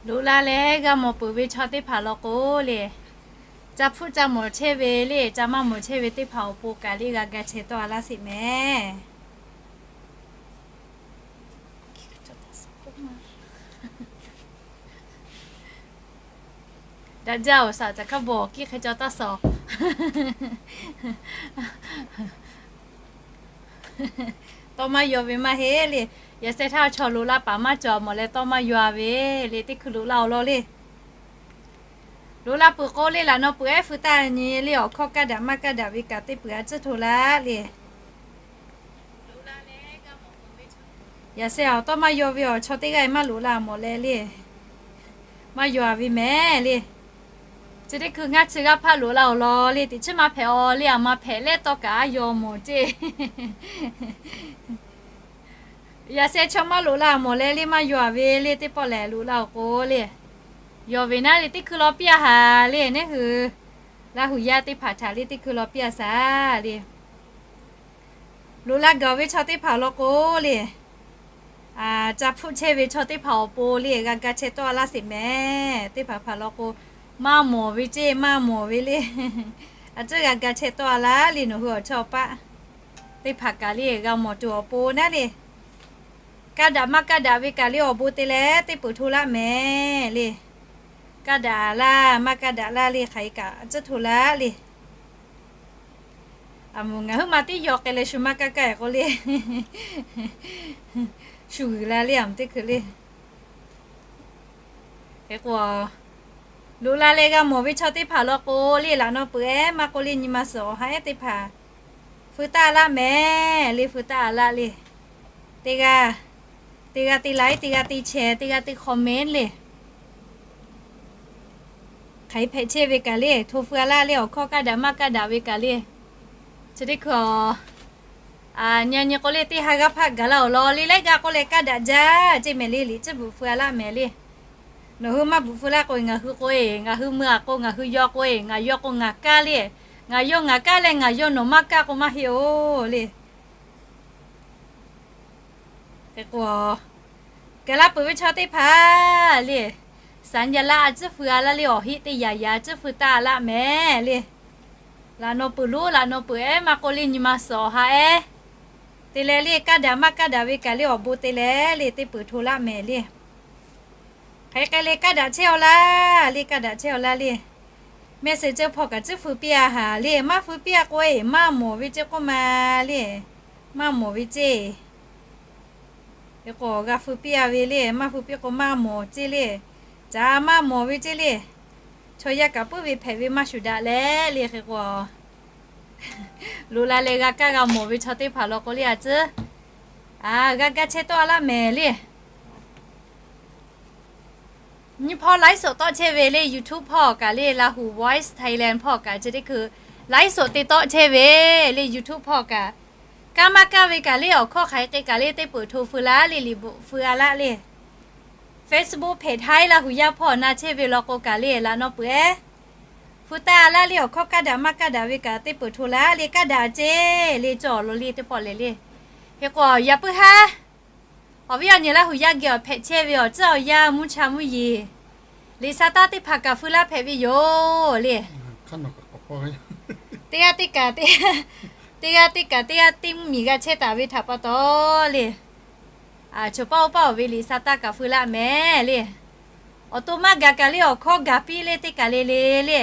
Loꞈ la leh g'a mawˬ peuˬ ve chaw teˇ hpaˍ law k'o le, ca hpfuhˆ ca mawˬ chehˇ ve le, ca maˇ mawˬ chehˇ ve teˇ hpaˍ awˬ pon kaꞈ le g'a ga chehˇ tawˆ a laˇ sheˍ mehˍ. Daꞈ jaˇ-oˬ, saˍ caˍ hkaˇ bawˬ kiˇ hk'e caw taˇ shawˍ. Tawˇ maˇ yaw ve maˇ heˆ le. Yaꞈ sheh htaˇ chaw loꞈ la paˍ maˇ cawˬ mawˬ leh tawˇ maˇ yaw ve le, teˇ hkui loꞈ la-oˬ law le. Loꞈ la peuˬ k'o le, laꞈ naw peuˬ ehˉ feu taˇ nyi le, awˬ hkawˇ kaˇ daꞈ maˇ kaˇ daꞈ ve kaꞈ teˇ peuˬ a tcuhˉ hto laˇ le. Yaꞈ sheh awˬ tawˇ maˇ yaw ve awˬ chaw teˇ g'aˇ maˇ loꞈ la mawˬ leh le, maˇ yaw ve mehˍ le. Chi teˇ hkui ngaˇ chi g'aˇ hpaˇ loꞈ la-oˬ law le, teꞈ chiˉ maˇ hpehꞈ-aw le, aˬ ma hpehꞈ leh tawˇ kaꞈ a yaw mawˬ ceˇ. Yaꞈ sheh chaw maˇ loꞈ la mawˬ leh le maˇ yaw ve le, teˇ pawˆ lehˬ loꞈ la-oˬ k'o le, yaw ve naˉ le teˇ hkui law piˇ a haˍ le, neˉ hui Laˇ huˍ yaˇ teˇ hpaˍ htaꞈ le teˇ hkui law piˇ a shaˍ le. Loꞈ la gaˬ ve chaw teˇ hpaˍ law k'o le, ca hpfuhˆ chehˇ ve chaw teˇ hpaˍ awˬ pon le g'a ga chehˇ tawˆ a laˇ sheˍ mehˍ. Teˇ hpaˍ hpaˍ law k'o, maˇ mawˬ ve ceˇ maˇ mawˬ ve le, a tcuhˉ g'a ga chehˇ tawˆ a laˇ le, nawˬ hui awˬ chawˇ awˬ paˆ teˇ hpaˍ kaꞈ le g'a mawˬ tuˬ awˬ pon naˉ le. Kaˇ daꞈ maˇ kaˇ daꞈ ve kaꞈ le awˬ bon te leh teˇ peuˬ hto laˇ mehˍ le. Kaˇ daꞈ laˇ maˇ kaˇ daꞈ laˇ le, hk'aˬ hk'e kaꞈ tcuhˉ hto laˇ le. Aˬ moˍ ngaˬ huiˉ ma tiˉ yaw k'ai leh shu maˇ kaˇ kaˇ k'o le, shu g'uiˬ la le, aˬ moˍ teˇ hkui le. Hk'e k'o, loꞈ la leh g'a mawˬ ve chaw teˇ hpaˍ law k'o le, laꞈ naw peuˬ ehˉ maˇ k'oˆ le, nyi ma suhˍ awˬ ha ehˉ teˇ hpaˍ feu taˇ laˇ mehˍ le, feu taˇ laˇ le. Teˇ g'aˇ, teˇ g'aˇ te like, teˇ g'aˇ te share, teˇ g'aˇ te comment le. Hk'aˬ hk'e hpehꞈ chehˇ ve kaꞈ le, hto feu a laˇ le, awˬ hkawˇ kaˇ daꞈ maˇ kaˇ daꞈ ve kaꞈ le. Chi teˇ hkui a, nyi nyi k'o le, teˇ ha g'aˇ hpaˆ gaˬ laˇ-oˬ law le, laiˉ g'aˇ k'oˆ leh kaˇ daꞈ jaˇ ceˇ mehˍ le, liꞈ tcuhˉ bvuhꞈ feu a laˇ mehˍ le. Nawˬ hui maˇ bvuhꞈ feu laˇ k'o, ngaˬ hui k'o-e, ngaˬ hui mui a k'o, ngaˬ hui yaw k'o-e, ngaˬ yaw k'o ngaˬ kaˇ le, ngaˬ yaw ngaˬ kaˇ leh ngaˬ yaw nawˬ maˇ kaˇ k'o maˇ heˆ-oˬ le. Hk'e k'o, gaˬ la peuˬ ve chaw teˇ hpaˍ le, saˍ yaˇ laˇ a tcuhˉ feu a laˇ le, awˬ heˆ teˇ yaꞈ yaꞈ tcuhˉ feu taˇ laˇ mehˍ le. Laꞈ naw peuˬ lonˉ laꞈ naw peuˬ ehˉ maˇ k'oˆ le, nyi ma suhˍ awˬ ha ehˉ te leh le, kaˇ daꞈ maˇ kaˇ daꞈ ve kaꞈ le awˬ bon te leh le, teˇ peuˬ hto laˇ mehˍ le. Hk'aˬ hk'e le kaˇ daꞈ chehˇ-aw laˇ le, kaˇ daꞈ chehˇ-aw laˇ le. Messenger hpawˇ kaꞈ tcuhˉ feu piˇ a haˍ le, maˇ feu piˇ a k'o-e, maˇ mawˬ ve ceˇ k'oˆ ma le, maˇ mawˬ ve ceˇ. Hk'e k'o g'a feu piˇ a ve le, maˇ feu piˇ k'o maˇ mawˬ ceˇ le. Caꞈ maˇ mawˬ ve ceˇ le. Chaw yaˇ kaꞈ puiˉ ve hpehꞈ ve maˇ shuˍ daꞈ leh le, hk'e k'o, loꞈ la leh g'a kaˇ g'a mawˬ ve chaw teˇ hpaˍ law k'o le, a tcuhˉ g'a gaˇ chehˇ tawˆ a laˇ mehˍ le. Nyi hpawˇ ไลฟ์สด tawˆ chehˇ ve le, YouTube hpawˇ kaꞈ le, Lahu Voice Thailand hpawˇ kaꞈ chi teˇ hkui ไลฟ์สด te tawˆ chehˇ ve le, YouTube hpawˇ kaꞈ. Kaˇ maˇ kaˇ ve kaꞈ le, awˬ hkawˇ hk'aˬ hk'e k'ai kaꞈ le, teˇ peuˬ hto feu laˇ le, liꞈ bvuhꞈ feu a laˇ le. Facebook hpehꞈ htaˇ Lahu yaˇ hpawˇ na chehˇ ve law k'o kaꞈ le, laꞈ naw peuˬ ehˉ feu taˇ laˇ le, awˬ hkawˇ kaˇ daꞈ maˇ kaˇ daꞈ ve kaꞈ teˇ peuˬ hto laˇ le, kaˇ daꞈ ceˇ le, cawˬ lo le teˇ pawˆ lehˬ le. Hk'e k'o, yaꞈ puiˉ haˉ awˬ viˉ awˬ nyi Laˇ huˍ yaˇ geh awˬ hpehꞈ chehˇ ve awˬ tcuhˉ awˬ yanˇ mvuhˇ cha mvuhˇ yeˬ, liꞈ sa taˇ teˇ hpaˍ kaꞈ feu laˇ hpehꞈ ve yoˬ le. Teˇ g'aˇ teˇ kaꞈ, teˇ g'aˇ teˇ kaꞈ teˇ g'aˇ teˇ mvuhˇ miˬ g'a chehˇ taˍ ve htaꞈ pa taw le, choˬ paˇ oˇ paˇ awˬ ve liꞈ sa taˇ kaꞈ feu laˇ mehˍ le. Awˬ to maˇ gaˬ kaꞈ le, awˬ hkawˇ gaˬ piˇ le teˇ kaˬ le le le.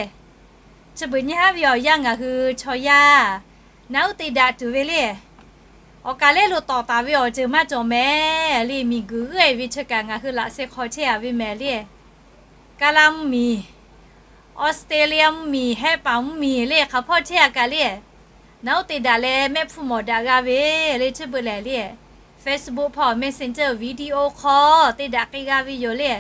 Chi beuꞈ nyi haˉ ve awˬ yanˇ ngaˬ hui chaw yaˇ naˉ uˉ te daꞈ tuˬ ve le. Awˬ kaˬ lehˉ lo tawˍ taˍ ve awˬ ceuˬ maˇ cawˬ mehˍ le, miˬguiˬ g'uˇ-e ve chi kaꞈ ngaˬ hui laꞈ sheh hk'aw chehˇ a ve mehˍ le. Kaˇlaˇ mvuhˇ miˬ, Australia mvuhˇ miˬ, Hehˆ paˍ mvuhˇ miˬ le, hk'aˬ hpawˇ chehˇ a kaꞈ le, naˉ uˉ te daꞈ leh mehˆ hpfuhˇ mawˬ daꞈ g'a ve le, chi beuꞈ lehˬ le. Facebook hpawˇ Messenger video hk'aw te daꞈ k'ai g'a ve yoˬ le.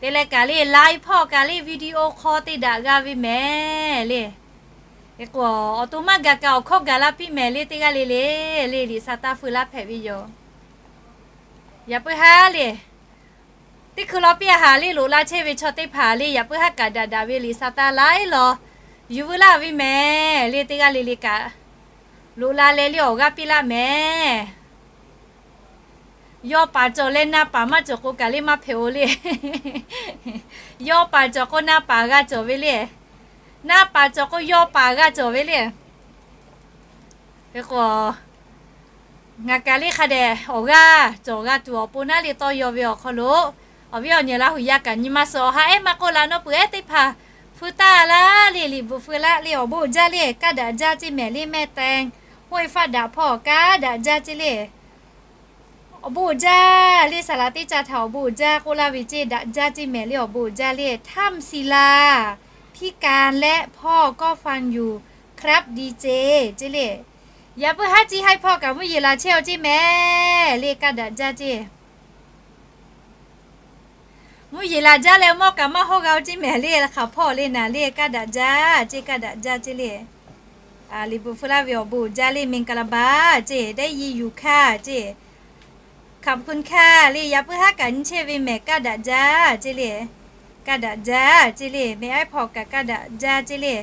Te leh kaꞈ le, Line hpawˇ kaꞈ le video hk'aw te daꞈ g'a ve mehˍ le. Hk'e k'o, awˬ to maˇ gaˬ kaꞈ awˬ hkawˇ gaˬ laˇ piˇ mehˍ le, teˇ g'aˇ le le le, liꞈ sa taˇ feu laˇ hpehꞈ ve yoˬ. Yaꞈ puiˉ haˉ le, teˇ hkui law piˇ a haˍ le, loꞈ la chehˇ ve chaw teˇ hpaˍ le, yaꞈ puiˉ haˉ kaꞈ daꞈ daꞈ ve liꞈ sa taˇ laiˉ law yuˬ veu laˇ ve mehˍ le, teˇ g'aˇ le le kaꞈ loꞈ la leh le awˬ g'aˇ piˇ laˇ mehˍ. Yawˇ paˍ cawˬ leh na paˍ maˇ cawˬ k'o kaꞈ le maˇ hpehꞈ-o le. Yawˇ paˍ cawˬ k'o na paˍ g'a cawˬ ve le. Na paˍ cawˬ k'o yawˇ paˍ g'a cawˬ ve le. Hk'e k'o, ngaˬ kaꞈ le hk'a dehꞈ awˬ g'aˇ cawˬ g'a tuˬ awˬ pon naˉ le tawˇ yaw ve awˬ hk'aw lo, awˬ viˉ awˬ nyi Laˇ huˍ yaˇ kaꞈ nyi ma suhˍ awˬ ha ehˉ maˇ k'oˆ la nawˉ peuˬ ehˉ teˇ hpaˍ hpu taˇ laˇ le, liꞈ bvuhꞈ feu laˇ le awˬ bon uiˍ jaˇ le, kaˇ daꞈ jaˇ ceˇ mehˍ le mehˆ teh, hoˆ e faˆ daꞈ hpawˇ kaˇ daꞈ jaˇ ceˇ le. Awˬ bon uiˍ jaˇ le, saˍ laꞈ teˇ ca htaꞈ awˬ bon uiˍ jaˇ k'oˆ laˇ ve ceˇ, daꞈ jaˇ ceˇ mehˍ le awˬ bon uiˍ jaˇ le, Tham si la, พิการ leh พ่อก็ฟังอยู่ครับ ดีเจ ceˇ le. Yaꞈ puiˉ haˉ ciˇ haiˇ hpawˇ kaꞈ mvuhˇ yeˬ laˬ chehˇ-aw ceˇ mehˍ le, kaˇ daꞈ jaˇ ceˇ. Mvuhˇ yeˬ laˬ jaˇ leh mawˇ kaꞈ maˇ hawˇ g'a-o ceˇ mehˍ le, hk'aˬ hpawˇ le naˍ le, kaˇ daꞈ jaˇ ceˇ, kaˇ daꞈ jaˇ ceˇ le. Liꞈ bvuhꞈ feu laˇ ve awˬ bon uiˍ jaˇ le, မင်္ဂလာပါ ceˇ, ได้ยินอยู่ค่ะ ceˇ, ขอบคุณค่ะ le, yaꞈ puiˉ haˉ kaꞈ nyi chehˇ ve mehˍ, kaˇ daꞈ jaˇ ceˇ le. Kaˇ daꞈ jaˇ ceˇ le, mehˍ aˉ hpawˇ kaꞈ kaˇ daꞈ jaˇ ceˇ le.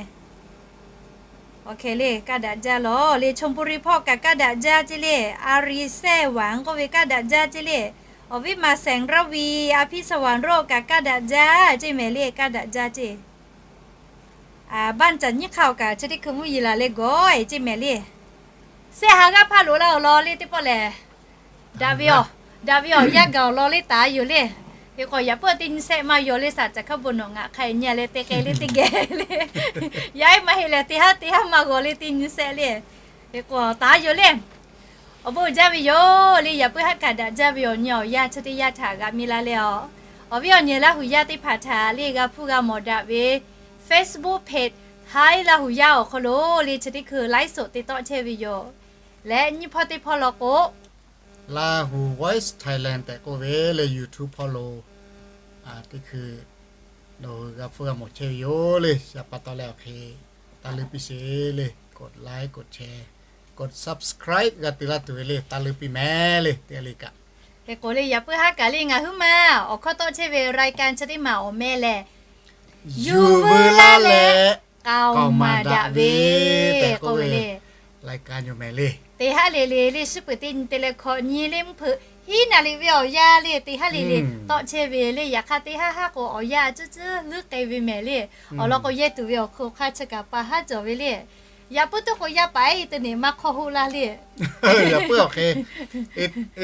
Awˬ hkeh le kaˇ daꞈ jaˇ lawˬ le, ชลบุรี hpawˇ kaꞈ kaˇ daꞈ jaˇ ceˇ le. อารีย์แซ่หวาน k'oˆ ve kaˇ daꞈ jaˇ ceˇ le. Awˬ viˉ มหาแสงระวี อภิสวรรค์โรจน์ kaꞈ kaˇ daꞈ jaˇ ceˇ mehˍ le, kaˇ daꞈ jaˇ ceˇ. Baˆ caꞈ nyiˉ hk'aˇ awˬ kaꞈ chi teˇ hkui mvuhˇ yeˬ laˬ leh gawˬ e ceˇ mehˍ le. Sehˆ ha g'aˇ hpaˇ loꞈ la awˬ lawn le teˇ pawˆ lehˬ, daꞈ ve awˬ, daꞈ ve awˬ yanˇ gaˬ awˬ lawn le taˍ yoˬ le. Hk'e k'o yaꞈ puiˉ teˇ nyi sehˆ maˇ yaw le, saˍ caˬ hkaˇ bon nawˬ ngaˬ hk'a nyi leh te k'ai le teˇ geh le. Yaˇ ehˉ maˇ heˆ leh teˇ haˉ teˇ haˉ maˇ g'aw le teˇ nyi sehˆ le. Hk'e k'o taˍ yoˬ le. Awˬ bon uiˍ jaˇ ve yoˬ le, yaꞈ puiˉ haˉ kaꞈ daꞈ jaˇ ve awˬ nyi awˬ yanˇ chi teˇ yanˇ htaꞈ g'a miˇ laˇ leh a, awˬ viˉ awˬ nyi Laˇ huˍ yaˇ teˇ hpaˍ htaꞈ le g'a hpuˇ g'a mawˬ daꞈ ve Facebook page Haiˉ Laˇ huˍ yaˇ awˬ hk'aw lo le chi teˇ hkui laiˉ soꞈ te tawˆ chehˇ ve yoˬ. Leh nyiˇ hpawˇ teˇ hpawˇ law k'o, Lahu Voice Thailand tehꞈ k'oˆ ve le YouTube hpawˇ lo teˇ hkui nawˬ hui g'a hpuˇ g'a mawˬ chehˇ ve yoˬ le. Chi pa taw leh awˬ hk'e taˇ leuˉ piˇ sheˍ le, กดไลค์ กดแชร์ กด subscribe g'a te laˇ tuˬ ve le, taˇ leuˉ piˇ mehˍ le teˇ g'aˇ le kaꞈ. Hk'e k'o le yaꞈ puiˉ haˉ kaꞈ le ngaˬ huiˉ ma awˬ hkawˇ tawˆ chehˇ ve รายการ chi teˇ maˬ awˬ meh lehˬ, yuˬ veu laˇ leh k'aoˍ maˍ daꞈ ve tehꞈ k'oˆ ve le. รายการ yoˬ mehˍ le. Teˇ haˉ le le le shiˉ peuˬ teˇ nyi te leh hkawꞈ nyi le mvuhˇ hpeuꞈ hiˉ naˍ riˍ ve awˬ yanˇ le teˇ haˉ le le tawˆ chehˇ ve le. Yaꞈ hk'aˇ teˇ haˉ haˉ k'o awˬ yanˇ a cuˉ cuˉ leuˉ k'ai ve mehˍ le. Awˬ lawn k'o yehˇ tuˬ ve awˬ hk'oˆ hk'aˇ chi kaꞈ pa haˉ cawˬ ve le. Yaꞈ puiˉ tuˉ k'o yaˇ paˍ ehˉ internet maˇ hk'awˇ hoˆ laˇ le. Yaꞈ puiˉ awˬ hk'e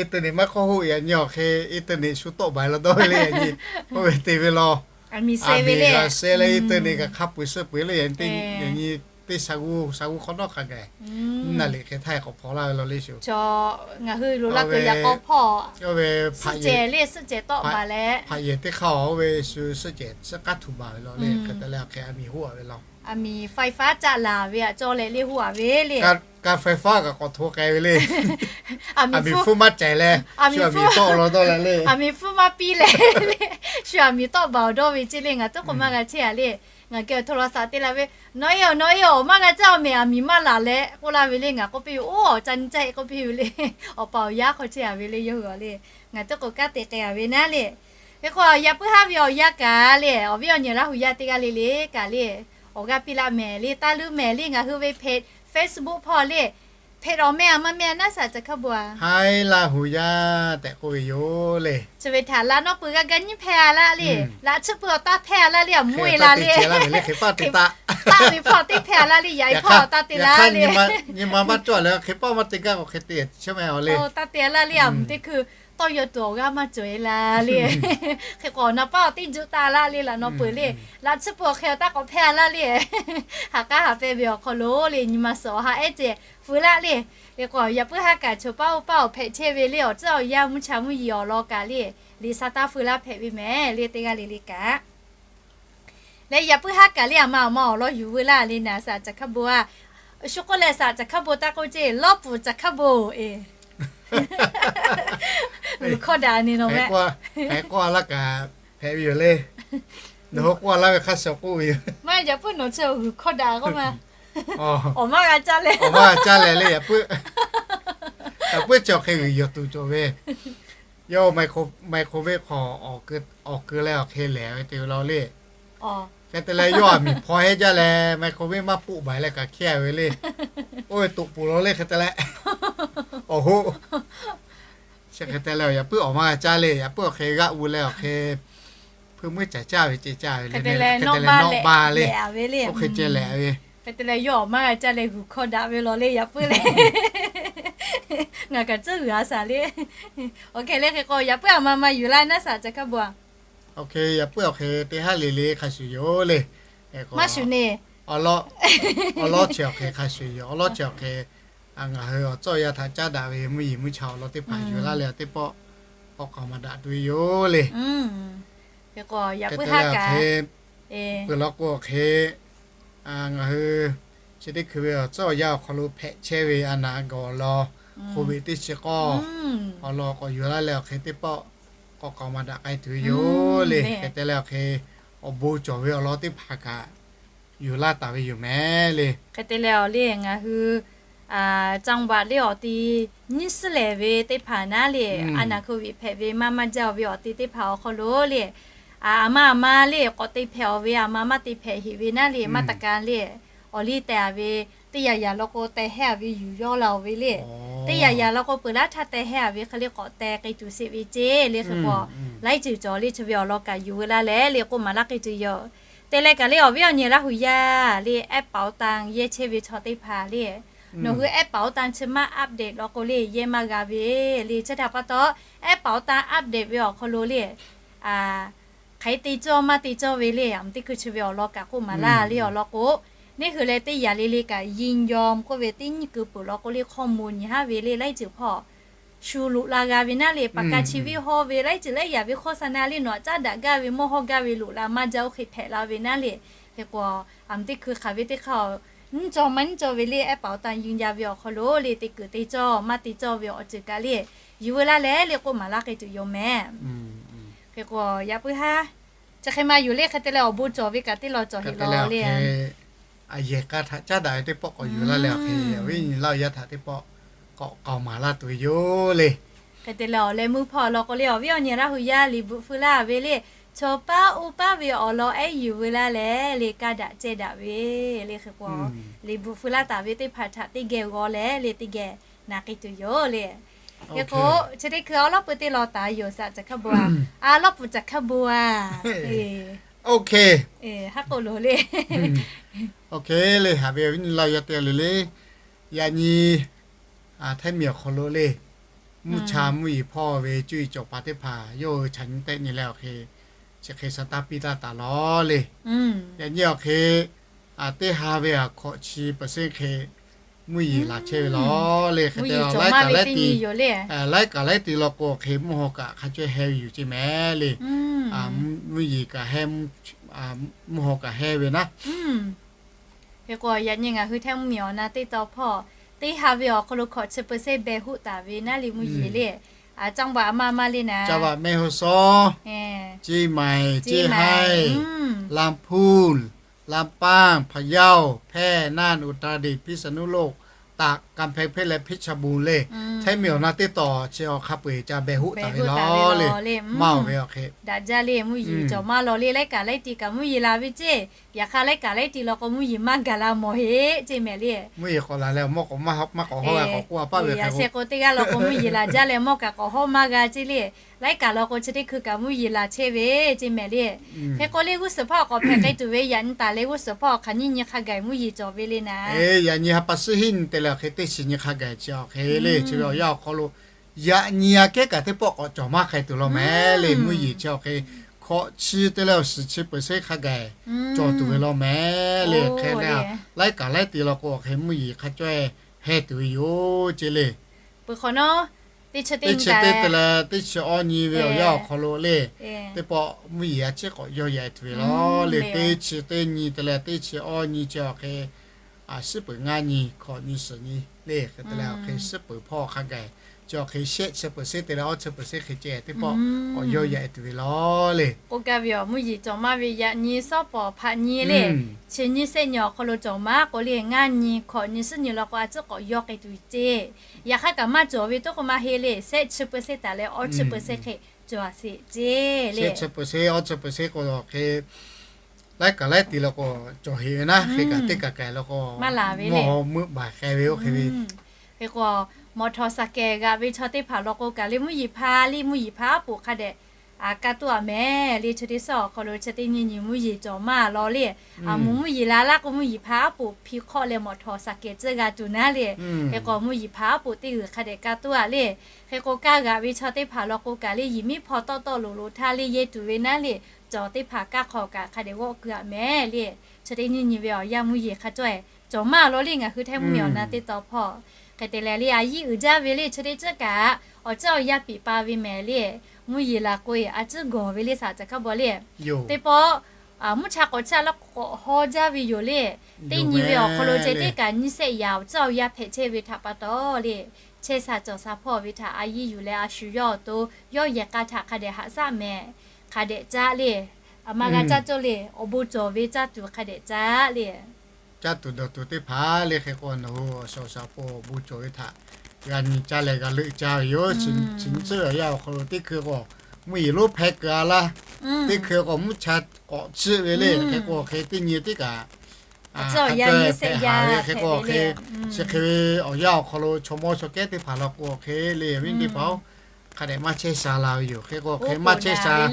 internet maˇ hk'awˇ hoˆ yaꞈ nyi awˬ hk'e internet shu tawˆ baˬ law dawˇ ve le yaꞈ nyi. K'oˆ ve te ve law, aˬ miˍ g'a sheh leh internet kaꞈ hk'a peu-eˬ suh peu-eˬ le yaꞈ nyi teˇ, yaꞈ nyi teˇ sha g'uˇ sha g'uˇ hk'awꞈ nawˉ hk'a gaˬ naˍ riˍ hk'e htaˇ k'awꞈ hpaw laˇ ve law le shu. Ngaˬ hui lo laˇ keu yaꞈ k'aw hpawˇ, suhˆ cehˬ le suhˆ cehˬ tawˆ baˬ leh hpaꞈ yehˬ teˇ hk'aˇ oˬ oˇ ve shu suhˆ cehˬ suhˆ k'aˉ htu baˬ ve law le. Hk'e te leh awˬ hk'e aˬ miˍ hoˆ a ve law, aˬ miˍ ไฟฟ้า caˆ laˬ ve aꞈ cawˇ leh le hoˆ a ve le. Ka ไฟฟ้า kaꞈ k'awꞈ hto k'ai ve le. Aˬ miˍ hpu maˇ caiˬ leh, aˬ miˍ hpu tawˆ law dawˇ leh le, aˬ miˍ hpu maˇ piˇ leh le, shu aˬ miˍ tawˆ baˬ awˬ dawˇ ve ceˇ le. Ngaˬ tuˉ k'o maˇ g'a chehˇ a le. Ngaˬ geh awˬ hto law saꞈ te la ve, nawˬ e awˬ nawˬ e awˬ maˇ g'a caˇ awˬ mehˍ aˬ miˍ maˇ laˬ leh k'oˆ laˇ ve le. Ngaˬ k'oˆ piˇ ve, oˇ awˬ ca nyi caˇ e k'oˆ piˇ ve le. Awˬ pa awˬ yaˇ hk'aw chehˇ a ve le yawˇ hui a le. Ngaˬ tuˉ k'o kanˉ te k'ai a ve naˉ le. Hk'e k'o yaꞈ puiˉ haˉ ve awˬ yanˇ kaꞈ le awˬ viˉ awˬ nyi Laˇ huˍ yaˇ teˇ g'aˇ le le kaꞈ le awˬ g'aˇ piˇ laˇ mehˍ le, taˇ leuˉ mehˍ le. Ngaˬ hui ve page Facebook hpawˇ le, page awˬ meh a maˇ meh a naˉ saꞈ caˬ hkaˇ bon a, Haiˉ Laˇ huˍ yaˇ tehꞈ k'oˆ ve yoˬ le. Chi ve htaꞈ laꞈ nawˉ peuˬ g'a ga nyiˇ hpehˇ a laˇ le. Laꞈ chiˇ peuˬ awˬ taˇ hpehˇ a laˇ le, aˬ muˇ e la le. Hk'e taˆ ve hpawˇ teˇ hpehˇ a laˇ le, yaꞈ e hpawˇ taˇ te laˇ le. Nyi ma maˇ cawˇ leh hk'e paˆ maˇ te gaˇ k'o hk'e te chehˇ meh a le. Taˇ te laˇ le, aˬ mvuhˇ teˇ hkui tawˇ yaw tuˬ awˬ g'aˇ maˇ cawˬ e la le. Hk'e k'o awˬ na paˇ awˬ teˇ juˆ taˍ laˇ le, laꞈ nawˉ peuˬ le. Laꞈ chiˇ peuˬ awˬ hk'e awˬ taˇ k'awꞈ hpehˇ a laˇ le. Ha k'aˉ ha pehˇ ve awˬ hk'aw lo le nyi ma suhˍ awˬ ha ehˉ ceh feu laˇ le. Hk'e k'o yaꞈ puiˉ haˉ kaꞈ choˬ paˇ oˇ paˇ awˬ hpehꞈ chehˇ ve le, awˬ tcuhˉ awˬ yanˇ mvuhˇ cha mvuhˇ yeˬ awˬ lawn kaꞈ le, liꞈ sa taˇ feu laˇ hpehꞈ ve mehˍ le teˇ g'aˇ le le kaꞈ. Leh yaꞈ puiˉ haˉ kaꞈ le aˬ ma awˬ ma awˬ lawn yuˬ veu laˇ le naˍ saꞈ caˬ hkaˇ bon a. Shu k'oˆ leh saꞈ caˬ hkaˇ bon taˇ k'oˆ ceˇ, lawˇ puˍ caˬ hkaˇ bon e. G'uiˬ hkawˇ daꞈ ni nawˬ meh. K'awꞈ laˇ kaꞈ hpehꞈ ve yoˬ le. Nawˬ hui k'oˆ laˇ ve hk'a shuˍ k'oˆ ve yoˬ. Maˇ yaꞈ puiˉ nawˬ chi g'uiˬ hkawˇ daꞈ k'oˆ ma. Awˬ maˇ g'a caˇ leh, awˬ maˇ g'a caˇ leh le yaꞈ puiˉ. Yaꞈ puiˉ chi awˬ hk'e g'uiˬ yawˬ tuˬ cawˬ ve. Yawˇ microwave hk'aw awˬ keu leh awˬ hk'e lehˬ ve te ve law le. Hk'e te leh yawˇ aˬ miˍ hpaw hehnˇ jaˇ leh microwave maˇ poˆ baˬ leh kaꞈ hkehˇ ve le. Oˇ ve toꞈ poˬ law le hk'e te leh. Awˬ hoˆ. Chi hk'e te leh yaꞈ puiˉ awˬ maˇ g'a caˇ le. Yaꞈ puiˉ awˬ hk'e g'aˆ u leh awˬ hk'e hpeuˇ muiˉ caˍ caˇ ve ce caˇ ve le, hk'e te leh nawˇ ba le. Oˇ hk'e ceh lehˬ ve. Hk'e te leh yawˇ awˬ maˇ g'a caˇ leh g'uiˬ hkawˇ daꞈ ve law le yaꞈ puiˉ le. Ngaˬ kaꞈ tcuhˉ g'uiˬ a shaˍ le. Awˬ hk'e le hk'e k'o yaꞈ puiˉ aˬ ma ma yuˬ laˇ naˉ shaˍ ca hkaˉ bon a. Yaꞈ puiˉ awˬ hk'e teˇ haˉ le le hk'a shuˍ yoˬ le. Maˇ shuˍ neˇ. Awˬ lawˉ chi awˬ hk'e hk'a shuˍ yoˬ. Awˬ lawˉ chi awˬ hk'e ngaˬ hui awˬ tcuhˉ awˬ yanˇ htaꞈ caˉ daꞈ ve mvuhˇ yeˬ mvuhˇ cha awˬ lawn teˇ hpaˍ yuˬ laˇ leh teˇ pawˆ k'awꞈ k'aoˍ maˍ daꞈ tuˬ ve yoˬ le. Hk'e k'o yaꞈ puiˉ haˉ kaꞈ peuˬ law k'o awˬ hk'e ngaˬ hui chi teˇ hkui ve awˬ tcuhˉ awˬ yanˇ awˬ hk'aw lo hpehꞈ chehˇ ve a naˍ gawˬ law, hk'oˆ ve teˇ chi k'awˇ awˬ lawn k'awꞈ yuˬ laˇ leh awˬ hk'e teˇ pawˆ k'awꞈ k'aoˍ maˍ daꞈ k'ai tuˬ ve yoˬ le. Hk'e te leh awˬ hk'e awˬ bon cawˬ ve awˬ lawn teˇ hpaˍ kaꞈ yuˬ laˇ taˍ ve yoˬ mehˍ le. Hk'e te leh awˬ le ngaˬ hui จังหวัด le awˬ ti nyiˇ suhˉ lehˬ ve teˇ hpaˍ naˉ le, a naˍ hkui viꞈ hpehꞈ ve maˇ maˇ jaˇ ve awˬ ti teˇ hpaˍ awˬ hk'aw lo le, aˬ ma aˬ ma le k'awꞈ te hpehꞈ awˬ ve, aˬ ma maˇ te hpehꞈ heꞈ ve naˉ le, maˇ taˍ ka le awˬ liˇ teh a ve, teˇ yanˇ yanˇ law k'o teh hehnˇ a ve yuˬ yawˇ la awˬ ve le. Teˇ yanˇ yanˇ law k'o peuˬ laˇ htaˇ teh hehnˇ a ve hk'e le k'awꞈ teh k'ai tuˬ sheˍ ve ceˇ le hk'e k'o, laiˉ ceuˬ cawˬ le chi ve awˬ lawn kaꞈ yuˬ ve laˇ leh le k'oˆ maˍ laˇ k'ai tuˬ yoˬ. Te leh kaꞈ le awˬ viˉ awˬ nyi Laˇ hu yaˇ le แอปเป๋าตัง yehˇ chehˇ ve chaw teˇ hpaˍ le, nawˬ hui แอปเป๋าตัง chi maˇ update law k'o le yehˇ maˇ g'a ve le. Chi htaꞈ pa taw แอปเป๋าตัง update ve awˬ hk'aw lo le hk'aˬ hk'e te cawˇ maˇ te cawˇ ve le, aˬ teˇ hkui chi ve awˬ lawn kaꞈ k'oˆ maˍ laˇ le awˬ lawn k'o, neˇ hui leh teˇ yanˇ le le kaꞈ ยินยอม k'oˆ ve teˇ nyi keu peuˬ law k'o le hkawˇ mvuh nyi haˉ ve le laiˉ ceuˬ hpawˇ shu loꞈ la g'a ve naˉ le, paˍ ka chi viˇ hawˇ ve laiˉ ceuˬ laiˉ yaꞈ ve hkawˇ sa na le nawˬ caˉ daꞈ gaˇ ve mawˇ hawˇ gaˇ ve loꞈ la maˇ jaˇ oˇ hk'e hpehꞈ la ve naˉ le. Hk'e k'o, aˬ teˇ hkui hk'aˬ ve teˇ hk'aˇ nyiˇ cawˇ maˇ nyiˇ cawˇ ve le แอปเป๋าตัง ยืนยัน ve awˬ hk'aw lo le te keu te cawˇ maˇ te cawˇ ve awˬ ceuˬ kaꞈ le yuˬ ve laˇ leh le k'oˆ maˍ laˇ k'ai tuˬ yoˬ mehˍ. Hk'e k'o yaꞈ puiˉ haˉ chi hk'e ma yuˬ le hk'e te leh awˬ bon cawˬ ve kaꞈ teˇ law cawˬ heꞈ law le. Aˬ yehˬ k'a htaꞈ caˉ daꞈ ve teˇ pawˆ k'awꞈ yuˬ laˇ leh awˬ hk'e awˬ viˉ nyi Laˇ hu yaˇ htaꞈ teˇ pawˆ k'awꞈ k'aoˍ maˍ laˇ tuˬ ve yoˬ le. Hk'e te leh awˬ leh meuˇ hpawˇ law k'o le awˬ viˉ awˬ nyi Laˇ hu yaˇ liꞈ bvuhꞈ feu laˇ ve le, chaw paˉ oˇ paˉ ve awˬ lawn ehˉ yuˬ ve laˇ leh le ka daꞈ ceh daꞈ ve le hk'e k'o, liꞈ bvuhꞈ feu laˇ taˍ ve teˇ hpaˍ htaꞈ teˇ geh g'aw leh le teˇ geh na k'ai tuˬ yoˬ le. Hk'e k'o chi teˇ hkui awˉ lawˉ pui teˇ law taˍ yoˬ shaˍ ca hkaˉ bon a, awˉ lawˉ pui ca hkaˉ bon a. Haˉ k'oˆ lo le. Oˇ hk'e le haꞈ ve awˬ viˉ nyi Laˇ hu yaˇ teˇ g'aˇ le le, yaꞈ nyi Htaiˇ miˬ awˬ hk'aw lo le, mvuhˇ cha mvuhˇ yeˬ hpawˇ ve cuˇ yiˍ cawˬ paˍ teˇ hpaˍ yawˇ hui chaꞈ nyi tehˆ nyi leh awˬ hk'e, chi hk'e shaˍ taˇ piˇ taˇ taˍ lawˬ le. Yaꞈ nyi awˬ hk'e teˇ ha ve a hkawꞈ chi percent hk'e mvuhˇ yeˬ laˬ chehˇ ve lawˬ le. Hk'e te laiˉ kaꞈ laiˉ ti, laiˉ kaꞈ laiˉ ti law k'o awˬ hk'e mvuhˇ haw kaꞈ hk'a cawehˇ heh ve yoˬ ceˇ mehˍ le. Mvuhˇ yeˬ kaꞈ heh, mvuhˇ haw kaꞈ heh ve naˉ. Hk'e k'o yaꞈ nyi ngaˬ hui Htaiˇ mvuhˇ miˬ awˬ na teˇ taw hpawˇ teˇ ha ve awˬ hk'aw lo hkawꞈ chi percent beh hoˆ taˍ ve naˉ le mvuhˇ yeˬ le. Caˇ baꞈ ma ma le naˉ, caˇ baꞈ mehˆ hu sawˉ, Ceˇ maiˍ, Ceˇ haiˇ, Laˇ hpuˇ, Laˇ paˇ, Hpaˍ yaˇ, Hpehˇ naˇ, Uˍtaˍdiꞈ, Hpiˇsaˍnuˆloˆ, Taꞈ, Kanˍ hpehˇ hpehˇ leh Hpeˇ chaˇ bon le. Htaiˇ miˬ awˬ na teˇ taw chi awˬ hk'a peu-eˬ ca beh hoˆ taˍ ve lawˬ le. Maˇ oˬ ve awˬ hk'e daꞈ jaˇ le mvuhˇ yeˬ cawˬ maˇ lawˬ le laiˉ kaꞈ laiˉ ti kaꞈ mvuhˇ yeˬ laˬ ve ceˇ. Yaꞈ hk'aˇ laiˉ kaꞈ laiˉ ti law k'o mvuhˇ yeˬ maˇ gaˬ la mawˬ heˆ ceˇ mehˍ le. Mvuhˇ yeˬ k'awꞈ laˬ leh awˬ mawˇ k'awꞈ maˇ k'awꞈ hawˉ g'a k'awꞈ k'oˆ a paˆ ve yaꞈ sheh k'o teˇ g'aˇ law k'o mvuhˇ yeˬ laˬ jaˇ leh mawˇ kaꞈ k'awꞈ hawˉ maˇ g'a ceˇ le. Laiˉ kaꞈ law k'o chi teˇ hkui kaꞈ mvuhˇ yeˬ laˬ chehˇ ve ceˇ mehˍ le. Hk'e k'o le g'uˇ suhˍ hpawˇ k'awꞈ hpehꞈ k'ai tuˬ ve yaꞈ nyi taˍ leh g'uˇ suhˍ hpawˇ hk'aˬ nyiˇ nyi hk'a gaˬ mvuhˇ yeˬ cawˬ ve le naˉ. Yaꞈ nyi ha pa suhˉ hiˉ nyi te leh awˬ hk'e teˇ chi nyi hk'a gaˬ chi awˬ hk'e le chi ve awˬ yanˇ awˬ hk'aw lo yaꞈ nyi aꞈ kehˉ kaꞈ teˇ pawˆ k'awꞈ cawˬ maˇ k'ai tuˬ law mehˍ le. Mvuhˇ yeˬ chi awˬ hk'e hkawꞈ chi te leh awˬ shiˍ chi peuˬ shehˉ hk'a gaˬ cawˬ tuˬ ve law mehˍ le. Hk'e le laiˉ kaꞈ laiˉ ti law k'o awˬ hk'e mvuhˇ yeˬ hk'a cawehˇ heh tuˬ ve yoˬ ceˇ le. Peuˬ hk'awꞈ nawˉ teˇ chi teˇ te leh teˇ chi awˇ nyi ve awˬ yanˇ awˬ hk'aw lo le, teˇ pawˆ mvuhˇ yeˬ a ciˉ k'awꞈ yawˇ yaꞈ tuˬ ve lawˬ le. Teˇ chi teˇ nyi te leh teˇ chi awˇ nyi chi awˬ hk'e shiˉ peuˬ ngaˇ nyi hkawꞈ nyi suhˍ nyi le hk'e te leh awˬ hk'e shiˉ peuˬ hpawˇ hk'a gaˬ chi awˬ hk'e shehˆ chi เปอร์เซ็นต์ te leh awˇ chi เปอร์เซ็นต์ hk'e ceh teˇ pawˆ k'awꞈ yawˇ yaꞈ e tuˬ ve law le. K'oˆ gaˇ ve awˬ mvuhˇ yeˬ cawˬ maˇ ve yaꞈ nyi sawˉ pawˍ hpaꞈ nyi le. Chi nyiˇ shehˆ nyi awˬ hk'aw lo cawˬ maˇ k'o le, ngaˇ nyi hkawꞈ nyi suhˉ nyi law k'o a ciˉ k'awꞈ yawˇ k'ai tuˬ ceˇ. Yaꞈ hk'aˇ kaꞈ maˇ cawˬ ve toˇ k'o maˇ heˆ le, shehˆ chi เปอร์เซ็นต์ taˍ leh awˇ chi เปอร์เซ็นต์ hk'e cawˬ a sheˍ ceˇ le. Shehˆ chi เปอร์เซ็นต์ awˇ chi เปอร์เซ็นต์ k'o hk'e laiˉ kaꞈ laiˉ te leh k'o cawˬ heˍ ve naˉ, hk'e kaꞈ teˇ kaꞈ kaꞈ leh k'o maˇ laˬ ve le, mvuhˇ meuˆ baˬ k'ai ve oˇ hk'e ve. Hk'e k'o, mawꞈ htawˍ saˍkehˍ g'aꞈ ve chaw teˇ hpaˍ law k'o kaꞈ le, mvuhˇ yeˬ hpaˇ le, mvuhˇ yeˬ hpaˇ aˉ poꞈ hk'a dehꞈ a kaˇ toˆ a mehˍ le. Chi teˇ suhˉ awˬ hk'aw lo chi teˇ nyi nyi mvuhˇ yeˬ cawˬ maˇ law le. A mvuhˇ mvuhˇ yeˬ la laˇ k'o, mvuhˇ yeˬ hpaˇ aˉ poꞈ hpi hk'awˆ leh mawꞈ htawˍ saˍkehˍ tcuhˇ g'a tuˬ naˉ le. Hk'e k'o, mvuhˇ yeˬ hpaˇ aˉ poꞈ teˇ g'uiˬ hk'a dehꞈ kaˇ toˆ a le. Hk'e k'o, kaˇ g'aꞈ ve chaw teˇ hpaˍ law k'o kaꞈ le, yehˬ miˉ hpaw tawˆ tawˆ loꞈ loꞈ htaˇ le yehˇ tuˬ ve naˉ le. Cawˬ teˇ hpaˍ kaˇ hk'aw kaꞈ hk'a dehꞈ g'awˆ keu a mehˍ le. Chi teˇ nyi nyi ve awˬ yanˇ mvuhˇ yeˬ hk'a cawˇ e cawˬ maˇ law le. Ngaˬ hui Htaiˇ mvuhˇ miˬ awˬ na teˇ taw hpawˇ hk'e te leh le, a yiˇ uiˍ jaˇ ve le. Chi teˇ ceuˬ kaꞈ awˬ ceuˬ awˬ yanˇ piˍ pa ve mehˍ le. Mvuhˇ yeˬ laˬ k'o e a ciˉ gawˬ ve le, saˍ caꞈ hkaˇ baw le. Teˇ pawˆ mvuhˇ cha k'awꞈ chaˇ laˇ k'awꞈ haw jaˇ ve yoˬ le. Teˇ nyi ve awˬ hk'aw lo ceh teˇ kaꞈ nyiˇ shehˆ yaꞈ awˬ ceuˬ awˬ yanˇ hpehꞈ chehˇ ve htaꞈ pa taw le, chehˇ sha cawˬ sha hpawˇ ve htaꞈ a yiˇ yuˬ leh a shu yawˇ awˬ to yawˇ yehˬ k'a htaꞈ hk'a dehꞈ haꞈ shaˆ mehˍ. Hk'a dehꞈ caˉ le. A ma g'a caˇ cawˇ le. Awˬ bon cawˬ ve caˇ tuˬ hk'a dehꞈ caˉ le. Caˇ tuˬ dawˬ tuˬ teˇ hpaˍ le hk'e k'o, nawˬ hui awˬ shaˍ awˬ shaˍ awˬ pon awˬ bon cawˬ ve htaꞈ g'a nyi caˇ leh g'a leuˆ caˇ ve yoˬ. Chi nyi tcuhˉ ve awˬ yanˇ awˬ hk'aw lo teˇ hkui k'o mvuhˇ yeˬ lonˉ hpehˇ keu a laˇ, teˇ hkui k'o mvuhˇ cha k'awꞈ chiˆ ve le. Hk'e k'o hk'e teˇ nyi teˇ kaꞈ hk'a cawˇ hpehꞈ haˍ ve. Hk'e k'o hk'e chi hk'e ve awˬ yanˇ awˬ hk'aw lo chaw mawˇ chaw kehˉ teˇ hpaˍ law k'o hk'e le, awˬ viˉ teˇ hpaˍ-oˬ, hk'a dehꞈ maˇ chehˇ sha la ve yoˬ. Hk'e k'o hk'e maˇ chehˇ sha,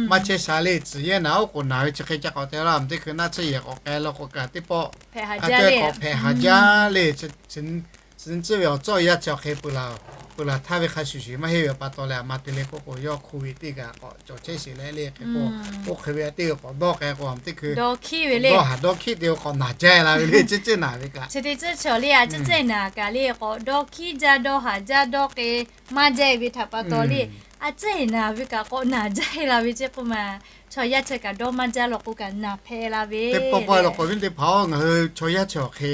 maˇ chehˇ sha le. Tcuhˍ yehˇ naˍ oˉ k'oˍ naˍ ve chi hk'e ca k'awꞈ te laˇ, teˇ hkui naˆ tsuhˇ yehˬ k'awꞈ k'ai law k'o kaꞈ teˇ pawˆ hk'a cawˇ k'awꞈ hpehꞈ haˍ jaˇ le. Chi nyi tcuhˉ ve awˬ cawˇ awˬ yanˇ chi awˬ hk'e peuˬ laˬ htaˇ ve hk'a shuˍ shuˍ maˇ heˆ ve pa taw leh, a ma te le k'oˆ k'o yawˇ hk'oˆ ve teˇ kaꞈ k'awꞈ cawˬ chehˇ sheˍ leh le. Hk'e k'o oˇ hk'e ve teˇ ve k'awꞈ dawˇ k'ai k'o teˇ hkui dawˇ haˍ dawˇ hkiˆ te k'awꞈ naˬ jaˇ la ve le. Chi ceuˬ naˬ ve kaꞈ chi teˇ ceuˬ chaw le, a ceuˬ ceuˬ naˬ kaꞈ le k'awꞈ dawˇ hkiˆ jaˇ dawˇ haˍ jaˇ dawˇ k'e maˇ jaˇ ve htaꞈ pa taw le, a ceuˬ naˬ ve kaꞈ k'awꞈ naˬ jaˇ la ve ceˇ k'oˆ ma. Chaw yaˇ chi kaꞈ dawˇ maˇ jaˇ law k'o kaꞈ naˬ hpehꞈ la ve. Teˇ pawˆ pawˆ law k'o viˉ teˇ hpaˍ-oˬ, ngaˬ hui chaw yaˇ chi awˬ hk'e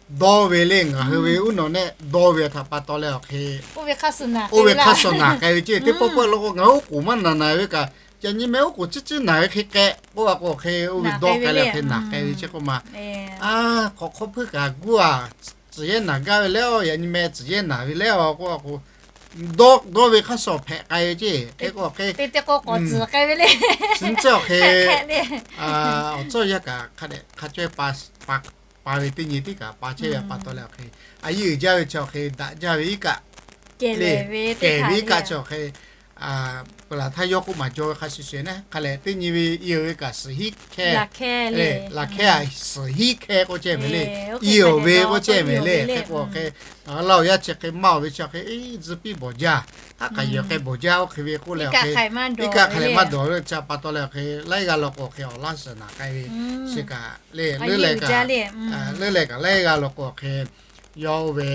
dawˇ ve le. Ngaˬ hui ve uˉ nawˬ nehˆ dawˇ ve htaꞈ pa taw leh awˬ hk'e oˇ ve hk'a shuˍ naˬ k'ai ve ceˇ. Teˇ pawˆ pawˆ law k'o ngaˬ hui oˉ k'oˍ maˇ naˬ naˬ ve kaꞈ, yaꞈ nyi meh oˉ k'oˍ ciˉ ciˉ naˬ ve hk'e k'ehꞈ k'oˆ a k'o hk'e oˇ ve dawˇ k'ai leh hk'e naˬ k'ai ve ceˇ k'oˆ ma. K'awꞈ hk'aw hpuiˇ kaꞈ guˇ a, tcuhˍ yehˇ naˬ gaˇ ve leh-o, yaꞈ nyi meh tcuhˍ yehˇ naˬ ve leh-o k'oˆ a k'o, dawˇ dawˇ ve hk'a shuˍ hpehꞈ k'ai ve ceˇ. Hk'e k'o hk'e te te k'o k'awꞈ tcuhˍ k'ai ve le. Chi nyi tcuhˉ awˬ hk'e awˬ cawˇ yaˇ kaꞈ hk'a dehꞈ hk'a caweh pa ve teˇ nyi teˇ kaꞈ pa chehˇ ve pa taw leh awˬ hk'e, a yiˇ uiˍ jaˇ ve chi awˬ hk'e daꞈ jaˇ ve iˉ kaˆ le, kehˬ ve iˉ kaˆ chi awˬ hk'e peuˬ laˬ htaˇ yawˇ k'oˆ maˍ jaw ve hk'a shuˍ shuˍ naˉ, hk'a lehˬ teˇ nyi ve i ve kaꞈ suhˍ hiˉ hkehˇ, laˬ hkehˇ a suhˍ hiˉ hkehˇ k'oˆ chehˇ mehˍ le. I ve k'oˆ chehˇ mehˍ le. Hk'e k'o hk'e, laˇ awˬ yaˇ chi hk'e maˇ oˬ ve chi hk'e, tzuhˇ piˇ bawˬ jaˇ, haˉ k'aꞈ yuˬ hk'e bawˬ jaˇ oˇ hk'e ve k'oˆ leh awˬ hk'e, iˉ kaˆ hk'a maˇ dawˬ ve chi pa taw leh awˬ hk'e laiˉ g'aˇ law k'o awˬ hk'e awˬ laˇ suhˍ naˬ k'ai ve chi kaꞈ le, leuˉ leh kaꞈ laiˉ g'aˇ law k'o awˬ hk'e yawˇ oˇ ve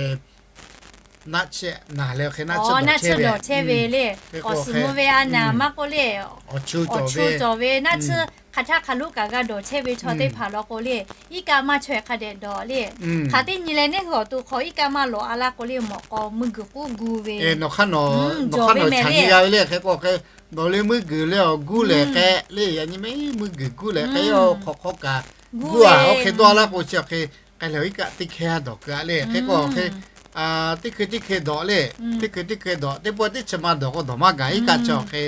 naˆ chehˇ naˬ leh awˬ hk'e naˆ tsuhˇ dawˬ chehˇ ve le. Awˬ suhˍ mvuh ve a naˬ maˇ k'oˆ le, awˬ chu cawˬ ve naˆ tsuhˇ hk'a htaˇ hk'a lonˉ kaꞈ g'a dawˬ chehˇ ve chaw teˇ hpaˍ law k'o le, iˉ kaˆ maˇ chaweh hk'a dehꞈ dawˬ le. Hk'aˬ teˇ nyi leh neˇ hui awˬ to hk'aw iˉ kaˆ maˇ lawꞈ a laˇ k'o le, mawꞈ k'aw meuˇ g'uiˬ k'uˉ gu ve, nawˬ hk'aˇ nawˬ hk'aˇ nawˬ chaꞈ nyi g'a ve le. Hk'e k'o hk'e dawˬ le meuˇ g'uiˬ leh awˬ guˇ lehˬ k'ehꞈ le, yaꞈ nyi meh meuˇ g'uiˬ guˇ lehˬ k'ehꞈ, yawˇ hk'awꞈ hk'awꞈ kaꞈ guˇ a oˇ hk'e dawˇ a laˇ k'o chi awˬ hk'e k'ai leh iˉ kaˆ teˇ hkehˇ dawˬ keu a le. Hk'e k'o hk'e teˇ hkui teˇ hkui dawˬ le, teˇ hkui teˇ hkui dawˬ, teˇ pawˆ teˇ chi ma dawˬ k'o dawˬ maˇ gaˬ. Iˉ kaˆ chi awˬ hk'e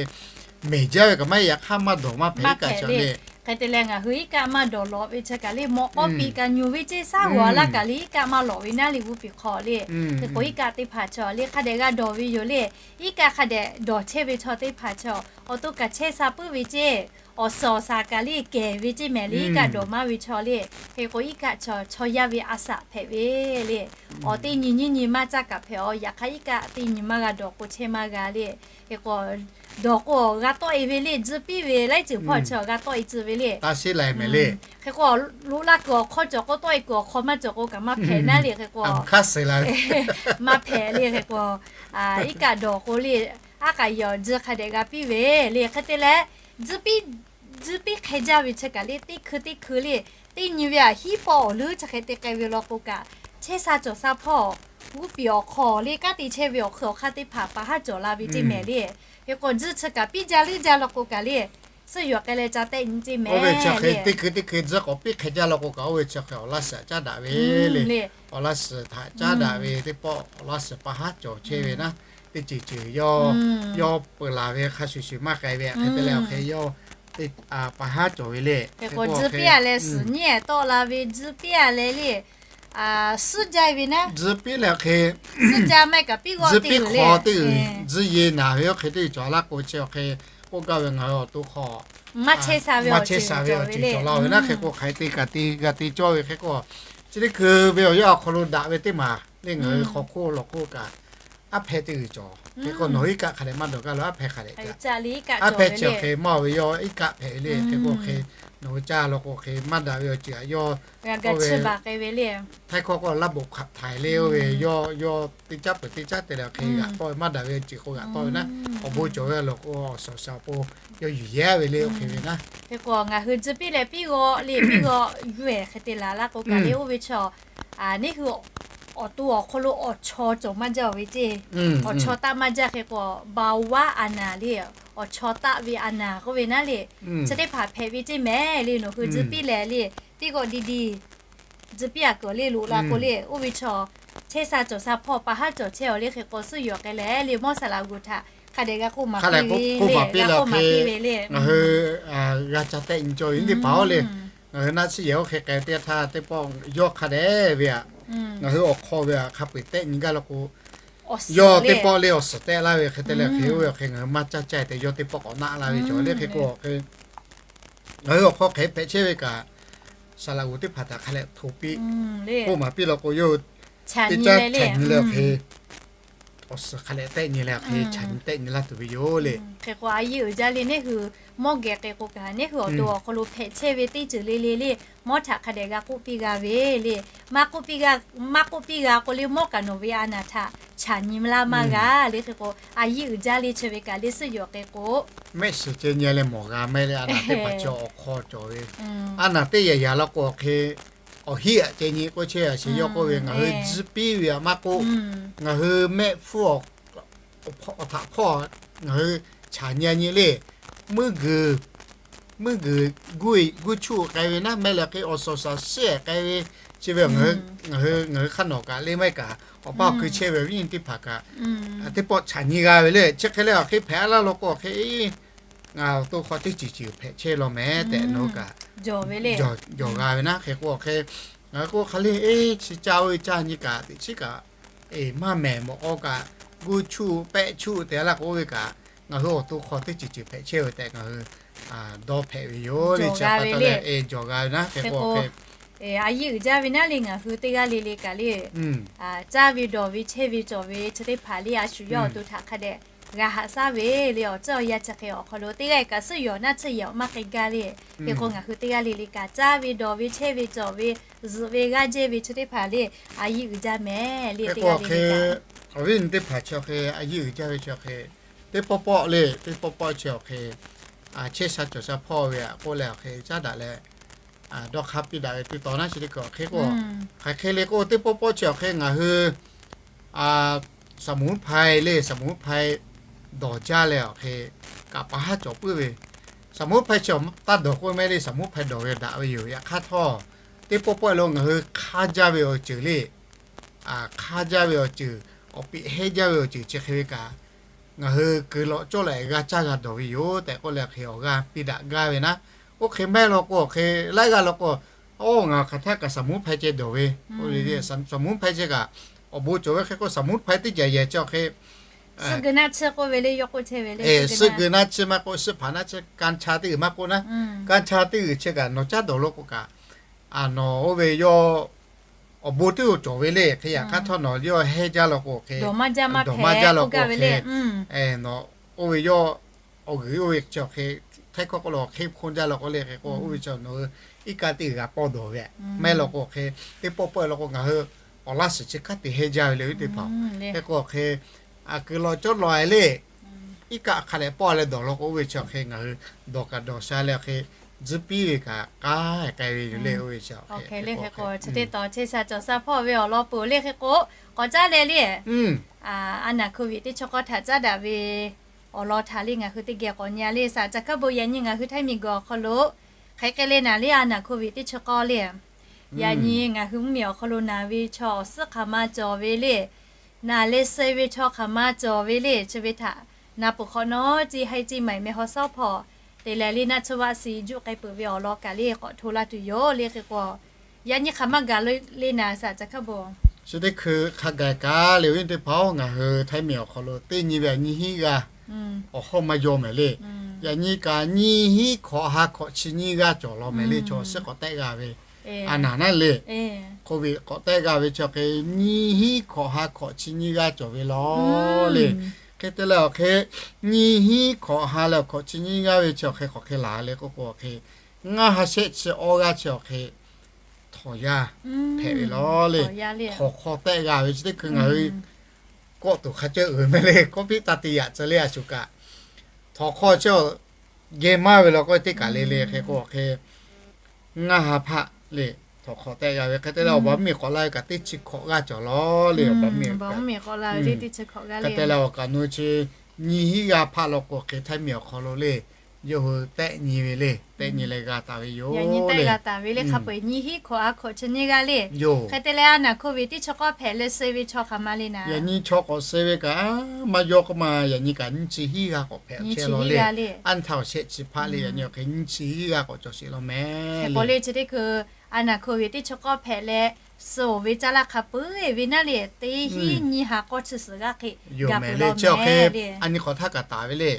mehˬ jaˇ ve kaꞈ maˇ heˆ, yaꞈ hk'aˇ maˇ dawˬ maˇ hpehꞈ iˉ kaˆ chi le. Hk'e te leh ngaˬ hui iˉ kaˆ maˇ dawˬ lawꞈ ve chi kaꞈ le, mawꞈ k'aw piꞈ kaꞈ nyuˬ ve ceˇ, shaˉ g'awˬ a laˇ kaꞈ le iˉ kaˆ maˇ lawꞈ ve naˉ le g'uˇ piˍ hk'aw le. Hk'e k'o iˉ kaˆ teˇ hpaˍ chi le hk'a dehꞈ g'a dawˬ ve yoˬ le. Iˉ kaˆ hk'a dehꞈ dawˬ chehˇ ve chaw teˇ hpaˍ chi awˬ to kaꞈ chehˇ sha puiˉ ve ceˇ, awˬ suhˍ awˬ shaˍ kaꞈ le kehˬ ve ceˇ mehˍ le iˉ kaˆ dawˬ maˇ ve chaw le. Hk'e k'o iˉ kaˆ chaw chaw yaˇ ve a shaꞈ hpehꞈ ve le. Awˬ teˇ nyi nyiˇ nyi maˇ caˇ kaꞈ hpehꞈ a, yaꞈ hk'aˇ iˉ kaˆ teˇ nyi maˇ g'a dawˬ k'o chehˇ maˇ g'a le. Hk'e k'o dawˬ k'o g'a tawˆ e ve le, tzuhˇ piˇ ve laiˉ ceuˬ hpawˇ chi g'a tawˆ e tcuh ve le. Hk'e k'o loꞈ laˇ kuiˬ awˬ hk'aw cawˬ k'o tawˆ e kuiˬ awˬ hk'aw maˇ cawˬ k'o kaꞈ maˇ hpehꞈ naˉ le. Hk'e k'o maˇ hpehꞈ le. Hk'e k'o iˉ kaˆ dawˬ k'o le, aˉ k'aꞈ yawˬ tzuhˇ hk'a dehꞈ g'a piˇ ve le. Hk'e te leh tzuhˇ piˇ hk'e jaˇ ve chi kaꞈ le teˇ hkui teˇ hkui le, teˇ nyi ve aꞈ hiˉ pawˆ awˬ leuˉ chi hk'e te k'ai ve law k'o kaꞈ chehˇ sha cawˬ sha hpawˇ g'uˇ piˍ awˬ hk'aw le kanˉ te chehˇ ve awˬ hk'aw hk'aˇ teˇ hpaˍ pa haˉ cawˬ la ve ceˇ mehˍ le. Hk'e k'o, tzuhˇ chi kaꞈ piˇ jaˇ leuˉ jaˇ law k'o kaꞈ le, suhˉ yuˬ k'ai leh ca tehˆ nyi ceˇ mehˍ le. Oˇ ve chi hk'e teˇ hkui teˇ hkui tzuhˇ k'awꞈ piˇ hk'e jaˇ law k'o kaꞈ, oˇ ve chi hk'e awˬ laˇ suhˍ caˉ daꞈ ve le. Awˬ laˇ suhˍ htaꞈ caˉ daꞈ ve teˇ pawˆ awˬ laˇ suhˍ pa haˉ cawˬ chehˇ ve naˉ, teˇ ceuˬ ceuˬ yawˇ, yawˇ peuˬ laˬ ve hk'a shuˍ shuˍ maˇ k'ai ve hk'e te leh awˬ hk'e yawˇ pa haˉ cawˬ ve le. Hk'e k'o, tzuhˇ piˇ a leh suhˍ nyi tawˆ la ve, tzuhˇ piˇ a leh le, suhˉ jaˇ ve naˉ, tzuhˇ piˇ leh awˬ hk'e, tzuhˇ piˇ hk'aw teˇ uiˍ, tzuhˇ ye naˍ ve oˇ hk'e teˇ uiˍ cawˬ laˇ k'o chi awˬ hk'e, k'oˆ gaˇ ve ngaˬ hui awˬ to hk'aw maˇ chehˇ sha ve awˬ ceuˬ cawˬ ve le. Hk'e k'o, hk'aˬ hk'e te kaꞈ te g'a te cawˇ ve hk'e k'o, chi teˇ hkui ve awˬ yanˇ awˬ hk'aw lo daꞈ ve teˇ maˬ le, ngaˬ hui hk'aw hk'oˆ lawˬ hk'oˆ kaꞈ aˉ hpehˇ teˇ uiˍ cawˬ. Hk'e k'o, nawˬ hui iˉ kaˆ hk'a dehꞈ maˇ dawˬ gaˇ lo, aˉ hpehˇ hk'a dehꞈ ca, aˉ hpehˇ chi awˬ hk'e maˇ oˬ ve yawˇ iˉ kaˆ hpehꞈ ve le. Hk'e k'o, hk'e nawˬ hui caˇ law k'o hk'e maˇ daꞈ ve awˬ ceuˬ aꞈ yawˇ, oˇ ve htaiˇ hkawˇ k'o ระบบขับถ่าย le, oˇ ve yawˇ yawˇ teˇ caˉ peuˬ teˇ caˉ te leh awˬ hk'e g'aꞈ tawˆ ve, maˇ daꞈ ve awˬ ceuˬ k'o g'aꞈ tawˆ ve naˉ, awˬ bon cawˬ ve a law k'o awˬ suhˍ awˬ suhˍ awˬ pon yawˇ yuˬ yehˇ ve le. Oˇ hk'e ve naˉ, hk'e k'o ngaˬ hui tzuhˇ piˇ leh piˇ g'awˆ le, piˇ g'awˆ yuˬ-ehˍ hk'e te laˬ laˇ k'o kaꞈ le, oˇ ve chaw neˇ hui awˬ to awˬ hk'aw lo awˬ chaw cawˬ maˇ jaˇ ve ceˇ. Awˬ chaw taˆ maˇ jaˇ hk'e k'o, เบาหวาน le, awˬ chaw taˆ ve a naˍ k'oˆ ve naˉ le, chi teˇ hpaˍ hpehꞈ ve ceˇ mehˍ le. Nawˬ hui tzuhˇ piˇ leh le, piˇ g'awˆ ดีๆ tzuhˇ piˇ a kuiˬ le loꞈ la k'o le, oˇ ve chaw chehˇ sha cawˬ sha hpawˇ pa haˉ cawˬ chehˇ awˬ le. Hk'e k'o, suhˉ yuˬ k'ai leh le, mawˇ saˍ laꞈ g'uˬ htaꞈ hk'a dehꞈ g'a k'oˆ maˍ piˇ ve le, g'a k'oˆ maˍ piˇ ve le. Ngaˬ hui g'a ca tehˆ nyi cawˇ ve teˇ hpaˍ oˇ le, ngaˬ hui naˆ tsuhˇ yehˬ oˇ hk'e k'ai teˇ htaˇ teˇ pawˆ yawˇ hk'a dehꞈ ve aꞈ, ngaˬ hui awˬ hk'aw ve aꞈ hk'a peu-eˬ tehˆ nyi gaˇ law k'o, yawˇ teˇ pawˆ le awˬ suhˍ tehˆ laˇ ve hk'e te leh hk'e, oˇ ve awˬ hk'e ngaˬ hui maˇ caˇ caˇ tehꞈ yawˇ teˇ pawˆ k'awꞈ naˆ laˇ ve cawˬ le. Hk'e k'o, ngaˬ hui awˬ hk'aw hk'e hpehꞈ chehˇ ve kaꞈ, saˍ laꞈ g'uˬ teˇ hpaˍ htaꞈ hk'a dehꞈ hto piˇ, k'oˆ maˍ piˇ law k'o, yawˇ teˇ caˉ chaꞈ nyi leh awˬ hk'e, awˬ suhˍ hk'a dehꞈ tehˆ nyi leh awˬ hk'e chaꞈ nyi tehˆ nyi laˇ tuˬ ve yoˬ le. Hk'e k'o, a yeˇ uiˍ jaˇ le, neˇ hui mawˇ geh k'e k'o kaꞈ, neˇ hui awˬ to awˬ hk'aw lo hpehꞈ chehˇ ve teˇ ceuˬ le le le, mawˇ htaꞈ hk'a dehꞈ g'a k'oˆ piˇ g'a ve le. Maˇ k'oˆ piˇ g'a, maˇ k'oˆ piˇ g'a k'o le, mawˇ kaꞈ nawˬ ve a naˍ htaꞈ chaꞈ nyi laˇ maˇ g'a le. Hk'e k'o, a yeˇ uiˍ jaˇ le, chi ve kaꞈ le suhˉ yuˬ k'e k'o, mehˆ shiˍ ceh nyi leh mawˬ g'a mehˆ le, a naˍ teˇ hpaˍ chi awˬ hk'aw cawˬ ve, a naˍ teˇ yaꞈ yaꞈ law k'o awˬ hk'e awˬ hiˉ aꞈ ceh nyi k'oˆ chehˇ a sheˍ yawˇ k'oˆ ve, ngaˬ hui tzuhˇ piˇ ve aꞈ maˇ k'oˆ, ngaˬ hui mehˆ hpfuhˇ awˬ htaꞈ hpawˇ ngaˬ hui chaꞈ nyi a nyi le, meuˇ guiˬ meuˇ guiˬ guˇ chuˇ k'ai ve naˉ, mehˆ leh hk'e awˬ suhˍ awˬ shaˍ shiˉ k'ai ve, chi ve ngaˬ hui, ngaˬ hui hk'aˇ nawˬ kaꞈ le maˇ heˆ kaꞈ, awˬ paˇ awˬ kui chehˇ ve awˬ viˉ nyi teˇ hpaˍ kaꞈ, teˇ pawˆ chaꞈ nyi g'a ve le. Chi hk'e leh awˬ hk'e hpehꞈ laˇ law k'o awˬ hk'e, ngaˬ awˬ to hk'aw teˇ ceuˬ ceuˬ hpehꞈ chehˇ law mehˍ tehꞈ nawˬ hui kaꞈ jawˬ g'a ve naˉ. Hk'e k'o awˬ hk'e, ngaˬ hui k'o hk'a le, eˇ, chi caˇ oˇ ve caˇ nyi kaꞈ teꞈ chiˉ kaꞈ, eˬ, maˇ mehˍ mawˬ k'aw kaꞈ, guˇ chuˇ pehˆ chuˇ te laˇ k'o oˇ ve kaꞈ, ngaˬ hui awˬ to hk'aw teˇ ceuˬ ceuˬ hpehꞈ chehˇ ve tehꞈ ngaˬ hui dawˇ hpehꞈ ve yoˬ le. Chi pa taw leh, eˬ, jawˬ g'a ve naˉ. Hk'e k'o, a yeˇ uiˍ jaˇ ve naˉ le, ngaˬ hui teˇ g'aˇ le le kaꞈ le, caˇ ve dawˬ ve chehˇ ve cawˬ ve chi teˇ hpaˍ le, a shu yawˇ awˬ to htaꞈ hk'a dehꞈ g'a haꞈ shaˉ ve le. Awˬ ceuˬ awˬ yanˇ chi hk'e awˬ hk'aw lo teˇ g'aˇ kaꞈ suhˉ yawˬ naˆ tsuhˇ yehˬ maˇ hk'e gaˇ le. Hk'e k'o, ngaˬ hui teˇ g'aˇ le le kaꞈ caˇ ve dawˬ ve chehˇ ve cawˬ ve, zuhꞈ ve g'aˇ jehˇ ve chi teˇ hpaˍ le, a yeˇ uiˍ jaˇ mehˍ le. Teˇ g'aˇ le le kaꞈ, awˬ viˉ nyi teˇ hpaˍ chi awˬ hk'e a yeˇ uiˍ jaˇ ve chi awˬ hk'e, teˇ pawˆ pawˆ le, teˇ pawˆ pawˆ chi awˬ hk'e, chehˇ sha cawˬ sha hpawˇ ve aꞈ k'oˆ leh awˬ hk'e caˉ daꞈ leh, dawˇ hk'aˇ piˇ daꞈ ve teˇ taw naˉ chi teˇ hkui awˬ hk'e k'o, hk'aˬ hk'e le k'o teˇ pawˆ pawˆ chi awˬ hk'e ngaˬ hui สมุนไพร le, สมุนไพร dawˬ jaˇ leh awˬ hk'e kaꞈ pa haˉ cawˬ puiˉ ve, สมุนไพร chi awˬ taˇ dawˬ k'oˆ mehˍ le, สมุนไพร dawˬ ve daꞈ ve yoˬ. Yaꞈ hk'aˇ htawˇ, teˇ pawˆ pawˆ lo ngaˬ hui hk'aˇ jaˇ ve awˬ ceuˬ le, hk'aˇ jaˇ ve awˬ ceuˬ, awˬ piꞈ heˇ jaˇ ve awˬ ceuˬ chi hk'e ve kaꞈ, ngaˬ hui kuiˬ lawꞈ cawˇ leh g'a caˇ g'a dawˬ ve yoˬ tehꞈ k'oˆ leh awˬ hk'e awˬ g'aˇ piˇ daꞈ gaˇ ve naˉ. Oˇ hk'e mehˆ law k'o awˬ hk'e laiˉ g'aˇ law k'o, oˇ ngaˬ hk'aˬ htaˇ kaꞈ สมุนไพร ceh dawˬ ve, สมุนไพร ceh kaꞈ awˬ bon cawˬ ve hk'e k'o สมุนไพร teˇ caˬ yehˬ chi awˬ hk'e, suhˆ geu naˆ chi maˇ k'oˆ, suhˆ hpaˍ naˆ chi, กัญชา teˇ g'uiˬ maˇ k'oˆ naˉ, กัญชา teˇ g'uiˬ chi kaꞈ nawˬ caˉ dawˬ lo k'o kaꞈ, nawˬ oˇ ve yawˇ awˬ bon teˇ cawˬ ve le. Hk'e yaꞈ hk'aˇ htawˇ nawˬ yawˇ heˇ jaˇ law k'o hk'e, dawˬ maˇ jaˇ law k'o hk'e, nawˬ oˇ ve yawˇ awˬ g'uiˬ oˇ ve chi awˬ hk'e, htaiˇ hkawˇ k'oˆ lo hk'e hponˇ jaˇ law k'o le. Hk'e k'o oˇ ve chi nawˬ hui iˉ kaˆ teˇ g'uiˬ g'a pawˇ dawˬ ve, mehˆ law k'o hk'e, teˇ pawˆ pawˆ law k'o ngaˬ hui awˬ laˇ suhˍ chi kanˉ te heˇ jaˇ ve le ve teˇ hpaˍ. Hk'e k'o hk'e, kuiˬ lawꞈ cawˇ lawꞈ e le, iˉ kaˆ hk'a dehꞈ pawˇ leh dawˬ law k'o oˇ ve chi awˬ hk'e ngaˬ hui dawˬ kaꞈ dawˬ sha leh awˬ hk'e, tzuhˇ piˇ ve kaꞈ k'ai k'ai ve yoˬ le. Oˇ ve chi hk'e le hk'e k'o, chi teˇ taw chehˇ sha cawˬ sha hpawˇ ve awˬ lawn peuˬ le hk'e k'o, k'awꞈ caˉ leh le, a naˬ hk'oˆ ve teˇ chi k'awˇ htaꞈ caˉ daꞈ ve awˬ lawn htaꞈ le ngaˬ hui teˇ geh k'awꞈ nyi a le. Saˍ caˍ hkaˇ bon yaꞈ nyi ngaˬ hui Htaiˇ miˬguiˬ awˬ hk'aw lo hk'e k'ai le naˍ le, a naˬ hk'oˆ ve teˇ chi k'awˇ le, yaꞈ nyi ngaˬ hui mvuhˇmiˬ awˬ hk'aw lo naˬ ve chaw awˬ suhˉ hk'aˬ ma cawˬ ve le. Naˬ leh suh ve chaw hk'aˬ ma cawˬ ve le. Chi ve htaꞈ na peuˬ hk'awꞈ nawˉ, ceˇ haiˇ ceˇ maiˍ meh haw sawˉ hpawˇ te leh le naˆ tsuhˇ vaˆ si juˆ k'ai peuˬ ve awˬ lawn kaꞈ le k'awꞈ hto laˇ tuˬ yoˬ le hk'e k'o, yaꞈ nyi hk'aˬ ma gaˬ le naˍ saˍ caˍ hkaˇ bon. Chi teˇ hkui hk'a gaˬ kaꞈ le, awˬ viˉ teˇ hpaˍ-oˬ, ngaˬ hui Htaiˇ miˬ awˬ hk'aw lo teˇ nyi ve yaꞈ nyi hiˉ g'aˇ awˬ hawˉ maˇ yaw mehˍ le. Yaꞈ nyi kaꞈ nyiˇ hinˉ hkawꞈ ha hkawꞈ chi nyiˇ g'aˇ cawˬ law mehˍ le, chaw awˬ suhˉ k'awꞈ tehˆ g'a ve. A naˬ naˉ le, hk'oˆ ve k'awꞈ tehˆ g'a ve chi awˬ hk'e nyiˇ hinˉ hkawꞈ ha hkawꞈ chi nyiˇ g'aˇ cawˬ ve law le. Hk'e te leh awˬ hk'e nyiˇ hinˉ hkawꞈ ha leh awˬ hkawꞈ chi nyiˇ g'aˇ ve chi awˬ hk'e k'awꞈ hk'e laˬ le k'oˆ k'o awˬ hk'e, ngaˇ ha shehˆ chi awˇ g'aˇ chi awˬ hk'e htawnˍ yaˇ hpehꞈ ve law le. Htawnˍ hk'aw tehˆ g'a ve chi teˇ hkui ngaˬ hui kawˆ tuˬ hk'a cawˇ uiˍ mehˍ le, kawˆ piˉ taˇ te yaꞈ tcuh le a shuˍ kaꞈ, htawnˍ hk'aw chi geh maˇ ve law k'o teˇ kaˬ le le hk'e k'o awˬ hk'e ngaˇ ha hpaˆ le htawnˍ hk'aw tehˆ g'a ve. Hk'e te leh awˬ baˬ mvuhˇmiˬ k'awꞈ la ve kaꞈ teˇ chi hkawꞈ g'aˇ cawˬ law le. Awˬ baˬ mvuhˇmiˬ k'awꞈ la ve teˇ chi hkawꞈ g'aˇ le. Hk'e te leh awˬ kaꞈ nu chi nyiˇ hinˉ g'aˇ hpaˆ law k'o hk'e Htaiˇ miˬ awˬ hk'aw lo le, yawˇ hui tehˆ nyi ve le, tehˆ nyi leh g'a taˍ ve yoˬ le. G'a taˍ ve le hk'a peu-eˬ nyiˇ hinˉ hkawꞈ ha hkawꞈ chi nyiˇ g'aˇ le. Hk'e te leh a naˬ hk'oˆ ve teˇ chi k'awˇ hpehꞈ leh suh ve chaw hk'aˬ ma le naˍ. Yaꞈ nyi chaw k'awꞈ suh ve kaꞈ maˇ yawˇ k'oˆ ma, yaꞈ nyi kaꞈ nyiˇ chi hiˉ g'aˇ k'awꞈ hpehꞈ chehˇ law le. Anˇ htaˇ awˬ shehˆ chi hpaˆ le, yaꞈ nyi awˬ hk'e nyiˇ chi hiˉ g'aˇ k'awꞈ cawˬ sheˍ law mehˍ le. Chi teˇ hkui a naˬ hk'oˆ ve teˇ chi k'awˇ hpehꞈ leh suh ve caˇ laˇ hk'a peu-eˬ ve naˉ le, teˇ hinˉ nyiˇ ha k'awˇ chi suhˍ g'aˇ hk'e yoˬ mehˍ le. Chi awˬ hk'e a nyi k'awꞈ htaˇ kaꞈ taˍ ve le.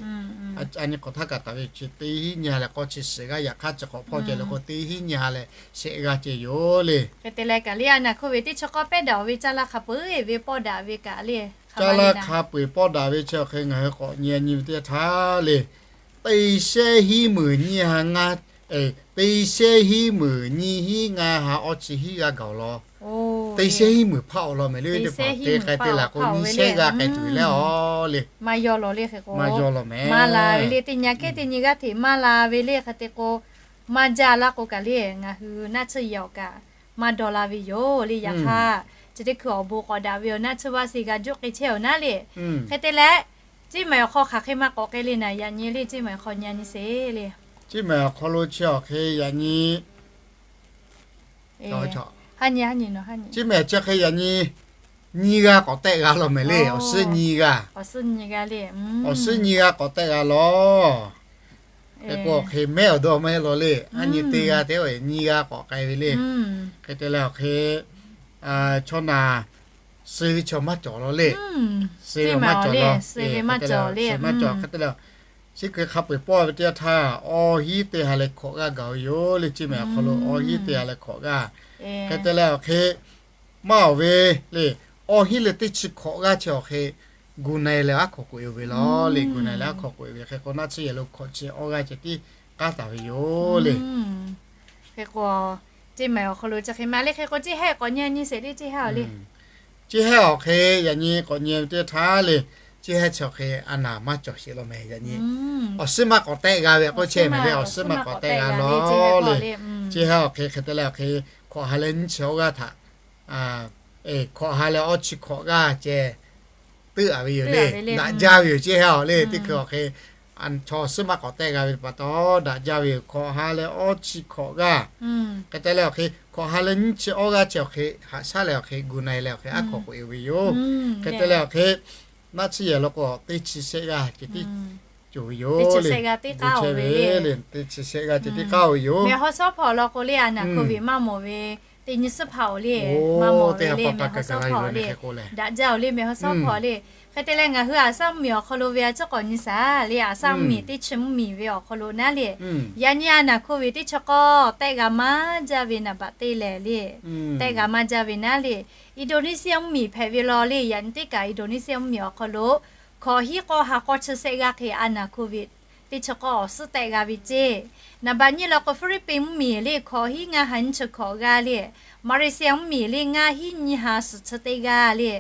A nyi k'awꞈ htaˇ kaꞈ taˍ ve chi teˇ hinˉ nyiˇ ha leh k'awˇ chi suhˍ g'aˇ, yaꞈ hk'aˇ chi k'awꞈ hpawˇ ceh le k'o teˇ hinˉ nyiˇ ha leh shehˆ g'aˇ ceh yoˬ le. Hk'e te leh kaꞈ le a naˬ hk'oˆ ve teˇ chi k'awˇ pehˉ daꞈ ve caˇ laˇ hk'a peu-eˬ ve pawˇ daꞈ ve kaꞈ le. Caˇ laˇ hk'a peu-eˬ pawˇ daꞈ ve chi awˬ hk'e ngaˬ hui k'awꞈ nyi nyi ve teˇ htaˇ le, teˇ shehˆ hinˉ meunˍ nyiˇ ha ngaˇ, teˇ shehˆ hinˉ meunˍ nyiˇ hinˉ ngaˇ ha awˇ chi hiˉ g'aˇ gaˬ-oˬ law. Teˇ shehˆ hinˉ meunˍ hpaˆ awˬ lawn mehˍ le. Teˇ hpaˍ te k'ai te laˬ k'o nyiˇ shehˆ g'aˇ k'ai tuˬ ve le a le. Maˇ yaw law le hk'e k'o, maˇ la ve le teˇ nyi aꞈ kehˉ teˇ nyi g'aˇ hteꞈ maˇ la ve le hk'e te k'o, maˇ jaˇ laˇ k'o kaꞈ le ngaˬ hui naˆ tsuhˇ yehˬ awˬ kaꞈ maˇ dawˇ la ve yoˬ le. Yaꞈ hk'aˇ chi teˇ hkui awˬ bon k'awꞈ daꞈ ve awˬ naˆ tsuhˇ vaˆ se g'a juˆ k'ai chehˇ awˬ naˉ le. Hk'e te leh Ceˇ mehˍ awˬ hk'aw hk'aˬ hk'e maˇ k'awꞈ k'ai le naˍ, yaꞈ nyi le ceˇ mehˍ awˬ hk'aw nyi nyi sheˍ le. Ceˇ mehˍ awˬ hk'aw lo chi awˬ hk'e yaꞈ nyi, ceˇ mehˍ chi hk'e yaꞈ nyi nyiˇ g'aˇ k'awꞈ tehˆ g'a law mehˍ le. Awˬ suhˉ nyiˇ g'aˇ, awˬ suhˉ nyiˇ g'aˇ k'awꞈ tehˆ g'a law. Hk'e k'o awˬ hk'e mehˉ awˬ dawˇ maˇ heˆ law le. A nyi teˇ g'aˇ te nyiˇ g'aˇ k'awꞈ k'ai ve le. Hk'e te leh awˬ hk'e chaw naˬ suh ve chaw maˇ cawˬ law le. Suh ve maˇ cawˬ law. Suh maˇ cawˬ. Hk'e te leh chi hk'e hk'a peu-eˬ pawˇ ve teˇ yanˇ htaˇ awˇ hinˉ teˇ ha leh hkawꞈ g'aˇ gaˬ ve yoˬ le. Ceˇ mehˍ awˬ hk'aw lo awˇ hinˉ teˇ ha leh hkawꞈ g'aˇ. Hk'e te leh awˬ hk'e maˇ awˬ ve le, awˇ hinˉ leh teˇ chi hkawꞈ g'aˇ chi awˬ hk'e gu na-e leh aˉ hk'aw k'oꞈ-e ve law le. Gu na-e leh aˉ hk'aw k'oꞈ-e ve hk'e k'o naˆ tsuhˇ yehˬ lo hkawꞈ chi awˇ g'aˇ ceh tiˉ k'aˉ taˍ ve yoˬ le. Hk'e k'o, ceˇ mehˍ awˬ hk'aw lo chi hk'e maˇ le hk'e k'o ceˇ hehˆ k'awꞈ nyi nyi sheˍ le ceˇ hehˆ awˬ le. Ceˇ hehˆ awˬ hk'e yaꞈ nyi k'awꞈ nyi teˇ htaˇ le, ceˇ hehˆ chi awˬ hk'e a naˍ maˇ cawˬ sheˍ law mehˍ yaꞈ nyi. Awˬ suhˉ maˇ k'awꞈ tehˆ g'a ve k'oˆ chehˇ mehˍ le. Awˬ suhˉ maˇ k'awꞈ tehˆ g'a law le. Ceˇ hehˆ awˬ hk'e hk'e te leh awˬ hk'e hkawꞈ ha leh nyiˇ chi awˇ g'aˇ htaꞈ hkawꞈ ha leh awˇ chi hkawꞈ g'aˇ ceh teuˆ-a ve yoˬ le. Daꞈ jaˇ ve yoˬ ceˇ hehˆ awˬ le. Teˇ hkui awˬ hk'e chaw suhˉ maˇ k'awꞈ tehˆ g'a ve pa taw daꞈ jaˇ ve yoˬ. Hkawꞈ ha leh awˇ chi hkawꞈ g'aˇ hk'e te leh awˬ hk'e hkawꞈ ha leh nyiˇ chi awˇ g'aˇ ceh awˬ hk'e haꞈ shaˉ leh awˬ hk'e gu na-e leh awˬ hk'e aˉ hk'aw k'oꞈ-e ve yoˬ. Hk'e te leh awˬ hk'e naˆ tsuhˇ yehˬ lo k'o teˇ chi shehˆ g'aˇ ceh tiˉ cawˬ ve yoˬ le. Teˇ chi shehˆ g'aˇ ceh tiˉ k'aˉ-o ve yoˬ. Mehˍ haw shawˉ hpaw lo k'o le a naˍ hk'oˆ ve maˇ mawˬ ve teˇ nyi suhˉ hpaˍ-oˬ le. Maˇ mawˬ ve le mehˍ haw shawˉ hpaw le. Daꞈ jaˇ-oˬ le mehˍ haw shawˉ hpaw le. Hk'e te leh ngaˬ hui aˬ saˉ mvuhˇmiˬ awˬ hk'aw lo ve a ciˉ k'awꞈ nyi shaˍ le. Aˬ saˉ mvuhˇmiˬ teˇ chi mvuhˇmiˬ ve awˬ hk'aw lo naˉ le, yaꞈ nyi a naˍ hk'oˆ ve teˇ chi k'awˇ tehˆ g'a maˇ jaˇ ve naˍ baꞈ te lehˬ le, tehˆ g'a maˇ jaˇ ve naˉ le, Indonesia mvuhˇmiˬ hpehꞈ ve law le. Yaꞈ nyi teˇ kaꞈ Indonesia mvuhˇmiˬ awˬ hk'aw lo hkawꞈ hinˉ k'awˇ ha k'awˇ chi shehˆ g'aˇ hk'e a naˍ hk'oˆ ve teˇ chi k'awˇ awˬ suhˉ tehˆ g'a ve ceˇ. Naˍ baꞈ nyiˇ law k'o Philippines mvuhˇmiˬ le hkawꞈ hinˉ ngaˇ ha nyiˇ chi hkawꞈ g'aˇ le, Malaysia mvuhˇmiˬ le ngaˇ hinˉ nyiˇ ha suhˍ chi teˇ g'aˇ le,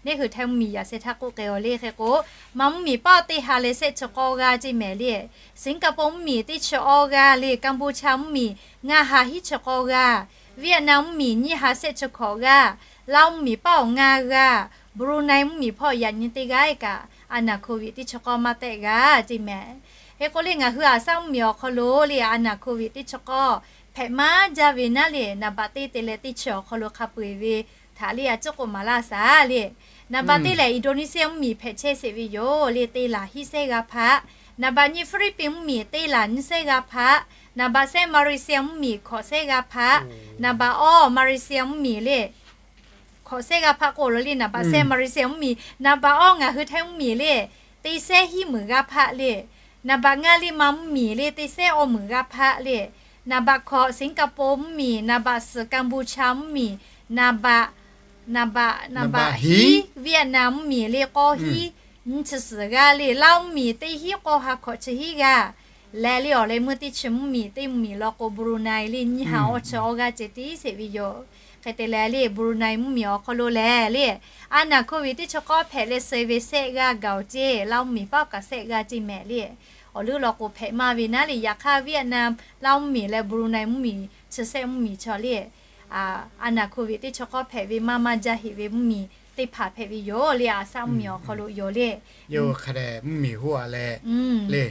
Neˇ hui Htaiˇ mvuhˇmiˬ yaꞈ sheh htaˇ k'oˆ k'ai-o le hk'e k'o, Manˇ mvuhˇmiˬ paˇ teˇ ha leh shehˆ chi k'awˇ g'aˇ ceˇ mehˍ le. Singkapoˇ mvuhˇmiˬ teˇ chi awˇ g'aˇ le. Kanˍbuˍchaˇ mvuhˇmiˬ ngaˇ ha hiˉ chi k'awˇ g'aˇ, Vietnam mvuhˇmiˬ nyiˇ ha shehˆ chi hkawꞈ g'aˇ, Laoˇ mvuhˇmiˬ paˇ awˬ ngaˇ g'aˇ, Brunei mvuhˇmiˬ hpawˇ yaꞈ nyi teˇ g'aˇ kaꞈ, a naˍ hk'oˆ viꞈ teˇ chi k'awˇ maˇ tehˆ g'a ceˇ mehˍ. Hk'e k'o le ngaˬ hui Aˍsaˆ mvuhˇmiˬ awˬ hk'aw lo le a naˍ hk'oˆ viꞈ teˇ chi k'awˇ hpehꞈ maˇ jaˇ ve naˉ le, naˍ baꞈ teˇ te leh teˇ chi awˬ hk'aw lo hk'a peu-eˬ ve htaꞈ le a ciˉ k'oˆ maˍ laˇ shaˍ le. Naˍ baꞈ teˇ lehˬ Indonesia mvuhˇmiˬ hpehꞈ chehˇ sheˍ ve yoˬ le, teˇ laˬ hiˉ sehˉ g'aˇ hpaˆ. Naˍ baꞈ nyi Philippines mvuhˇmiˬ teˇ laˬ nyiˇ sehˉ g'aˇ hpaˆ. Naˍ baꞈ shehˆ Malaysia mvuhˇmiˬ hkawꞈ sehˉ g'aˇ hpaˆ. Naˍ baꞈ awˇ Malaysia mvuhˇmiˬ le hkawꞈ sehˉ g'aˇ hpaˆ k'oˆ lo le, naˍ baꞈ shehˆ Malaysia mvuhˇmiˬ, naˍ baꞈ awˇ ngaˬ hui Htaiˇ mvuhˇmiˬ le teˇ sehˉ hiˉ meunˍ g'aˇ hpaˆ le. Naˍ baꞈ ngaˇ le Manˇ mvuhˇmiˬ le teˇ sehˉ awˇ meunˍ g'aˇ hpaˆ le. Naˍ baꞈ hkawꞈ Singkapoˇ mvuhˇmiˬ, naˍ baꞈ suhˍ Kanˍbuˍchaˇ mvuhˇmiˬ, naˍ baꞈ, naˍ baꞈ, naˍ baꞈ hiˉ Vietnam mvuhˇmiˬ le k'awˇ hiˉ nyiˇ chi suhˍ g'aˇ le. Laoˇ mvuhˇmiˬ teˇ hiˉ k'awˇ ha hkawꞈ chi hiˉ g'aˇ leh le awˬ leh meuˇ teˇ chi mvuhˇmiˬ teˇ mvuhˇmiˬ law k'o Brunei le nyiˇ ha awˇ chi awˇ g'aˇ ceh tiˉ sheˍ ve yoˬ. Hk'e te leh le Brunei mvuhˇmiˬ awˬ hk'aw lo lehˬ le a naˍ hk'oˆ viꞈ teˇ chi k'awˇ hpehꞈ leh suh ve shehˆ g'aˇ gaˬ-oˬ ceˇ, Laoˇ mvuhˇmiˬ paˇ kaꞈ shehˆ g'aˇ ceˇ mehˍ le. Awˬ leuˉ law k'o hpehꞈ maˇ ve naˉ le, yaꞈ hk'aˇ Vietnam, Laoˇ mvuhˇmiˬ leh Brunei mvuhˇmiˬ chi shehˆ mvuhˇmiˬ chaw le a naˍ hk'oˆ viꞈ teˇ chi k'awˇ hpehꞈ ve maˇ maˇ jaˇ heꞈ ve mvuhˇmiˬ teˇ hpaˍ hpehꞈ ve yoˬ le. Aˍsaˆ mvuhˇmiˬ awˬ hk'aw lo yoˬ le. Hk'a dehꞈ mvuhˇmiˬ hoˆ-a leh le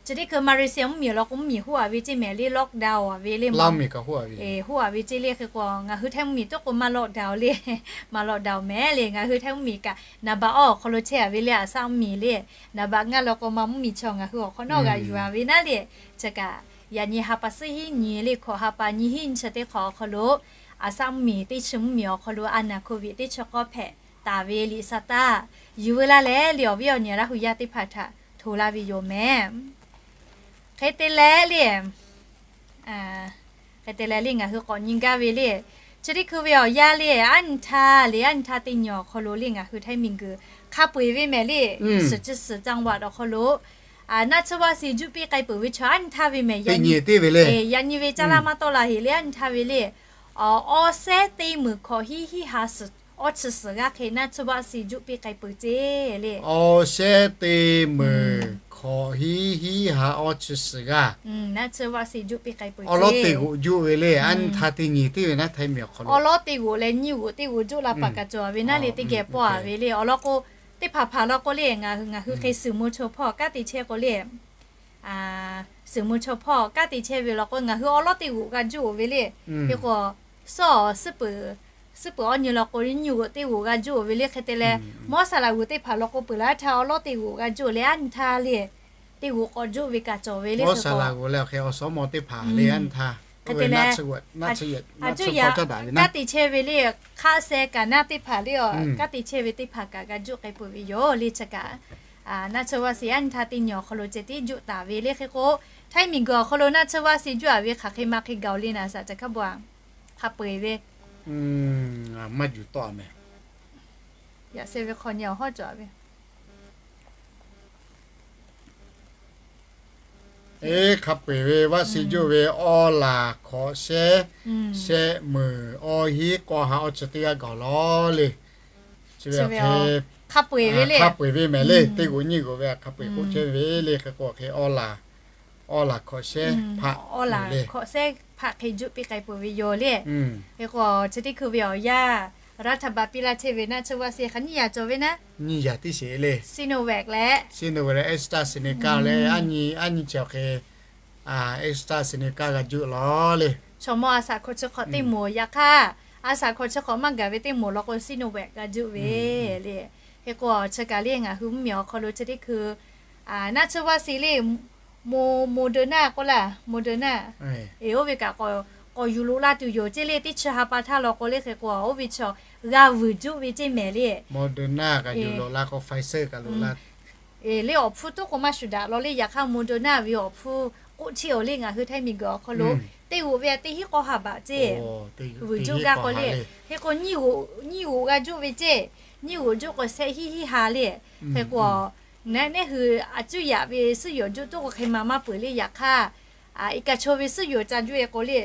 chi teˇ hkui Malaysia mvuhˇmiˬ awˬ lawn k'o mvuhˇmiˬ hoˆ-a ve ceˇ mehˍ le, lockdown-a ve le, hoˆ-a ve ceˇ le. Hk'e k'o ngaˬ hui Htaiˇ mvuhˇmiˬ toˉ k'o maˇ lockdown le, maˇ lockdown mehˍ le. Ngaˬ hui Htaiˇ mvuhˇmiˬ kaꞈ naˍ baꞈ awˇ awˬ hk'aw lo chehˇ-a ve le, Aˍsaˆ mvuhˇmiˬ le. Naˍ baꞈ ngaˇ law k'o Manˇ mvuhˇmiˬ chaw ngaˬ hui awˬ hk'awꞈ nawˉ g'a yuˬ-a ve naˉ le. Chi kaꞈ yaꞈ nyi ha pa suhˉ hiˉ nyi le hkawꞈ ha pa nyi hiˉ nyi chi teˇ hk'awꞈ awˬ hk'aw lo Aˍsaˆ mvuhˇmiˬ teˇ chi mvuhˇmiˬ awˬ hk'aw lo a naˍ hk'oˆ viꞈ teˇ chi k'awˇ hpehꞈ taˍ ve liꞈ sa taˇ yuˬ veu laˇ leh le awˬ viˉ awˬ nyi Laˇ hu yaˇ teˇ hpaˍ htaꞈ hto laˇ ve yoˬ mehˍ. Hk'e te leh le hk'e te leh le ngaˬ hui k'awꞈ nyi gaˇ ve le chi teˇ hkui ve awˬ yanˇ le aˉ nyi htaˇ le aˉ nyi htaˇ teˇ nyi awˬ hk'aw lo le ngaˬ hui Htaiˇ miˬguiˬ hk'a peu-eˬ ve mehˍ le, suhˍ chi suhˍ จังหวัด awˬ hk'aw lo naˆ tsuhˇ vaˆ si juˆ piˇ k'ai peuˬ ve chaw aˉ nyi htaˇ ve mehˍ. Yaꞈ nyi ve caˇ laˇ maˇ tawˆ la heꞈ le aˉ nyi htaˇ ve le awˬ awˇ sehˉ teˇ meunˍ hkawꞈ hiˉ hiˉ ha suhˍ awˇ chi suhˍ g'aˇ hk'e naˆ tsuhˇ vaˆ si juˆ piˇ k'ai peuˬ ceˇ le. Awˇ sehˉ teˇ meunˍ hkawꞈ hiˉ hiˉ ha awˇ chi suhˍ g'aˇ naˆ tsuhˇ vaˆ si juˆ piˇ k'ai peuˬ. Awˬ lawˉ te g'oꞈ juˆ ve le aˉ nyi htaˇ teˇ nyi teˇ ve naˉ Htaiˇ miˬ awˬ hk'aw lo awˬ lawˉ te g'oꞈ leh nyiˇ g'oꞈ teˇ g'oꞈ juˆ la paˍ kaꞈ cawˬ ve naˉ le teˇ geh pawˆ-a ve le. Awˬ lawn k'o teˇ hpaˍ hpaˍ law k'o le ngaˬ hui Hk'e suhˍ mo chaw hpawˇ kanˉ te chehˇ k'o le suhˍ mo chaw hpawˇ kanˉ te chehˇ ve law k'o ngaˬ hui awˬ lawˉ teˇ g'oꞈ g'a juˆ-oˬ ve le. Hk'e k'o suhˉ suhˉ peuˬ awˇ nyi law k'o nyiˇ g'oꞈ teˇ g'oꞈ g'a juˆ-oˬ ve le. Hk'e te leh mawˇ saˍ laꞈ g'oˍ teˇ hpaˍ law k'o peuˬ laˇ htaˇ awˬ lawˉ teˇ g'oꞈ g'a juˆ leh aˉ nyi htaˇ le teˇ g'oꞈ k'awꞈ juˆ ve kaꞈ cawˬ ve le. Mawˇ saˍ laꞈ g'oˍ leh awˬ hk'e awˬ suhˉ mawˇ teˇ hpaˍ le aˉ nyi htaˇ hk'e te leh a cuˇ yaꞈ kanˉ te chehˇ ve le hk'aˆ seh kaꞈ naˉ teˇ hpaˍ le a kanˉ te chehˇ ve teˇ hpaˍ kaꞈ g'a juˆ k'ai peuˬ ve yoˬ le. Chi kaꞈ naˆ tsuhˇ vaˆ si aˉ nyi htaˇ teˇ nyi awˬ hk'aw lo ceh tiˉ juˆ taˍ ve le. Hk'e k'o Htaiˇ miˬguiˬ awˬ hk'aw lo naˆ tsuhˇ vaˆ si juˆ-a ve hk'aˬ hk'e ma hk'e gaˬ-oˬ le naˍ shaꞈ ca hk'a bawˬ-a hk'a peu-eˬ ve maˇ juˬ tawˆ-a mehˍ. Yaꞈ sheh ve hk'aw nyi awˬ hawˉ cawˬ-a ve Eˬ, hk'a peu-eˬ ve vaˆ si juˆ ve awˇ laˬ hkawꞈ shehˉ, shehˆ meunˍ awˇ hiˉ k'awˇ ha awˇ chi teˇ g'aˇ gaˬ lawˬ le. Chi ve hk'a peu-eˬ ve le, hk'a peu-eˬ ve mehˍ le. Teˇ g'oꞈ nyiˇ g'oꞈ ve hk'a peu-eˬ k'oˆ chehˇ ve le. Hk'e k'o hk'e awˇ laˬ, awˇ laˬ hkawꞈ shehˉ hpaˆ, awˇ laˬ hkawꞈ shehˉ hpaˆ hk'e juˆ piˇ k'ai peuˬ ve yoˬ le. Hk'e k'o chi teˇ hkui ve awˬ yanˇ raˇ htaꞈ baˬ piˇ laˇ chehˇ ve naˆ tsuhˇ vaˆ si hk'aˬ nyiˇ yaꞈ cawˬ ve naˉ, nyiˇ yaꞈ tiˉ sheˍ le. Sinovac leh, Sinovac leh AstraZeneca leh aˉ nyi, aˉ nyi chi awˬ hk'e AstraZeneca g'a juˆ lawˬ le. Chaw mawˇ a shaꞈ hkawꞈ chi hk'awꞈ teˇ moˍ yaꞈ hk'aˇ, a shaꞈ hkawꞈ chi hk'awꞈ maˇ gaˬ ve teˇ moˍ law k'o Sinovac g'a juˆ ve le. Hk'e k'o chi kaˬ le ngaˬ hui mvuhˇmiˬ awˬ hk'aw lo chi teˇ hkui naˆ tsuhˇ vaˆ si le, Mo, Moderna k'oˆ laˇ, Moderna. Eˬ, oˇ ve kaꞈ k'awꞈ yuˬ loꞈ la tuˬ yoˬ ceˇ le. Teˇ chi ha pa htaˇ law k'o le hk'e k'o oˇ ve chaw g'a vuiˬ juˆ ve ceˇ mehˍ le. Moderna kaꞈ yuˬ loꞈ la k'o Pfizer kaꞈ loꞈ la. Eˬ, le awˬ hpfuhˇ toˉ k'o maˇ shuˍ daꞈ law le. Yaꞈ hk'aˇ Moderna ve awˬ hpfuhˇ k'oˆ cheˇ-oˬ le ngaˬ hui Htaiˇ miˬguiˬ awˬ hk'aw lo teˇ g'oꞈ ve teˇ hinˉ k'awˇ ha baꞈ ceˇ vuiˬ juˆ gaˇ k'o le. Hk'e k'o nyiˇ g'oꞈ g'a juˆ ve ceˇ, nyiˇ g'oꞈ juˆ k'o shehˆ hinˉ hinˉ ha le. Hk'e k'o neˉ hui a cuˇ yaꞈ ve suhˉ yoˬ juˆ toˉ k'o hk'e ma maˇ peuˬ le. Yaꞈ hk'aˇ iˉ kaꞈ chaw ve suhˉ yoˬ ca juˆ-e k'o le,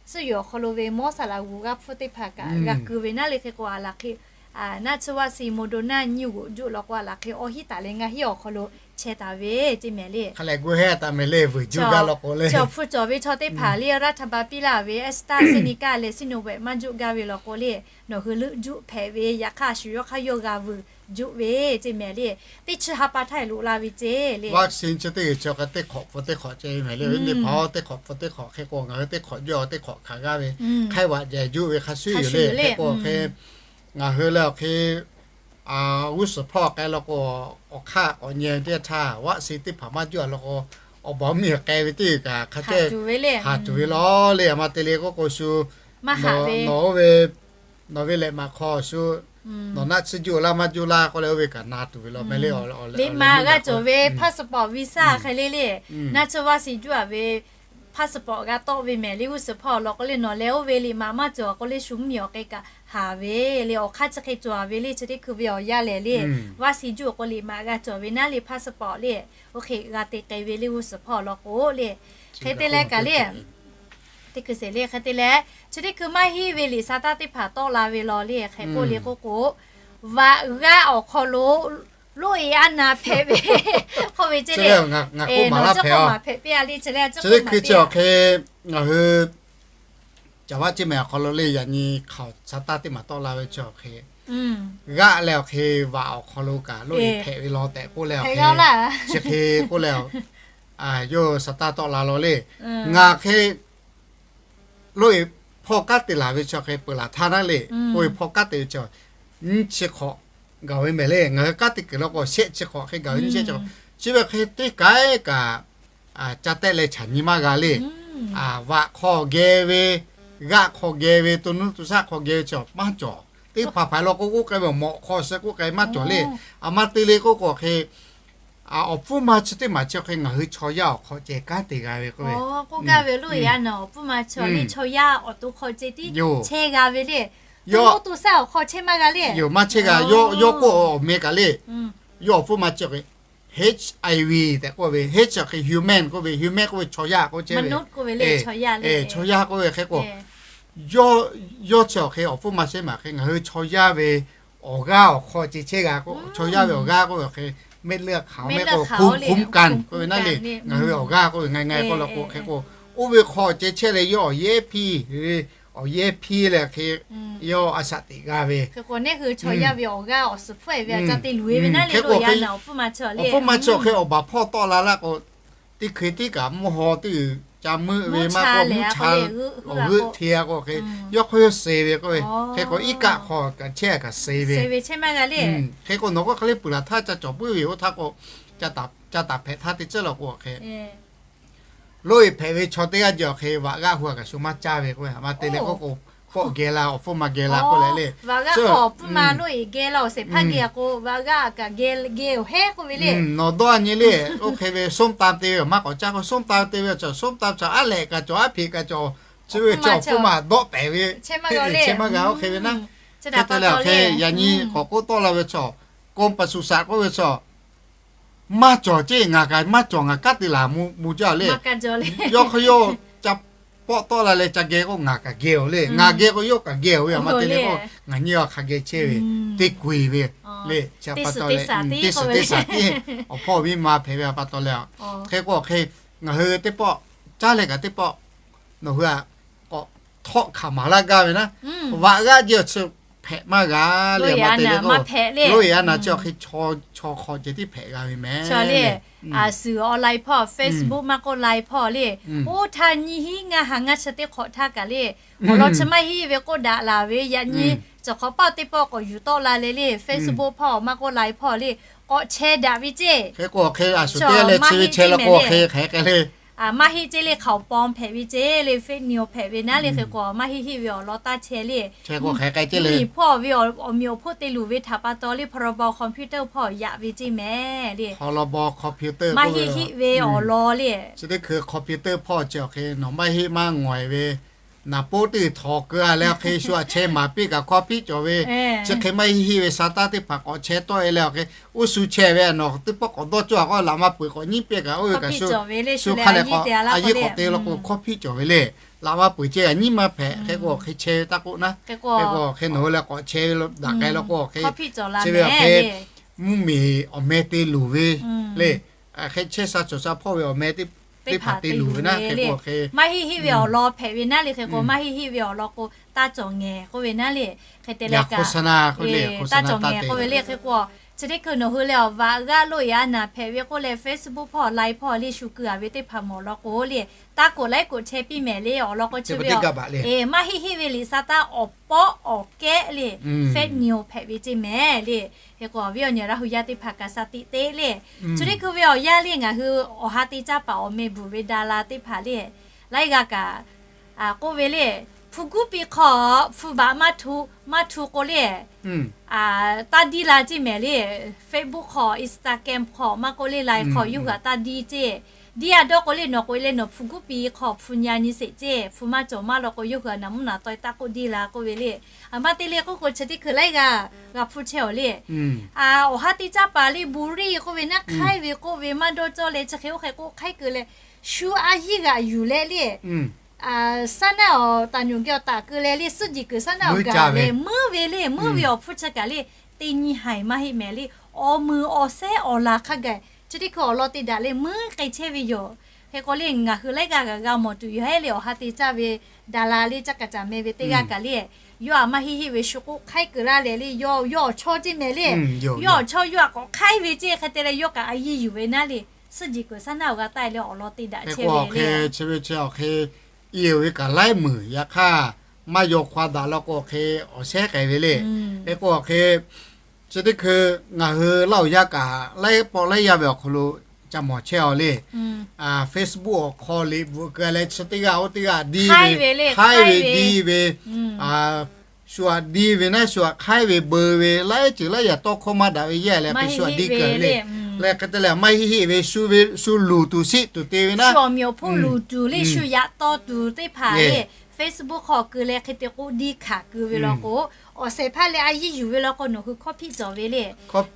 suhˉ yoˬ awˬ hk'aw lo ve mawˇ saˍ laꞈ g'oˍ g'a hpfuhˇ teˇ hpaˍ kaꞈ g'a keu ve naˉ le. Hk'e k'o a laˬ hk'e Naˇ chi vaˆ si Moderna nyiˇ g'uꞈ juˆ law k'o, a laˬ hk'e awˇ hiˉ taˍ leh ngaˇ hiˉ awˬ hk'aw lo chehˇ taˍ ve ceˇ mehˍ le. Hk'a leh gu hehˇ taˍ mehˍ le, vuiˬ juˆ gaˇ law k'o le. Chaw hpu cawˬ ve chaw teˇ hpaˍ le, raˇ htaꞈ ba piˇ laˇ ve AstraZeneca leh Sinovac maˇ juˆ gaˇ ve law k'o le, nawˬ hui leuˆ juˆ hpehꞈ ve, yaꞈ hk'aˇ a shu yawˇ hk'aˇ yawˇ g'a vuiˬ juˆ ve ceˇ mehˍ le. Teˇ chi ha pa htaˇ loꞈ la ve ceˇ le. Vaˆ si chi teˇ g'uiˬ chi hk'a teˇ hk'awꞈ pfuhˍ teˇ hk'awꞈ ceˇ mehˍ le. Teˇ hpaˍ teˇ hk'awꞈ pfuhˍ teˇ hk'awꞈ hk'e k'o, ngaˬ hui teˇ hk'awꞈ juˆ teˇ hk'awꞈ hkanˍ g'aˇ ve, hk'aiˉ vaꞈ jehˬ juˆ ve hk'a shuˍ yoˬ le. Hk'e k'o hk'e, ngaˬ hui le awˬ hk'e g'uˇ suhˍ hpawˇ k'ai law k'o, awˬ hk'aˇ k'awꞈ nyi teˇ htaˇ, vaˆ si teˇ hpaˍ maˇ juˆ a law k'o, awˬ baˬ mvuhˇ miˬ k'ai ve teˇ g'uiˬ kaꞈ hk'a ceh haˍ tuˬ ve law le. A ma te le k'oˆ k'o shu, nawˬ oˇ ve, nawˬ ve lehꞈ maˍ hk'aw shu, nawˬ naˆ tsuhˇ juˆ laˇ maˇ juˆ laˇ k'oˆ leh oˇ ve kaꞈ na tuˬ ve law mehˍ le. Liꞈ maˍ g'a cawˬ ve passport visa hk'e le le, naˆ tsuhˇ vaˆ si juˆ a ve passport g'a tawˆ ve mehˍ le. G'uˇ suhˍ hpawˇ law k'o le, nawˬ leh oˇ ve liꞈ maˍ maˇ cawˬ k'o le, shu mvuhˇ miˬ awˬ k'ai kaꞈ haˍ ve le. Awˬ hk'aˇ chi hk'e cawˬ a ve le, chi teˇ hkui ve awˬ yanˇ lehˬ le, vaˆ si juˆ k'o liꞈ maˍ g'a cawˬ ve naˉ le, passport le, oˇ hk'e g'a te k'ai ve le g'uˇ suhˍ hpawˇ law k'o le. Hk'e te leh kaꞈ le, teˇ hkui sheˍ le hk'e te leh, chi teˇ hkui maˇ heˆ ve liꞈ sa taˇ teˇ hpaˍ tawˆ la ve law le. Hk'e k'oˆ le k'oˆ k'o, vaꞈ g'aˇ awˬ hk'aw lo loˇ e aˉ na hpehꞈ ve k'oˆ ve ceˇ le. Ngaˬ k'oˆ maˍ laˇ hpehꞈ a. Chi teˇ hkui chi awˬ hk'e ngaˬ hui caˍ vaˆ ceˇ mehˍ awˬ hk'aw lo le, yaꞈ nyi hk'aoˍ sa taˇ teˇ maˬ tawˆ la ve chi awˬ hk'e, g'aˆ leh awˬ hk'e vaꞈ awˬ hk'aw lo kaꞈ loˇ e hpehꞈ ve law tehꞈ k'oˆ leh awˬ hk'e, chi hk'e k'oˆ leh, yawˇ sa taˇ tawˆ la law le. Ngaˬ hk'e loˇ e hpawˇ kanˉ te laˬ ve chi awˬ hk'e peuˬ laˬ htaˇ naˉ le, k'oˆ ve hpawˇ kanˉ te ve chi nyiˇ chi hk'awꞈ gaˬ ve mehˍ le. Ngaˬ hui kanˉ te kuiˬ law k'o shehˆ chi hk'awꞈ hk'e gaˬ ve, nyiˇ shehˆ chi hk'awꞈ. Chi ve hk'e teˇ kaiˉ kaꞈ ca tehˆ leh chaꞈ nyi maˇ g'a le. Vaꞈ hk'aw geh ve, g'aˆ hk'aw geh ve, to nuˇ to shaˆ hk'aw geh ve chi maˇ cawˬ. Teˇ hpaˍ hpaˍ law k'o k'oˆ k'ai ve awˬ mawꞈ hk'aw suh k'oˆ k'ai maˇ cawˬ le. A ma te le k'oˆ k'o hk'e, awˬ hpfuhˇ ma chi teˇ maˬ chi hk'e ngaˬ hui chaw yaˇ awˬ hk'aw ceh kanˉ te g'a ve k'oˆ ve, chaw yaˇ awˬ to hk'aw ceh tiˉ chehˇ g'a ve le. Yawˇ to shaˆ awˬ hk'aw chehˇ maˇ g'a le. Yoˬ, maˇ chehˇ g'a. Yawˇ k'oˆ awˬ meh kaꞈ le, yawˇ awˬ hpfuhˇ ma chi hk'e HIV tehꞈ k'oˆ ve, H chi hk'e human k'oˆ ve, human k'oˆ ve chaw yaˇ k'oˆ chehˇ ve, chaw yaˇ k'oˆ ve hk'e k'o, yawˇ chi awˬ hk'e awˬ hpfuhˇ ma shehˉ maˬ hk'e ngaˬ hui chaw yaˇ ve awˬ g'aˇ awˬ hk'aw ceh chehˇ g'a k'o, chaw yaˇ ve awˬ g'aˇ k'oˆ ve awˬ hk'e เม็ดเลือดขาว mehˆ k'o ภูมิคุ้มกัน k'oˆ ve naˉ le, ngaˬ hui awˬ g'aˇ k'oˆ ve ngaˬ ngaˬ k'oˆ law k'o hk'e k'o, oˇ ve hk'aw ceh chehˇ leh yawˇ awˬ yehˇ hpiˇ, awˬ yehˇ hpiˇ leh hk'e yawˇ a shaꞈ teꞈ g'a ve, hk'e k'o neˇ hui chaw yaˇ ve awˬ g'aˇ awˬ suhˍ hpfuhˇ e ve a ca te luˬ e ve naˉ le, hk'e k'o awˬ hpfuhˇ ma chi awˬ hk'e awˬ baˬ hpawˇ tawˆ la laˇ k'o, teˇ hkui tiˉ kaꞈ mvuhˇ haw teˇ g'uiˬ ca meuˆ ve maˇ k'oˆ, mvuhˇ cha awˬ g'euˆ hteˇ a k'o hk'e, yawˇ hk'aw yawˇ suh ve k'oˆ ve, hk'e k'o iˉ kaˆ hk'aw kaꞈ chehˇ a kaꞈ suh ve, hk'e k'o nawˬ k'oˆ hk'e le peuˬ laˬ htaˇ ca cawˬ puiˉ ve yoˬ. Oˇ htaˇ k'o ca taˍ hpehꞈ htaˇ teˇ ceuˬ law k'o hk'e, loˇ e hpehꞈ ve chaw teˇ g'aˇ ji awˬ hk'e vaꞈ g'aˆ hu a kaꞈ shu maˇ caˇ ve k'oˆ ve, a ma te leh k'oˆ k'o, pawˆ geh la awˬ hpfuhˇ ma geh la k'oˆ leh le, vaꞈ g'aˆ k'o awˬ hpfuhˇ ma loˇ e geh la awˬ shehˍ hpaˇ geh k'o, vaꞈ g'aˆ kaꞈ geh geh awˬ hehˉ k'oˆ ve le. Nawˬ dawˇ a nyi le, oˇ hk'e ve ส้มตำ te ve awˬ maˇ k'awꞈ caˇ k'o, ส้มตำ te ve awˬ cawˬ, ส้มตำ cawˬ aˉ lehꞈ kaꞈ cawˬ, aˉ hpeꞈ kaꞈ cawˬ, chi ve cawˬ awˬ hpfuhˇ ma dawˆ pehˍ ve, chehˇ maˇ g'a oˇ hk'e ve naˉ. Hk'e te leh awˬ hk'e yaꞈ nyi k'awꞈ k'oˆ tawˆ la ve chaw, กรมปศุสัตว์ k'oˆ ve chaw, maˇ cawˬ ceˇ, ngaˬ kaꞈ maˇ cawˬ, ngaˬ kanˉ te laˬ mvuh jaˇ le. Yawˇ hk'aw yawˇ ca pawˆ tawˆ la leh ca geh k'o ngaˬ kaꞈ geh oˬ le, ngaˬ geh k'o yawˇ kaꞈ geh oˬ ve, a ma te leh k'o ngaˬ nyiˇ g'aˇ hk'a geh chehˇ ve, teˇ ku e ve le. Chi pa taw leh teˇ suhˍ teˇ shaˍ tiˉ, awˬ hpawˇ awˬ miˇ ma hpehꞈ ve pa taw leh, hk'e k'o hk'e ngaˬ hui teˇ pawˆ caˇ leh kaꞈ teˇ pawˆ nawˬ hui a k'awꞈ htawˆ hkanˍ maˍ laˇ gaˇ ve naˉ, vaꞈ g'aˆ ji awˬ chi hpehꞈ maˇ g'a le, a ma te leh k'o, loˇ e a naˍ chi awˬ hk'e chaw hk'aw ceh tiˉ hpehꞈ g'a ve mehˍ le. Suhˍ awˬ lai hpawˇ, Facebook maˇ k'oˆ lai hpawˇ le, oˇ htaˇ nyiˇ hinˉ ngaˇ ha ngaˇ chi teˇ hk'awꞈ htaˇ kaꞈ le, awˬ lawn chi maˇ heˆ ve k'oˆ daꞈ laˬ ve, yaꞈ nyi cawˬ hk'awꞈ paˇ teˇ pawˆ k'awꞈ yuˬ tawˆ la leh le, Facebook hpawˇ maˇ k'oˆ lai hpawˇ le, k'awꞈ chehˇ daꞈ ve ceˇ. Hk'e k'o hk'e a shu teˇ g'aˇ leh chi ve chehˇ la k'o hk'e hk'e k'ai le. Maˇ heˆ ceˇ le, hk'aoˍ paw hpehꞈ ve ceˇ le, fake news hpehꞈ ve naˉ le, hk'e k'o maˇ heˆ heˆ ve awˬ lawn taˇ chehˇ le. Mvuhˇ miˬ hpawˇ ve awˬ miˬ awˬ hpoˆ te luˬ ve htaꞈ pa taw le, พรบคอมพิวเตอร์ hpawˇ yaꞈ ve ceˇ mehˍ le. Maˇ heˆ heˆ ve awˬ lawn le. Chi teˇ hkui computer hpawˇ chi awˬ hk'e nawˬ maˇ heˆ maˇ ngawˬ e ve, naˍ poˉ teˇ g'uiˬ htawnˍ keu a leh awˬ hk'e shu a chehˇ maˍ piˇ kaꞈ hkawˇ hpiˆ cawˬ ve, chi hk'e maˇ heˆ heˆ ve sa taˇ teˇ hpaˍ k'awꞈ chehˇ tawˆ e leh awˬ hk'e, oˇ shu chehˇ ve a nawˬ teˇ pawˆ k'awꞈ dawˇ cawˇ a k'o laꞈ ma peuˬ k'awꞈ nyiˉ piˇ kaꞈ oˇ ve kaꞈ shu hk'a leh k'awꞈ a yehˇ k'awꞈ te la k'o hkawˇ hpiˆ cawˬ ve le. laꞈ maˇ peuˬ ceh kaꞈ nyiˉ maˇ hpehꞈ hk'e k'o, awˬ hk'e chehˇ ve taˇ k'oˆ naˉ. Hk'e k'o, awˬ hk'e nawˬ hui leh k'awꞈ chehˇ ve daꞈ k'ai law k'o, awˬ hk'e chi ve awˬ hk'e mvuhˇmiˬ awˬ meh te luˬ ve le. Hk'e chehˇ sha cawˬ sha hpawˇ ve awˬ meh teˇ hpaˍ te luˬ ve naˉ. Hk'e k'o, awˬ hk'e maˇ heˆ heˆ ve awˬ lawn hpehꞈ ve naˉ le. Hk'e k'o, maˇ heˆ heˆ ve awˬ lawn k'o, taˇ cawˬ ngehˬ k'oˆ ve naˉ le. Hk'e te leh kaꞈ, taˇ cawˬ ngehˬ k'oˆ ve le. Hk'e k'o, chi teˇ hkui nawˬ hui leh awˬ vaꞈ g'aˇ loˆ yaꞈ naˍ hpehꞈ ve k'oˆ leh, Facebook hpawˇ, Line hpawˇ le shu keu a ve teˇ hpaˍ mawˬ law k'o le, taˇ k'oꞈ laiˉ k'oꞈ chehˇ piˇ mehˍ le. Awˬ lawn k'o, chi ve maˇ heˆ heˆ ve liꞈ sa taˇ awˬ pawˆ awˬ kehˉ le, fake news hpehꞈ ve ceˇ mehˍ le. Hk'e k'o, awˬ viˉ awˬ nyi Laˇ hu yaˇ teˇ hpaˍ kaꞈ sha tiꞈ te le. Chi teˇ hkui ve awˬ yanˇ le, ngaˬ hui awˬ ha te caˇ paˍ awˬ meh bvuhˬ ve dara teˇ hpaˍ le, laiˉ g'aˇ kaꞈ k'oˆ ve le, hpu guˉ piˇ hk'aw hpu baꞈ maˇ htu, maˇ htu k'o le, taˇ diˇ la ceˇ mehˍ le. Facebook hk'aw, Instagram hk'aw, maˇ k'oˆ le Line hk'aw yawˇ hui htaꞈ taˇ diˇ ceˇ. Diˇ a dawˇ k'o le, nawˬ k'oꞈ e leh nawˬ hpu guˉ piˇ hk'aw hpu nyi a nyi sheˍ ceˇ, hpu maˇ cawˬ maˇ law k'o, yawˇ hui htaꞈ naˍ mvuhˇ naˍ tawˇ e taˇ k'oˆ diˇ la k'oˆ ve le. Aˬ, maˇ te le k'oˆ k'o, chi teˇ hkui laiˉ g'aˇ g'a hpu chehˇ awˬ le. Awˬ ha te caˇ paˍ le, bully k'oˆ ve naˉ, hk'aiˉ ve k'oˆ ve maˇ dawˇ cawˇ leh, chi hk'e oˇ hk'e k'oˆ hk'aiˉ keu leh, shu a yiˇ g'aꞈ yuˬ leh le, saˉ naˆ awˬ taˍ nyuˬ geh awˬ taˍ keu leh le, suhˉ jiˬ kuiˬ saˉ naˆ awˬ gaˬ leh meuˉ ve le, meuˉ ve awˬ hpfuhˇ chi kaꞈ le, teˇ nyi haiˬ maˇ heˆ mehˍ le, awˬ meuˍ awˬ sehˉ awˬ laˬ hk'a gaˬ chi teˇ hkui awˬ lawn te daꞈ leh meuˉ k'ai chehˇ ve yoˬ. Hk'e k'o le, ngaˬ hui laiˉ g'aˇ g'a g'a mawˬ tuˬ yoˬ heˉ le, awˬ ha te caˇ ve dara le, caˇ kaˍ caˍ meh ve teˇ g'aˇ kaꞈ le, yawˇ aꞈ maˇ heˆ heˆ ve shu k'oˆ hk'aiˉ keu laˇ leh le, yawˇ yawˇ awˬ chawˇ ceˇ mehˍ le. Yawˇ awˬ chawˇ yawˇ aꞈ k'awꞈ hk'aiˉ ve ceˇ. Hk'e te leh yawˇ kaꞈ a yiˇ yuˬ ve naˉ le, suhˉ jiˬ kuiˬ saˉ naˆ awˬ g'a taˆ e leh awˬ lawn te daꞈ chehˇ ve le. Chi ve chi awˬ hk'e, i ve kaꞈ laiˉ meuˍ yaꞈ hk'aˇ, maˇ yaw hk'aw daꞈ law k'o, awˬ hk'e awˬ shehˉ k'ai ve le. Hk'e k'o awˬ hk'e, chi teˇ hkui ngaˬ hui Laˇ huˍ yaˇ kaꞈ laiˉ pawˆ laiˉ yaˇ ve awˬ hk'aw lo ca mawˬ chehˇ a le. Facebook awˬ hk'aw liꞈ bvuhꞈ keu leh chi teˇ g'aˇ oˇ teˇ g'aˇ diˇ ve, hk'aiˉ ve diˇ ve, shu aꞈ diˇ ve naˉ, shu aꞈ hk'aiˉ ve beu ve, laiˉ ceuˬ laiˉ yaꞈ tawˇ hkawˇ maˇ daꞈ ve yehˇ leh hk'e shu aꞈ diˇ keu le. Leh hk'e te leh maˇ heˆ heˆ ve shu ve shu luˬ tuˬ shiˆ tuˬ te ve naˉ, shu awˬ mehˍ awˬ hpawˇ luˬ tuˬ le, shu yaꞈ taw tuˬ teˇ hpaˍ le, Facebook hk'aw keu leh hk'e te k'oˆ diˇ hkanˍ keu ve law k'o, awˬ shehˍ hpaˇ leh a yiˇ yuˬ ve law k'o, nawˬ hui hkawˇ hpiˆ cawˬ ve le. Hkawˇ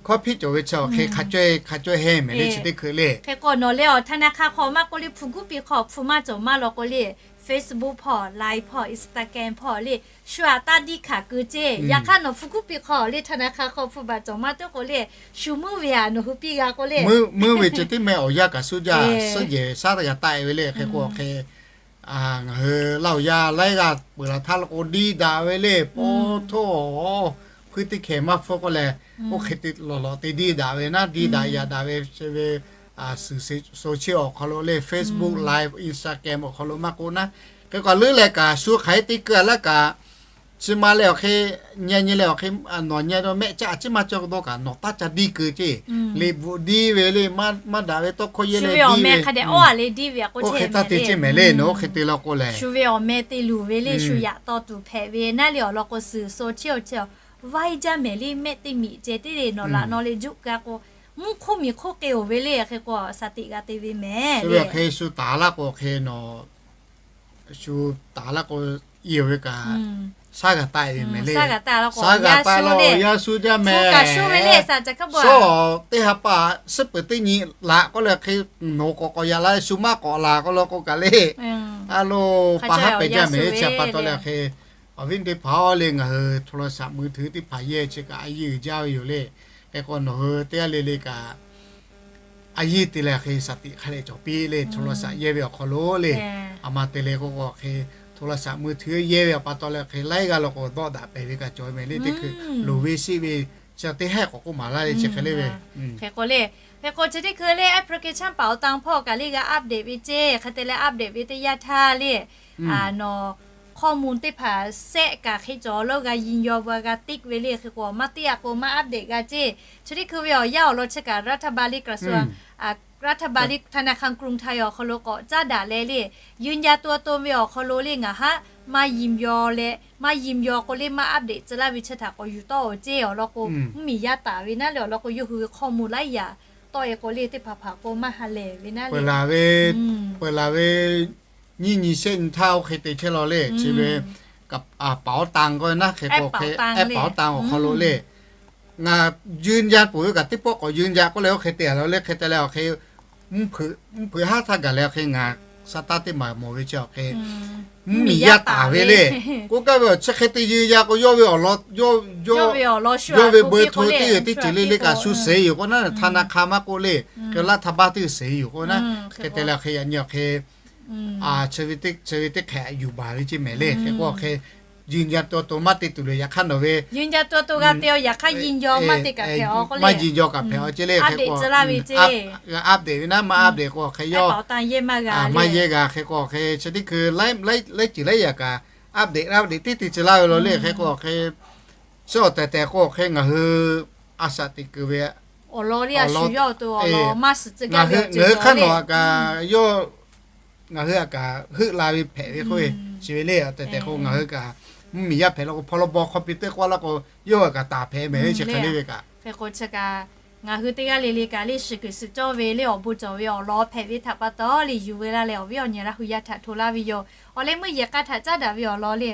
hpiˆ cawˬ ve chi awˬ hk'e hk'a cawˇ hk'a cawˇ hehˇ mehˍ le chi teˇ hkui le. Hk'e k'o nawˬ leh awˬ htaˇ na hk'a hk'aw maˇ k'oˆ le, hpu guˉ piˇ hk'aw hpu maˇ cawˬ maˇ law k'o le, Facebook hpawˇ, Line hpawˇ, Instagram hpawˇ le, shu aꞈ taˇ diˇ hkanˍ keu ceˇ. Yaꞈ hk'aˇ nawˬ hpu guˉ piˇ hk'aw le, htaˇ na hk'a hk'aw hpu baˬ cawˬ maˇ tuˉ k'o le, shu meuˉ ve aꞈ nawˬ hui piˇ g'a k'o le, meuˉ ve ceh tiˉ meh awˬ yanˇ kaꞈ suhˉ jaˇ suhˉ jehˬ shaˉ g'a taˆ e ve le. Hk'e k'o hk'e ngaˬ hui Laˇ huˍ yaˇ laiˉ g'aˇ peuˬ laˬ htaˇ law k'o diˇ daꞈ ve le, pawˇ htoˇ hpuiˇ teˇ hkeh maˇ hpfuhˇ k'oˆ leh, oˇ hk'e te lawˬ lawꞈ te diˇ daꞈ ve naˉ, diˇ daꞈ yaꞈ daꞈ ve ve, suhˍ suhˍ chi awˬ hk'aw lo le, Facebook, Line, Instagram awˬ hk'aw lo maˇ k'oˆ naˉ. Hk'e k'o leuˉ leh kaꞈ shu hk'aˬ hk'e te keu a laˇ kaꞈ, chi ma leh awˬ hk'e, nyi nyi leh awˬ hk'e, nawˬ nyi dawˇ mehˆ caˇ a ciˉ maˇ cawˇ dawˇ kaꞈ nawˬ taˇ ca diˇ keu ceˇ. Liꞈ bvuhꞈ diˇ ve le, maˇ daꞈ ve tawˇ hkawˇ yehˇ leh diˇ ve, oˇ hk'e taˇ te ceˇ mehˍ le. Nawˬ oˇ hk'e te law k'o lehˬ, shu ve awˬ meh te luˬ ve le, shu yaꞈ taw tuˬ hpehꞈ ve naˉ le. Awˬ lawn k'o suhˍ so chi awˬ chi vaiˇ jaˇ mehˍ le, mehˆ teˇ miꞈ ceh tiˉ le, nawˬ laꞈ nawˬ le juˆ ka k'o, mvuhˇ hk'oˆ miˬ hk'oˆ k'e oˬ ve le. Hk'e k'o shaˍ tiꞈ g'a te ve mehˍ le. Hk'e shu taˍ laˇ k'o hk'e nawˬ shu taˍ laˇ k'o, i ve kaꞈ shaˉ g'a taˆ e ve mehˍ le. Shaˉ g'a taˆ law, awˬ yanˇ shu jaˇ mehˍ. Shu teˇ ha pa suhˉ peuˬ teˇ nyi laꞈ k'oˆ leh hk'e, nawˬ k'awꞈ k'awꞈ yaꞈ la, shu maˇ k'awꞈ laˬ k'o law k'o kaꞈ le, a lo pa haˉ pehꞈ jaˇ mehˍ. Chi pa taw leh hk'e, awˬ viˉ teˇ hpaˍ le, ngaˬ hui โทรศัพท์มือถือ teˇ hpaˍ yehˇ chi kaꞈ a yiˇ uiˍ jaˇ ve yoˬ le. Hk'e k'o nawˬ hui teˇ g'aˇ le le kaꞈ a yiˇ te leh hk'e shaˍ tiꞈ hk'a leh cawˬ piˇ le, โทรศัพท์ yehˇ ve awˬ hk'aw lo le. A ma te leh k'o k'o hk'e โทรศัพท์มือถือ yehˇ ve awˬ pa taw leh hk'e laiˉ g'aˇ law k'o dawˆ daꞈ pehˍ ve kaꞈ cawˬ ve mehˍ le. Teˇ hkui loˍ ve shiˆ ve chi teˇ hehˉ k'awꞈ k'oˆ maˍ laˇ le. Chi hk'e le ve, hk'e k'o le, hk'e k'o chi teˇ hkui le application paˍ awˬ tanˇ hpawˇ kaꞈ le g'a update ve ceˇ. Hk'e te leh update ve teˇ yanˇ htaˇ le, nawˬ ข้อมูล teˇ hpaˍ sehˆ kaꞈ hk'e cawˬ lo g'a yin yaw ba g'a tiˆ ve le. Hk'e k'o maˇ tiˆ a k'o maˇ update g'a ceˇ. Chi teˇ hkui ve awˬ yanˇ awˬ lawn chi kaꞈ รัฐบาล กระทรวง รัฐบาล ธนาคารกรุงไทย awˬ hk'aw lo k'awꞈ caˉ daꞈ leh le, ยืนยันตัวตน ve awˬ hk'aw lo le ngaˬ haˉ maˇ yin yaw leh, maˇ yin yaw k'o le maˇ update tcuh laˇ ve chi htaꞈ k'awꞈ yuˬ tawˆ oˬ ceˇ. Awˬ lawn k'o mvuhˇmiˬ yaˇ taˍ ve naˉ le, awˬ lawn k'o yawˇ hui ve ข้อมูล laiˉ yaꞈ tawˆ e k'o le teˇ hpaˍ hpaˍ k'o maˇ ha lehˬ ve naˉ le. Peuˬ laˬ ve nyiˇ nyi shehˆ nyi htaˇ oˇ hk'e te chehˇ law le. Chi ve paˍ awˉ tanˇ k'oˆ ve naˉ, hk'e k'o hk'e ehˉ paˍ awˉ tanˇ awˬ hk'aw lo le, ngaˬ ยืนยัน peuˬ ve kaꞈ teˇ pawˆ k'awꞈ ยืนยัน k'oˆ leh oˇ hk'e te a law le. Hk'e te leh awˬ hk'e mvuhˇ hpeuꞈ haˉ htaˇ gaˬ leh awˬ hk'e ngaˬ Saˍtanˍ teˇ maˬ mawˬ ve chi awˬ hk'e, mvuhˇmiˬ yaˇ taˍ ve le. K'oˆ gaˇ ve awˬ chi hk'e te yeu ya k'o, yawˇ ve awˬ lawn, yawˇ ve bon hto teˇ g'uiˬ teˇ ceuˬ le le kaꞈ shu seˍ yoˬ k'o naˉ, htaˇ na hk'a maˇ k'oˆ le. Hk'e laˇ htaˇ baˆ teˇ g'uiˬ seˍ yoˬ k'o naˉ, hk'e te leh hk'e yaꞈ nyi awˬ hk'e chi ve teˇ hk'e yuˬ baˬ ve ceˇ mehˍ le. Hk'e k'o hk'e, yeu nya to to maˇ te tuˬ le. Yaꞈ hk'aˇ nawˬ ve maˇ yeu nya kaꞈ hpehꞈ a ceˇ le. Hk'e k'o, update ve naˉ maˇ update k'o hk'e yawˇ maˇ yehˇ g'a. Hk'e k'o hk'e chi teˇ hkui laiˉ ceuˬ laiˉ yaꞈ kaꞈ update update teˇ te tcuh laˇ ve law le. Hk'e k'o hk'e, chi awˬ tehˬ tehˬ k'o hk'e ngaˬ hui a shaꞈ teꞈ kuiˬ ve awˬ lawn le, ngaˬ hui hk'aˇ nawˬ a kaꞈ yawˇ ngaˬ hui a kaꞈ heuˆ la ve hpehꞈ ve k'oˆ ve, chi ve le. Awˬ tehˬ tehˬ k'o ngaˬ hui kaꞈ mvuhˇmiˬ yaˇ hpehꞈ la k'o, hpaw law baw hk'aw piˇ teˇ k'oˆ laˇ k'o, yawˇ a kaꞈ taˍ hpehꞈ mehˍ ve chi hk'e le ve kaꞈ. Hk'e k'o chi kaꞈ ngaˬ hui teˇ g'aˇ le le kaꞈ le, shiˍ kuiˬ shiˍ cawˇ ve le, awˬ bon cawˬ ve awˬ lawn hpehꞈ ve htaꞈ pa taw le, yuˬ ve laˇ leh awˬ viˉ awˬ nyi Laˇ hu yaˇ htaꞈ hto laˇ ve yoˬ. Awˬ leh meuˇ yehˬ k'a htaꞈ caˉ daꞈ ve awˬ lawn le.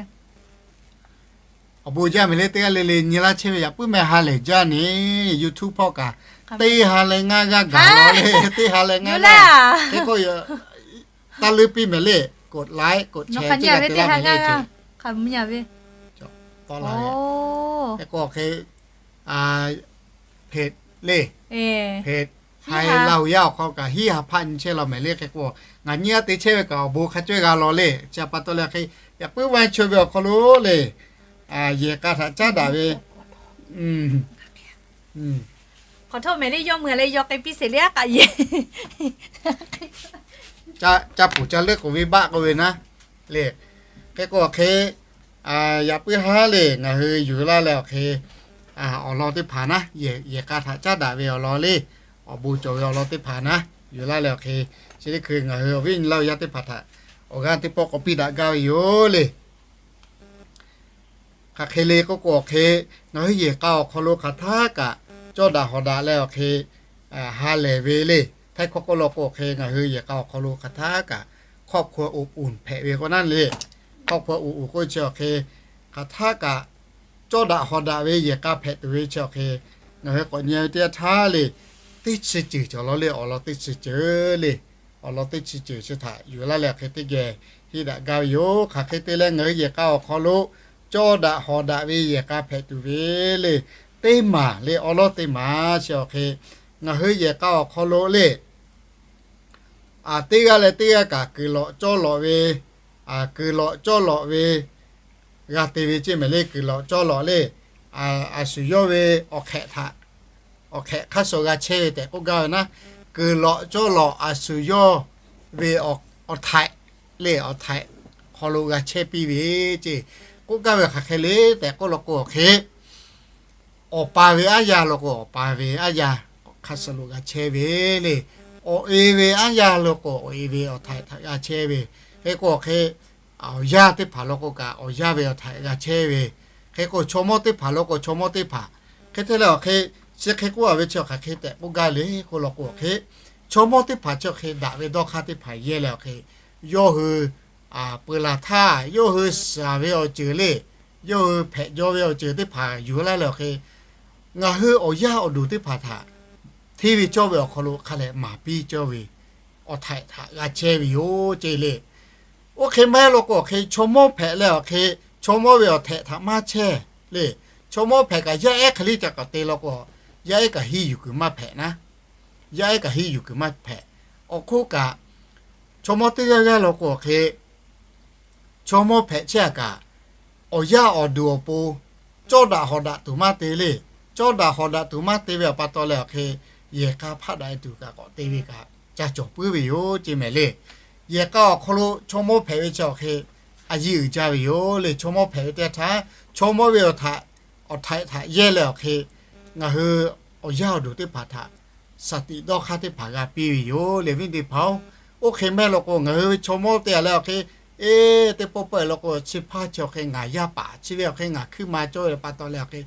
Awˬ bon jaˇ mehˍ le, teˇ g'aˇ le le nyi laˇ chehˇ ve yaꞈ puiˉ meh ha lehˬ jaˇ neˬ, YouTube hpawˇ kaꞈ teˇ ha leh ngaˇ g'aˇ gaˬ la le, teˇ ha leh ngaˇ g'aˇ. Hk'e k'o, taˇ leuˉ piˇ mehˍ le, กดไลค์ กดแชร์ hk'e k'o hk'e, เพจ le, เพจ Haiˬ Laˇ hu yaˇ awˬ hk'aw kaꞈ hiˉ ha hpaˆ nyi chehˇ law mehˍ le. Hk'e k'o ngaˬ nyi a te chehˇ ve kaꞈ awˬ bon hk'a cawehˇ g'a law le. Chi pa taw leh hk'e, yaꞈ puiˉ vaˇ chaweh ve awˬ hk'aw lo le, yehˬ k'a htaꞈ caˉ daꞈ ve Hk'aw htawˇ mehˍ le, yawˇ mui leh yaw k'ai piˇ sheˍ le, a k'aꞈ yehˬ ca puˍ ca leuˆ k'oˍ ve baˆ k'oˆ ve naˉ le. Hk'e k'o hk'e, yaꞈ puiˉ haˉ le ngaˬ hui yuˬ laˇ leh awˬ hk'e, awˬ lawn teˇ hpaˍ naˉ, yehˬ k'a htaꞈ caˉ daꞈ ve awˬ lawn le, awˬ bon cawˬ ve awˬ lawn teˇ hpaˍ naˉ yuˬ laˇ leh awˬ hk'e, chi teˇ hkui ngaˬ hui awˬ viˉ awˬ nyi Laˇ hu yaˇ teˇ hpaˍ htaꞈ awˬ g'aˇ teˇ pawˆ k'awꞈ piˇ daꞈ gaˇ ve yoˬ le. Hk'aˬ hk'e le k'oˆ k'o hk'e, ngaˬ hui yehˬ k'a awˬ hk'aw lo hk'aˬ htaˇ kaꞈ cawˇ daꞈ hawˍ daꞈ leh awˬ hk'e, ha lehˬ ve le. Htaiˇ hkawˇ k'oˆ law k'o hk'e, ngaˬ hui yehˬ k'a awˬ hk'aw lo hk'aˬ htaˇ kaꞈ ครอบครัวอบอุ่น hpehꞈ ve k'o naˉ le. ครอบครัวอบอุ่น k'oˆ chi awˬ hk'e, hk'aˬ htaˇ kaꞈ cawˇ daꞈ hawˍ daꞈ ve yehˬ k'a hpehꞈ tuˬ ve chi awˬ hk'e, ngaˬ hui k'awꞈ nyi ve teˇ yanˇ htaˇ le, teˇ chi ceuˬ cawˬ law le, awˬ lawn teˇ chi ceuˬ le, awˬ lawn teˇ chi ceuˬ chi htaꞈ yuˬ laˇ leh awˬ hk'e teˇ geh henˇ daꞈ gaˇ ve yoˬ. Hk'aˬ hk'e te leh ngaˬ hui yehˬ k'a awˬ hk'aw lo cawˇ daꞈ hawˍ daꞈ ve yehˬ k'a hpehꞈ tuˬ ve le, teˇ maˬ le, awˉ lawˉ teˇ maˬ chi awˬ hk'e, ngaˬ hui yehˬ k'a awˬ hk'aw lo le, teˇ g'aˇ leh teˇ g'aˇ kaꞈ kuiˬ lawꞈ cawˇ lawꞈ ve, kuiˬ lawꞈ cawˇ lawꞈ ve g'a te ve ceˇ mehˍ le. Kuiˬ lawꞈ cawˇ lawꞈ le, a shu yawˇ ve awˬ hk'ehꞈ htaꞈ, awˬ hk'ehꞈ hk'aˇ suh g'a chehˇ ve tehꞈ k'oˆ gaˇ ve naˉ, kuiˬ lawꞈ cawˇ lawꞈ a shu yawˇ ve awˬ htaiꞈ le, awˬ htaiꞈ hk'aw lo g'a chehˇ piˇ ve ceˇ. K'oˆ gaˇ ve hk'aˬ hk'e le tehꞈ k'oˆ law k'o hk'e, awˬ pa ve aˉ yaˇ law k'o awˬ pa ve aˉ yaˇ hk'aˇ suh lo g'a chehˇ ve le. Awˬ e ve aˉ yaˇ law k'o awˬ e ve awˬ htaiꞈ htaꞈ g'a chehˇ ve. Hk'e k'o hk'e, awˬ yaˇ teˇ hpaˍ law k'o kaꞈ awˬ yaˇ ve awˬ htaiꞈ g'a chehˇ ve. Hk'e k'o chaw mawˇ teˇ hpaˍ law k'o chaw mawˇ teˇ hpaˍ. Hk'e te leh awˬ hk'e, chi hk'e k'oˆ a ve chi hk'aˬ hk'e tehꞈ k'oˆ gaˇ le k'oˆ law k'o hk'e, chaw mawˇ teˇ hpaˍ chi hk'e daꞈ ve dawˇ hk'aˇ teˇ hpaˍ yehˇ leh awˬ hk'e, yawˇ hui peu laˬ htaˇ yawˇ hui shaˍ ve awˬ ceuˬ le, yawˇ hui hpehꞈ jaw ve awˬ ceuˬ teˇ hpaˍ yuˬ laˇ leh awˬ hk'e, ngaˬ hui awˬ yaˇ awˬ duˬ teˇ hpaˍ htaꞈ hteˇ ve cawˇ ve awˬ hk'aw lo hk'a leh maˍ piˇ cawˇ ve awˬ htaiꞈ htaꞈ g'a chehˇ ve yoˬ ceˇ le. Oˇ hk'e maˇ heˆ law k'o hk'e, chaw mawˇ hpehꞈ leh awˬ hk'e, chaw mawˇ ve awˬ htehꞈ htaꞈ maˇ chehˇ le. Chaw mawˇ hpehꞈ kaꞈ yaˇ ehˉ hk'e le ca k'awꞈ te law k'o, yaˇ ehˉ kaꞈ henˇ yuˬ kuiˬ maˇ hpehꞈ naˉ. Yaˇ ehˉ kaꞈ henˇ yuˬ kuiˬ maˇ hpehꞈ. Awˬ hk'oˆ kaꞈ, chaw mawˇ teˇ g'aˇ g'aˇ law k'o hk'e, chaw mawˇ hpehꞈ chehˇ a kaꞈ, awˬ yaˇ awˬ duˬ awˬ pon cawˇ daꞈ hawˍ daꞈ tuˬ maˇ te le. Cawˇ daꞈ hawˍ daꞈ tuˬ maˇ te ve awˬ pa taw leh awˬ hk'e, yehˬ k'a hpaˆ daꞈ e tuˬ kaꞈ k'awꞈ te ve kaꞈ ca cawˬ puiˉ ve yoˬ ceˇ mehˍ le. Yehˬ k'a awˬ hk'aw lo chaw mawˇ hpehꞈ ve chi awˬ hk'e, a yiˇ uiˍ jaˇ ve yoˬ le. Chaw mawˇ hpehꞈ ve teˇ yanˇ htaˇ, chaw mawˇ ve awˬ htaꞈ, awˬ htaiꞈ htaꞈ yehˇ leh awˬ hk'e, ngaˬ hui awˬ yaˇ awˬ duˬ teˇ hpaˍ htaꞈ shaˍ tiꞈ dawˇ hk'aˇ teˇ hpaˍ g'a piˇ ve yoˬ le, awˬ viˉ teˇ hpaˍ-oˬ. Oˇ hk'e maˇ heˆ law k'o, ngaˬ hui ve chaw mawˇ te a leh awˬ hk'e, eˬ, teˇ pawˆ pawˆ e law k'o, chi hpaˇ chi awˬ hk'e ngaˬ yaˇ paˍ, chi ve awˬ hk'e ngaˬ hkuiˇ ma cawˇ ve pa taw leh awˬ hk'e,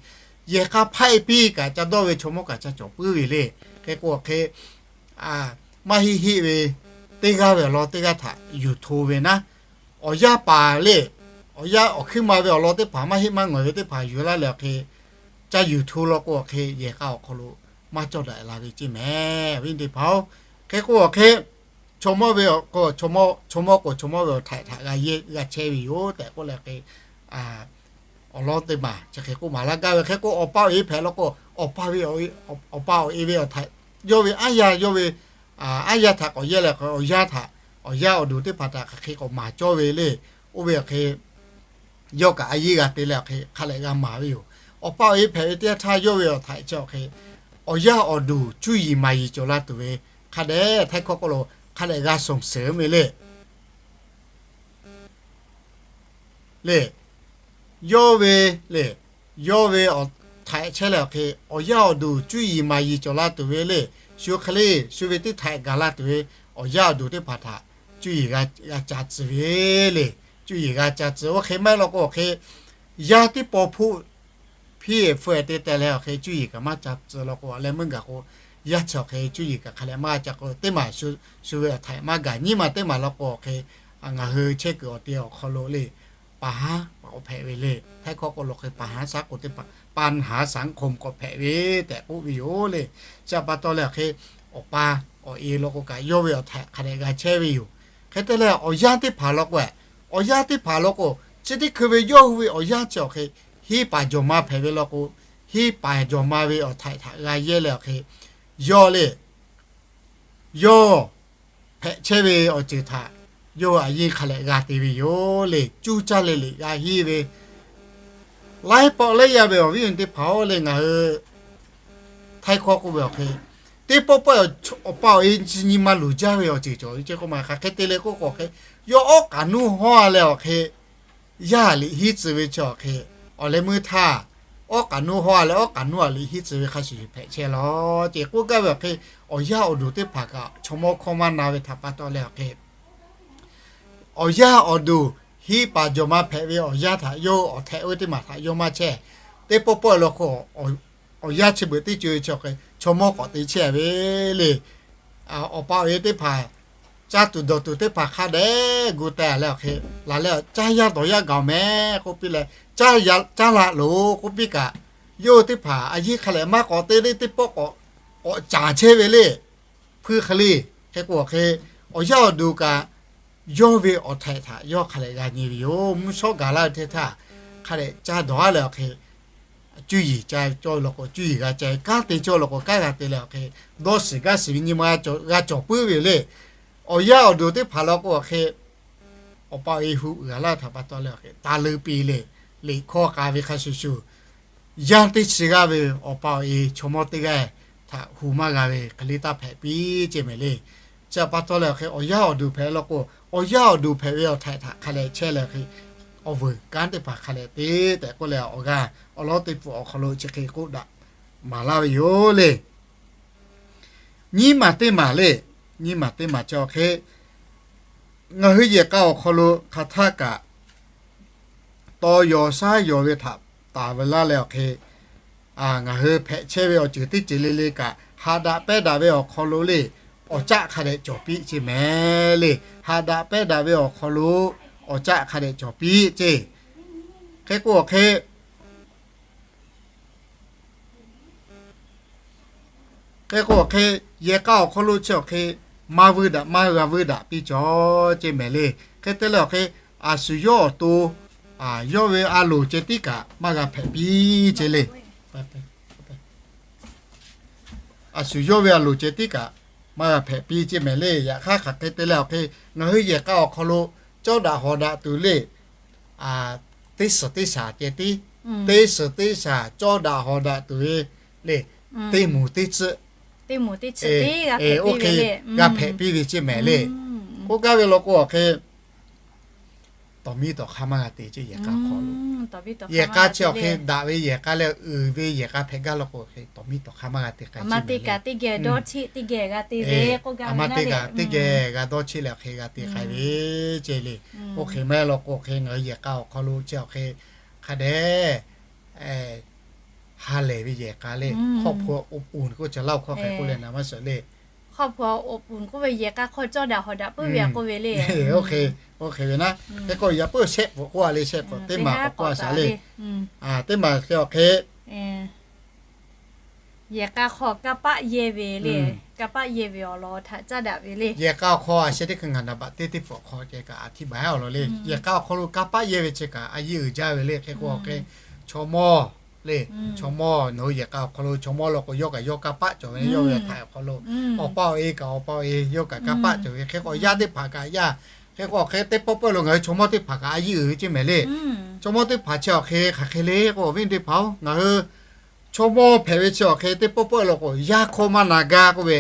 yehˬ k'a hpaˆ e piˇ kaꞈ ca dawˇ ve chaw mawˇ kaꞈ ca cawˬ puiˉ ve le. Hk'e k'o awˬ hk'e, maˇ heˆ heˆ ve, teˇ g'aˇ ve awˬ lawn teˇ g'aˇ htaꞈ yuˬ hto ve naˉ, awˬ yaˇ paˍ le, awˬ yaˇ awˬ hkuiˇ ma ve awˬ lawn teˇ hpaˍ maˇ heˆ maˇ ngawˬ ve teˇ hpaˍ yuˬ laˇ leh awˬ hk'e, ca yuˬ hto law k'o awˬ hk'e, yehˬ k'a awˬ hk'aw lo maˇ cawˇ daꞈ la ve ceˇ mehˍ, awˬ viˉ teˇ hpaˍ-oˬ. Hk'e k'o awˬ hk'e, chaw mawˇ ve awˬ k'o, chaw mawˇ k'o chaw mawˇ ve awˬ htaiꞈ htaꞈ g'a yehˇ g'a chehˇ ve yoˬ tehꞈ k'oˆ leh hk'e, awˬ lawn teˇ maˬ chi hk'e k'oˆ maˍ laˇ gaˇ ve hk'e k'o, awˬ pa awˬ e hpehꞈ law k'o, awˬ pa ve, awˬ pa awˬ e ve awˬ htaiꞈ yawˇ ve aˉ yaˇ, yawˇ ve aˉ yaˇ htaꞈ k'awꞈ yehˇ leh awˬ yaˇ htaꞈ, awˬ yaˇ awˬ duˬ teˇ hpaˍ htaꞈ hk'aˬ hk'e k'awꞈ maˍ cawˇ ve le. Oˇ ve awˬ hk'e yawˇ kaꞈ a yiˇ g'a te leh awˬ hk'e hk'a dehꞈ g'a maˍ ve yoˬ. Awˬ pa awˬ e hpehꞈ ve teˇ yanˇ htaˇ yawˇ ve awˬ htaiꞈ chi awˬ hk'e, awˬ yaˇ awˬ duˬ cuˇ yiˍ maˍ yiˍ cawˬ la tuˬ ve, hk'a dehꞈ htaiˇ hkawˇ k'oˆ lo hk'a dehꞈ g'a sonˍ suhˍ ve le. Le, yawˇ ve, le, yawˇ ve awˬ htaiꞈ chehˇ leh awˬ hk'e, awˬ yaˇ awˬ duˬ cuˇ yiˍ maˍ yiˍ cawˬ la tuˬ ve le. Shu hk'e le, shu ve teˇ htaiꞈ gaˬ la tuˬ ve, awˬ yaˇ awˬ duˬ teˇ hpaˍ htaꞈ cuˇ yiˍ g'a ca tcuh ve le. Cuˇ yiˍ g'a ca tcuh. Oˇ hk'e maˇ heˆ law k'o awˬ hk'e, yaˇ teˇ paw hpoˆ hpiˇ-e hpfuhˇ-e te teh leh awˬ hk'e cuˇ yiˍ kaꞈ maˇ ca tcuh law k'o, a leh meuˇ gaˬ k'o, yaˇ chi awˬ hk'e cuˇ yiˍ kaꞈ hk'a leh maˇ ca k'o, teˇ maˬ shu ve awˬ htaiꞈ maˇ gaˬ. Nyiˇ maˬ teˇ maˬ law k'o awˬ hk'e, ngaˬ hui chehˇ kuiˬ awˬ te awˬ hk'aw lo le, ปัญหา k'awꞈ hpehꞈ ve le. Htaiˇ hkawˇ k'oˆ lo hk'e ปัญหาสังคม k'awꞈ hpehꞈ ve tehꞈ k'oˆ ve yoˬ le. Chi pa taw leh awˬ hk'e, awˬ pa awˬ e law k'o kaꞈ yawˇ ve awˬ htaiꞈ hk'a dehꞈ g'a chehˇ ve yoˬ. Hk'e te leh awˬ yaˇ teˇ hpaˍ law k'o, awˬ yaˇ teˇ hpaˍ law k'o, chi teˇ hkui ve yawˇ hui ve awˬ yaˇ chi awˬ hk'e, hiˇ paˍ jawˬ ma hpehꞈ ve law k'o, hiˇ paˍ jawˬ ma ve awˬ htaiꞈ htaꞈ g'a yehˇ leh awˬ hk'e, yawˇ le, yawˇ hpehꞈ chehˇ ve awˬ ceuˬ htaꞈ yawˇ hui a yiˇ hk'a leh g'a te ve yoˬ le. Cuˇ caˇ leh liꞈ g'a hiˇ ve, laiˉ pawˆ laiˉ yaˇ ve awˬ viˉ awˬ nyi teˇ hpaˍ-oˬ le, ngaˬ hui htaiˇ hkawˇ k'oˆ ve awˬ hk'e, teˇ pawˆ pawˆ awˬ pa awˬ e chi nyi ma luˬ jaˇ ve awˬ ceuˬ cawˬ ve ceh k'oˆ ma hk'aˬ hk'e te le k'oˆ k'o hk'e, yawˇ awˉ k'aꞈ nuˇ hawˇ leh awˬ hk'e, yaˇ liꞈ hiˉ tcuh ve chi awˬ hk'e, awˬ leh meuˇ htaˇ, awˉ k'aꞈ nuˇ hawˇ leh awˉ k'aꞈ nuˇ a liꞈ hiˉ tcuh ve hk'a shuˍ shuˍ hpehꞈ chehˇ law ce k'oˆ gaˇ ve awˬ hk'e, awˬ yaˇ awˬ duˬ teˇ hpaˍ kaꞈ chaw mawˇ hkawˇ maˇ na ve htaꞈ pa taw leh awˬ hk'e, awˬ yaˇ awˬ duˬ hiˇ paˍ jawˬ ma hpehꞈ ve awˬ yaˇ htaꞈ yawˇ awˬ htehꞈ oˇ ve teˇ maˬ htaꞈ yawˇ maˇ chehˇ. Teˇ pawˆ pawˆ law k'o, awˬ yaˇ chi beuꞈ teˇ co e chi awˬ hk'e chaw mawˇ k'awꞈ te chehˇ ve le. Awˬ pa awˬ e teˇ hpaˍ, caˇ tuˬ dawˬ tuˬ teˇ hpaˍ hk'a dehꞈ gu teh leh awˬ hk'e, laˬ leh caˇ yaˇ dawˬ yaˇ gaˬ mehˍ k'oˆ piˇ leh, caˇ laꞈ loˬ k'oˆ piˇ kaꞈ, yawˇ hui teˇ hpaˍ a yiˇ hk'a leh maˇ k'awꞈ te le, teˇ pawˆ k'awꞈ caˍ chehˇ ve le. Hpuiˇ hk'e le, hk'e k'o awˬ hk'e, awˬ yaˇ awˬ duˬ kaꞈ yawˇ ve awˬ htaiꞈ htaꞈ yawˇ hk'a leh g'a nyi ve yoˬ. Mvuhˇ shawˉ gaˬ laˇ ve teˇ htaˇ, hk'a dehꞈ caˇ dawˬ-a leh awˬ hk'e, cuˇ yiˍ ca cawˇ law k'o cuˇ yiˍ g'a ca ve, kanˉ te cawˇ law k'o kanˉ g'a te leh awˬ hk'e, dawˇ shiˍ gaˇ shiˍ ve nyi ma g'a cawˬ puiˉ ve yoˬ le. Awˬ yaˇ awˬ duˬ teˇ hpaˍ law k'o awˬ hk'e, awˬ pa awˬ e hu g'a laˇ htaꞈ pa taw leh awˬ hk'e taˍ leuꞈ piˇ le. Liꞈ hkawˇ k'a ve hk'a shuˍ shuˍ, yaˇ teˇ chi g'aˇ ve awˬ pa awˬ e chaw mawˇ teˇ g'aˇ htaꞈ hu maˇ g'a ve hk'e le taˇ hpehꞈ piˇ ce mehˍ le. Chi pa taw leh awˬ hk'e awˬ yaˇ awˬ duˬ hpehꞈ law k'o, awˬ yaˇ awˬ duˬ hpehꞈ ve awˬ htaiꞈ htaꞈ hk'a leh chehˇ leh hk'e, awˬ vuiˬ kanˉ teˇ hpaˍ hk'a leh te tehꞈ k'oˆ leh awˬ g'aˇ awˬ lawˉ teˇ pfuhˍ awˬ hk'aw lo chi hk'e k'oˆ daꞈ maˍ laˇ ve yoˬ le. Nyiˇ maˬ teˇ maˬ le, nyiˇ maˬ teˇ maˬ chi awˬ hk'e, ngaˬ hui yehˬ k'a awˬ hk'aw lo hk'aˬ htaˇ kaꞈ tawˇ yaw shaˉ yaw ve htaꞈ taˍ ve laˇ leh awˬ hk'e, ngaˬ hui hpehꞈ chehˇ ve awˬ ceuˬ teˇ ceuˬ le le kaꞈ, haꞈ daꞈ pehnˇ daꞈ ve awˬ hk'aw lo le, awˬ caˆ hk'a dehꞈ cawˬ piˇ ce mehˍ le. Haꞈ daꞈ pehnˇ daꞈ ve awˬ hk'aw lo awˬ caˆ hk'a dehꞈ cawˬ piˇ ce. Hk'e k'o awˬ hk'e, hk'e k'o awˬ hk'e, yehˬ k'a awˬ hk'aw lo chi awˬ hk'e, maˇ vuiˇ daꞈ maˇ g'a vuiˇ daꞈ piˇ cawˬ ce mehˍ le. Hk'e te leh awˬ hk'e, a shu yawˇ awˬ to, yawˇ ve a loˍ ceh tiˉ kaꞈ maˇ g'a hpehꞈ piˇ ce le. A shu yawˇ ve a loˍ ceh tiˉ kaꞈ maˇ g'a hpehꞈ piˇ ce mehˍ le. Yaꞈ hk'aˇ hk'aˬ hk'e te leh awˬ hk'e, ngaˬ hui yehˬ k'a awˬ hk'aw lo cawˇ daꞈ hawˍ daꞈ tuˬ le, teˇ suhˍ teˇ shaˍ ceh tiˉ, teˇ suhˍ teˇ shaˍ cawˇ daꞈ hawˍ daꞈ tuˬ ve le, teˇ moˍ teˇ tcuhˆ, oˇ hk'e g'a hpehꞈ piˇ ve ce mehˍ le. K'oˆ gaˇ ve law k'o awˬ hk'e, tawˍ miˇ tawˍ hk'aˇ maˇ g'a te ce yehˬ k'a hk'aw lo. Yehˬ k'a chi awˬ hk'e daꞈ ve yehˬ k'a leh uiˍ ve yehˬ k'a hpehꞈ gaˇ law k'o, tawˍ miˇ tawˍ hk'aˇ maˇ g'a te k'ai ce mehˍ le. Aˬ ma te kaꞈ teˇ geh g'a dawˇ cheˆ leh awˬ hk'e g'a te k'ai ve ce le. Oˇ hk'e maˇ heˆ law k'o awˬ hk'e ngaˬ hui yehˬ k'a awˬ hk'aw lo chi awˬ hk'e hk'a dehꞈ ha lehˬ ve yehˬ k'a le, ครอบครัวอบอุ่น k'oˆ chi laˇ-oˬ hkawˇ hk'e k'oˆ leh naˍ maˇ shawˍ le. ครอบครัวอบอุ่น k'oˆ ve yehˬ k'a hk'aw cawˇ daꞈ hawˍ daꞈ puiˉ ve a k'oˆ ve le. Oˇ hk'e ve naˉ, hk'e k'o yaꞈ puiˉ shehˆ pfuhˍ k'oˆ a le, shehˆ pfuhˍ teˇ maˬ k'awꞈ k'oˆ a shaˍ le. Teˇ maˬ hk'e awˬ hk'e, yehˬ k'a hk'aw kanˇ paˆ yehˇ ve le. kanˇ paˆ yehˇ ve awˬ lawn htaꞈ caˇ daꞈ ve le. Yehˬ k'a awˬ hk'aw a sheh teˇ hkui ngaˬ naˍ baꞈ teˇ teˇ pawˆ hk'aw ceh kaꞈ a htiˇ baˬ-a awˬ lawn le. Yehˬ k'a awˬ hk'aw lo kanˇ paˆ yehˇ ve chi kaꞈ a yiˇ uiˍ jaˇ ve le. Hk'e k'o hk'e, chaw mawˇ le. Chaw mawˇ, nawˬ hui yehˬ k'a awˬ hk'aw lo chaw mawˇ law k'o, yawˇ kaꞈ yawˇ kanˇ paˆ cawˬ ve, yawˇ ve htaꞈ awˬ hk'aw lo, awˬ pa awˬ e kaꞈ awˬ pa awˬ e yawˇ kaꞈ kanˇ paˆ cawˬ ve. Hk'e k'o yaˇ teˇ hpaˍ kaꞈ yaˇ, hk'e k'o hk'e teˇ pawˆ pawˆ lo ngaˬ hui chaw mawˇ teˇ hpaˍ kaꞈ a yiˇ uiˍ ve ceˇ mehˍ le. Chaw mawˇ teˇ hpaˍ chi awˬ hk'e hk'aˬ hk'e le k'o, awˬ viˉ teˇ hpaˍ-oˬ, ngaˬ hui chaw mawˇ hpehꞈ ve chi awˬ hk'e teˇ pawˆ pawˆ lo k'o, yaˇ hkawˇ maˇ na gaˇ k'oˆ ve,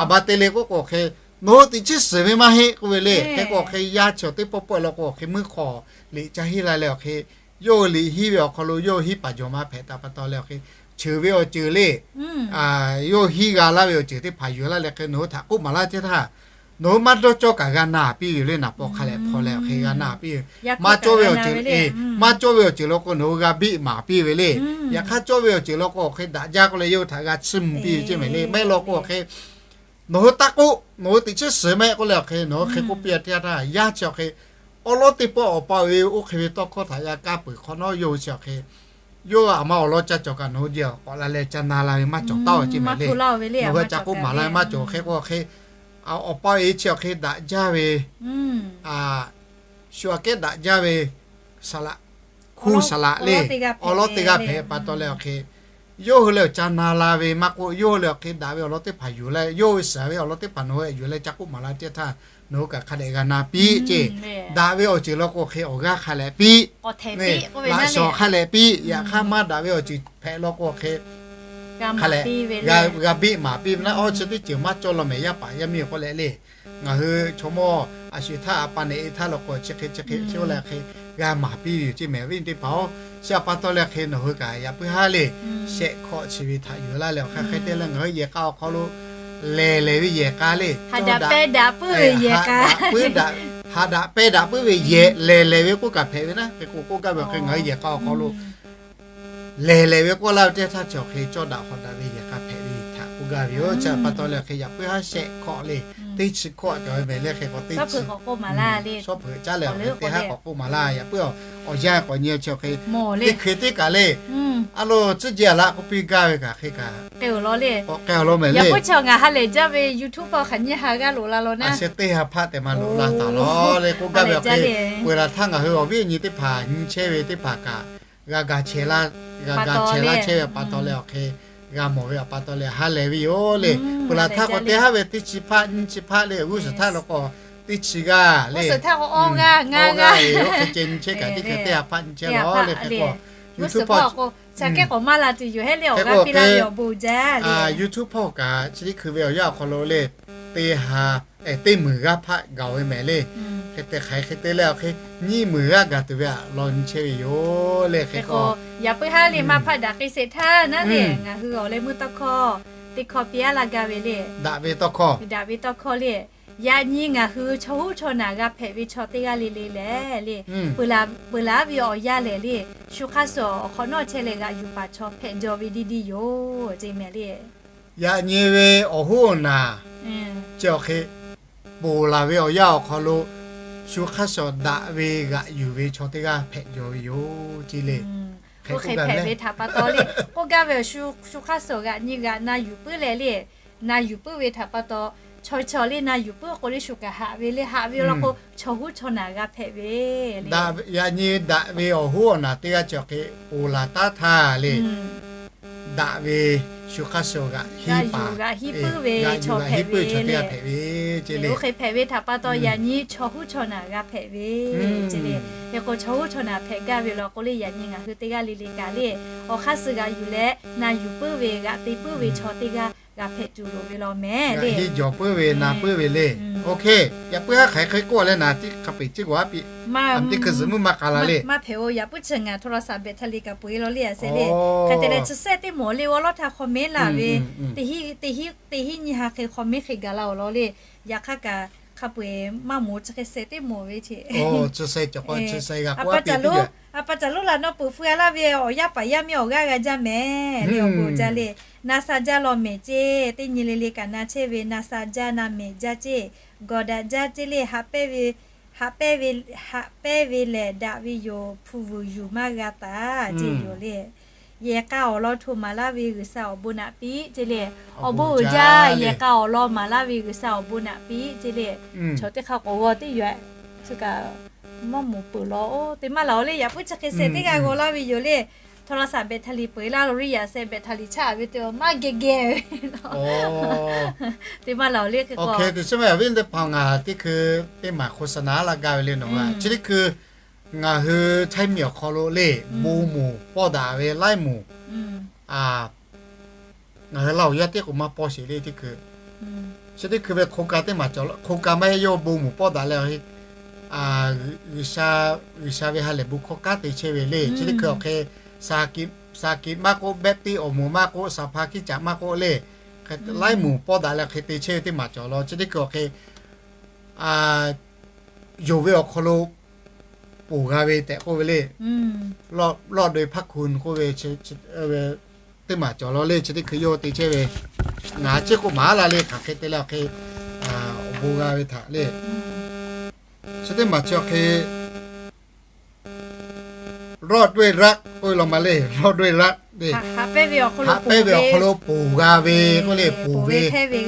a ba te le k'oˆ k'o hk'e, nawˬ hui teꞈ chiˉ suhˍ ve maˇ heˆ k'oˆ ve le. Hk'e k'o hk'e yaˇ chi teˇ pawˆ pawˆ lo k'o hk'e meuˇ hk'aw liꞈ ca hiˉ la leh awˬ hk'e, yawˇ hui liꞈ hiˉ ve awˬ hk'aw lo yawˇ hui hiˉ paˍ jawˬ ma hpehꞈ taˍ pa taw leh awˬ hk'e, cheuˬ ve awˬ ceuˬ le, yawˇ hui hiˉ g'a laˇ ve awˬ ceuˬ teˇ hpaˍ yuˬ laˇ leh hk'e nawˬ hui htaꞈ k'oˆ maˍ laˇ teˇ htaˇ, nawˬ hui maˇ dawˇ cawˇ kaꞈ g'a na piˇ ve le. Naˍ paw hk'a leh hpaw leh awˬ hk'e g'a na piˇ ve, maˇ cawˇ ve awˬ ceuˬ, maˇ cawˇ ve awˬ ceuˬ law k'o nawˬ hui g'a biˆ maˍ piˇ ve le. Yaꞈ hk'aˇ cawˇ ve awˬ ceuˬ law k'o awˬ hk'e daꞈ jaˇ k'oˆ leh yawˇ hui htaꞈ g'a chiˇ mvuh piˇ ve ceˇ mehˍ le. Maˇ law k'o awˬ hk'e nawˬ hui taˇ k'oˆ, nawˬ hui teꞈ chiˉ suhˍ mehˆ k'oˆ leh awˬ hk'e nawˬ hui hk'e k'oˆ piˇ teˇ yanˇ htaˇ, yaˇ chi awˬ hk'e awˉ lawˉ teˇ pawˆ awˬ pa awˬ e oˇ hk'e ve tawˇ hkawˇ htaꞈ g'a kaˇ peuˬ hk'awꞈ nawˉ, yawˇ hui chi awˬ hk'e yawˇ aˬ ma awˬ lawn ca cawˬ kaꞈ nawˬ hui jeˬ k'awꞈ la leh ca na la ve maˇ cawˬ taˍ-oˬ ceˇ mehˍ le. Nawˬ hui ca k'oˆ maˍ la ve maˇ cawˬ. Hk'e k'o hk'e awˬ pa awˬ e chi awˬ hk'e daꞈ jaˇ ve, shu aꞈ kehˉ daꞈ jaˇ ve saˍ laꞈ, hkunˇ saˍ laꞈ le, awˉ lawˉ teˇ g'aˇ hpehꞈ pa taw leh awˬ hk'e yawˇ hui leh awˬ ca na la ve maˇ k'oˆ, yawˇ hui leh awˬ hk'e daꞈ ve awˬ lawn teˇ hpaˍ yuˬ leh, yawˇ hui suhˍ ve awˬ lawn teˇ hpaˍ nawˬ hui yuˬ leh ca k'oˆ maˍ la teˇ htaˇ, nawˬ hui kaꞈ hk'a dehꞈ g'a na piˇ ceˇ. Daꞈ ve awˬ ceuˬ law k'o hk'e awˬ g'aˇ hk'a leh piˇ, laꞈ shawˍ hk'a leh piˇ. Yaꞈ hk'aˇ maˇ daꞈ ve awˬ ceuˬ hpehꞈ law k'o hk'e hk'a leh g'a biˆ maˍ piˇ ve naˉ, awˇ chi teˇ ceuˬ maˇ cawˇ law mehˍ yaˇ paˍ yaˇ miˇ k'oˆ leh le. Ngaˬ hui chaw mawˇ a shu htaˇ a pa nehˬ e htaˇ law k'o chi hk'e chi hk'e chi oˇ leh hk'e g'a maˍ piˇ ve yoˬ ceˇ mehˍ, awˬ viˉ teˇ hpaˍ-oˬ. Chi aꞈ pa taw leh hk'e nawˬ hui kaꞈ yaꞈ puiˉ haˉ le, shehˆ hkawˆ chi ve htaꞈ yuˬ laˇ leh awˬ hk'aˇ hk'e te leh ngaˬ hui yehˬ k'a awˬ hk'aw lo lehˬ lehˬ ve yehˬ k'a le, haꞈ daꞈ pehˇ daꞈ puiˉ ve yehˬ k'a, haꞈ daꞈ pehˇ daꞈ puiˉ ve yehˬ lehˬ lehˬ ve k'oˆ kaꞈ hpehꞈ ve naˉ. Hk'e k'o k'oˆ gaˇ ve awˬ hk'e ngaˬ hui yehˬ k'a awˬ hk'aw lo lehˬ lehˬ ve k'oˆ laˇ ve teˇ htaˇ chi awˬ hk'e cawˇ daꞈ hawˍ daꞈ ve yehˬ k'a hpehꞈ ve htaꞈ k'oˆ gaˇ ve yoˬ. Chi aꞈ pa taw leh hk'e yaꞈ puiˉ haˉ shehˆ hkawˆ le, teˇ chi hkawˆ cawˬ ve mehˍ le. Hk'e k'o teˇ chi shawˉ hpeuꞈ caˉ leh awˬ hk'e teˇ haˉ k'awꞈ k'oˆ maˍ laˇ. Yaꞈ puiˉ awˬ yanˇ k'awꞈ nyi chi awˬ hk'e teˇ hkui teˇ kaꞈ le, a lo tcuhˉ jehˇ a laꞈ k'oˆ piˇ gaˇ ve kaꞈ hk'e kaꞈ k'awꞈ k'ai awˬ lawn mehˍ le. Yaꞈ puiˉ chi ngaˬ ha lehˬ jaˇ ve YouTube hk'aˬ nyiˇ ha g'a loꞈ la law naˉ, a sheh teˇ ha hpaˆ tehꞈ maˇ loꞈ la taˍ law le k'oˆ gaˇ ve awˬ hk'e, peuˬ laˬ htaˇ ngaˬ hui awˬ viˉ awˬ nyi teˇ hpaˍ nyi chehˇ ve teˇ hpaˍ kaꞈ g'a ga chehˇ laˇ, g'a ga chehˇ laˇ chehˇ ve pa taw leh awˬ hk'e g'a mawˬ ve awˬ pa taw leh ha lehˬ ve yoˬ le. Peuˬ laˬ htaˇ k'o teˇ haˉ ve teˇ chi hpaˆ nyiˇ chi hpaˆ le, g'uˇ suhˍ htaˇ law k'o teˇ chi g'aˇ le, g'aˇ ve yoˬ. Hk'e ceh nyi chehˇ kaꞈ teˇ hkui teˇ ha hpaˆ nyi chehˇ law le. Hk'e k'o YouTube hk'aw k'o, YouTube hpawˇ kaꞈ chi teˇ hkui ve awˬ yanˇ awˬ hk'aw lo le, teˇ ha, teˇ meunˍ g'aˇ hpaˆ gaˬ-oˬ ve mehˍ le. Hk'e te hk'aiˬ hk'e te leh awˬ hk'e nyiˇ meunˍ g'aˇ gaˬ tuˬ ve aꞈ law nyi chehˇ ve yoˬ le. Hk'e k'o yaꞈ puiˉ haˉ le maˇ hpaˆ daꞈ k'ai sheˍ htaˇ naˉ le, ngaˬ hui awˬ leh meuˇ tawˇ hkawˇ teˇ hkawˇ piˇ-a laˇ gaˇ ve le. Daꞈ ve tawˇ hkawˇ, daꞈ ve tawˇ hkawˇ le. Yaꞈ nyi ngaˬ hui chaw huˉ chaw naˬ g'a hpehꞈ ve chaw teˇ g'aˇ le le lehˬ le, peuˬ laˬ ve awˬ yanˇ lehˬ le, shu hk'aˇ suh awˬ hk'awꞈ nawˉ chehˇ leh g'aꞈ yuˬ paˍ chaw hpehꞈ jaw ve diˇ diˇ yoˬ ceˇ mehˍ le. Yaꞈ nyi ve awˬ huˉ awˬ naˬ chi awˬ hk'e ponˬ laˬ ve awˬ yanˇ awˬ hk'aw lo shu hk'aˇ suh daꞈ ve g'aꞈ yuˬ ve chaw teˇ g'aˇ hpehꞈ jaw ve yoˬ ceˇ le. Oˇ hk'e hpehꞈ ve htaꞈ pa taw le, k'oˆ gaˇ ve awˬ shu, shu hk'aˇ suh g'aꞈ nyi g'aꞈ na yuˬ puiˉ leh le, na yuˬ puiˉ ve htaꞈ pa taw, chaw chaw le na yuˬ puiˉ k'o le shu kaꞈ haꞈ ve le, haꞈ ve law k'o chaw huˉ chaw naˬ g'a hpehꞈ ve le. Yaꞈ nyi daꞈ ve awˬ huˉ awˬ naˬ teˇ g'aˇ chi awˬ hk'e ponˬ laˬ taˉ htaˇ le, daꞈ ve shu hk'aˇ suh g'aꞈ hiˉ paˍ, g'aꞈ hiˉ puiˉ ve chaw hpehꞈ ve le. Oˇ hk'e hpehꞈ ve htaꞈ pa taw yaꞈ nyi chaw huˉ chaw naˬ g'a hpehꞈ ve ceˇ le. Hk'e k'o chaw huˉ chaw naˬ hpehꞈ gaˇ ve law k'o le, yaꞈ nyi ngaˬ hui teˇ g'aˇ le le kaꞈ le, awˬ hk'aˇ suh g'aꞈ yuˬ leh na yuˬ puiˉ ve g'aꞈ te puiˉ ve chaw teˇ g'aˇ g'a hpehꞈ tuˬ loˍ ve law mehˍ le. Hiˇ jawˬ puiˉ ve na puiˉ ve le. Oˇ hk'e yaꞈ puiˉ haˉ hk'aiˬ hk'e k'oˆ leh naˬ tiˉ hk'a peu-eˬ ciˉ k'o haˉ piˇ, teˇ hkui zuhꞈ muˇ maˇ k'a la le. Maˇ hpehꞈ-oˬ, yaꞈ puiˉ chi ngaˬ hto la saˍ behꞈ htaˇ le kaꞈ peu-eˬ law le a se le. Hk'e te leh chi sehˆ teˇ mawˬ le awˉ lawˉ htaˇ hk'aw mehˉ laˬ ve, teˇ hiˉ nyi ha hk'e hk'aw mehˉ hk'e gaˬ la awˬ lawn le. Yaꞈ hk'aˇ kaꞈ hk'a peu-eˬ maˇ mawˬ chi hk'e sehˆ teˇ mawˬ ve ce. A pa caˬ lonˉ laꞈ nawˉ peuˬ feu-a laˇ ve awˬ yaˇ paˍ yaˇ miˇ awˬ g'aˇ g'a jaˇ mehˍ le awˬ bon jaˇ le. Na sha jaˇ law mehˍ ceˇ, teˇ nyi le le kaꞈ na chehˇ ve na sha jaˇ na mehˍ jaˇ ceˇ, gawˬ daꞈ jaˇ ceˇ le, haꞈ pehˇ ve haꞈ pehˇ ve, haꞈ pehˇ ve lehˬ daꞈ ve yoˬ, hpu vuiˬ yuˬ maˇ g'a taˍ ceˇ yoˬ le. Yehˬ k'a awˬ lawn hto maˍ laˇ ve G'uiˬsha awˬ bon naꞈ piˇ ce le. Awˬ bon uiˍ jaˇ, yehˬ k'a awˬ lawn maˍ laˇ ve G'uiˬsha awˬ bon naꞈ piˇ ce le. Chaw teˇ hk'aˇ k'awꞈ g'aw teˇ yaꞈ, chi kaꞈ maˇ moˍ peuˬ law. Oˇ, te maˇ laˬ-oˬ le, yaꞈ puiˉ chi hk'e sheh teˇ g'aˇ g'aw laˇ ve yoˬ le. Htaw la saˍ battery peuˬ laˇ lo riˉ yaꞈ sheh battery chaˇ ve te maˇ geh geh ve. Te maˇ laˬ-oˬ le, hk'e k'o, te chi ma yaꞈ viˉ teˇ hpaˍ ngaˬ teˇ hkui teˇ maˬ โฆษณา laˇ gaˇ ve le nawˬ. Chi teˇ hkui ngaˬ hui Htaiˇ miˬ awˬ hk'aw lo le, bon moˍ pawˇ daꞈ ve laiˉ moˍ, ngaˬ hui Laˇ huˍ yaˇ teˇ k'o maˇ pawˇ sheˍ le teˇ hkui. Chi teˇ hkui ve โครงการ teˇ maˬ cawˬ, โครงการ maˇ heˆ, yawˇ bon moˍ pawˇ daꞈ leh, G'uiˬsha ve ha lehˬ bon hkawˇ kanˉ te chehˇ ve le. Chi teˇ hkui awˬ hk'e, saˍ kiꞈ maˇ k'oˆ, Baptist awˬ moˍ maˇ k'oˆ, saˍ hpaˇ hkiˇ caꞈ maˇ k'oˆ le, laiˉ moˍ pawˇ daꞈ leh hk'e te chehˇ ve teˇ maˬ cawˬ law. Chi teˇ hkui awˬ hk'e, yonˍ ve awˬ hk'aw lo ponˬ g'a ve tehꞈ k'oˆ ve le. Lawˇ doi hpaˇ hkunˍ k'oˆ ve teˇ maˬ cawˬ law le. Chi teˇ hkui yawˇ te chehˇ ve, ngaˬ chi k'oˆ maˍ la le, hk'aˬ hk'e te leh awˬ hk'e awˬ bon g'a ve htaꞈ le. Chi teˇ maˬ chi awˬ hk'e รอดด้วยรัก k'oˆ ve law ma le, รอดด้วยรัก le. Haꞈ pehnˇ ve awˬ hk'aw lo ponˬ g'a ve k'oˆ le, ponˬ ve,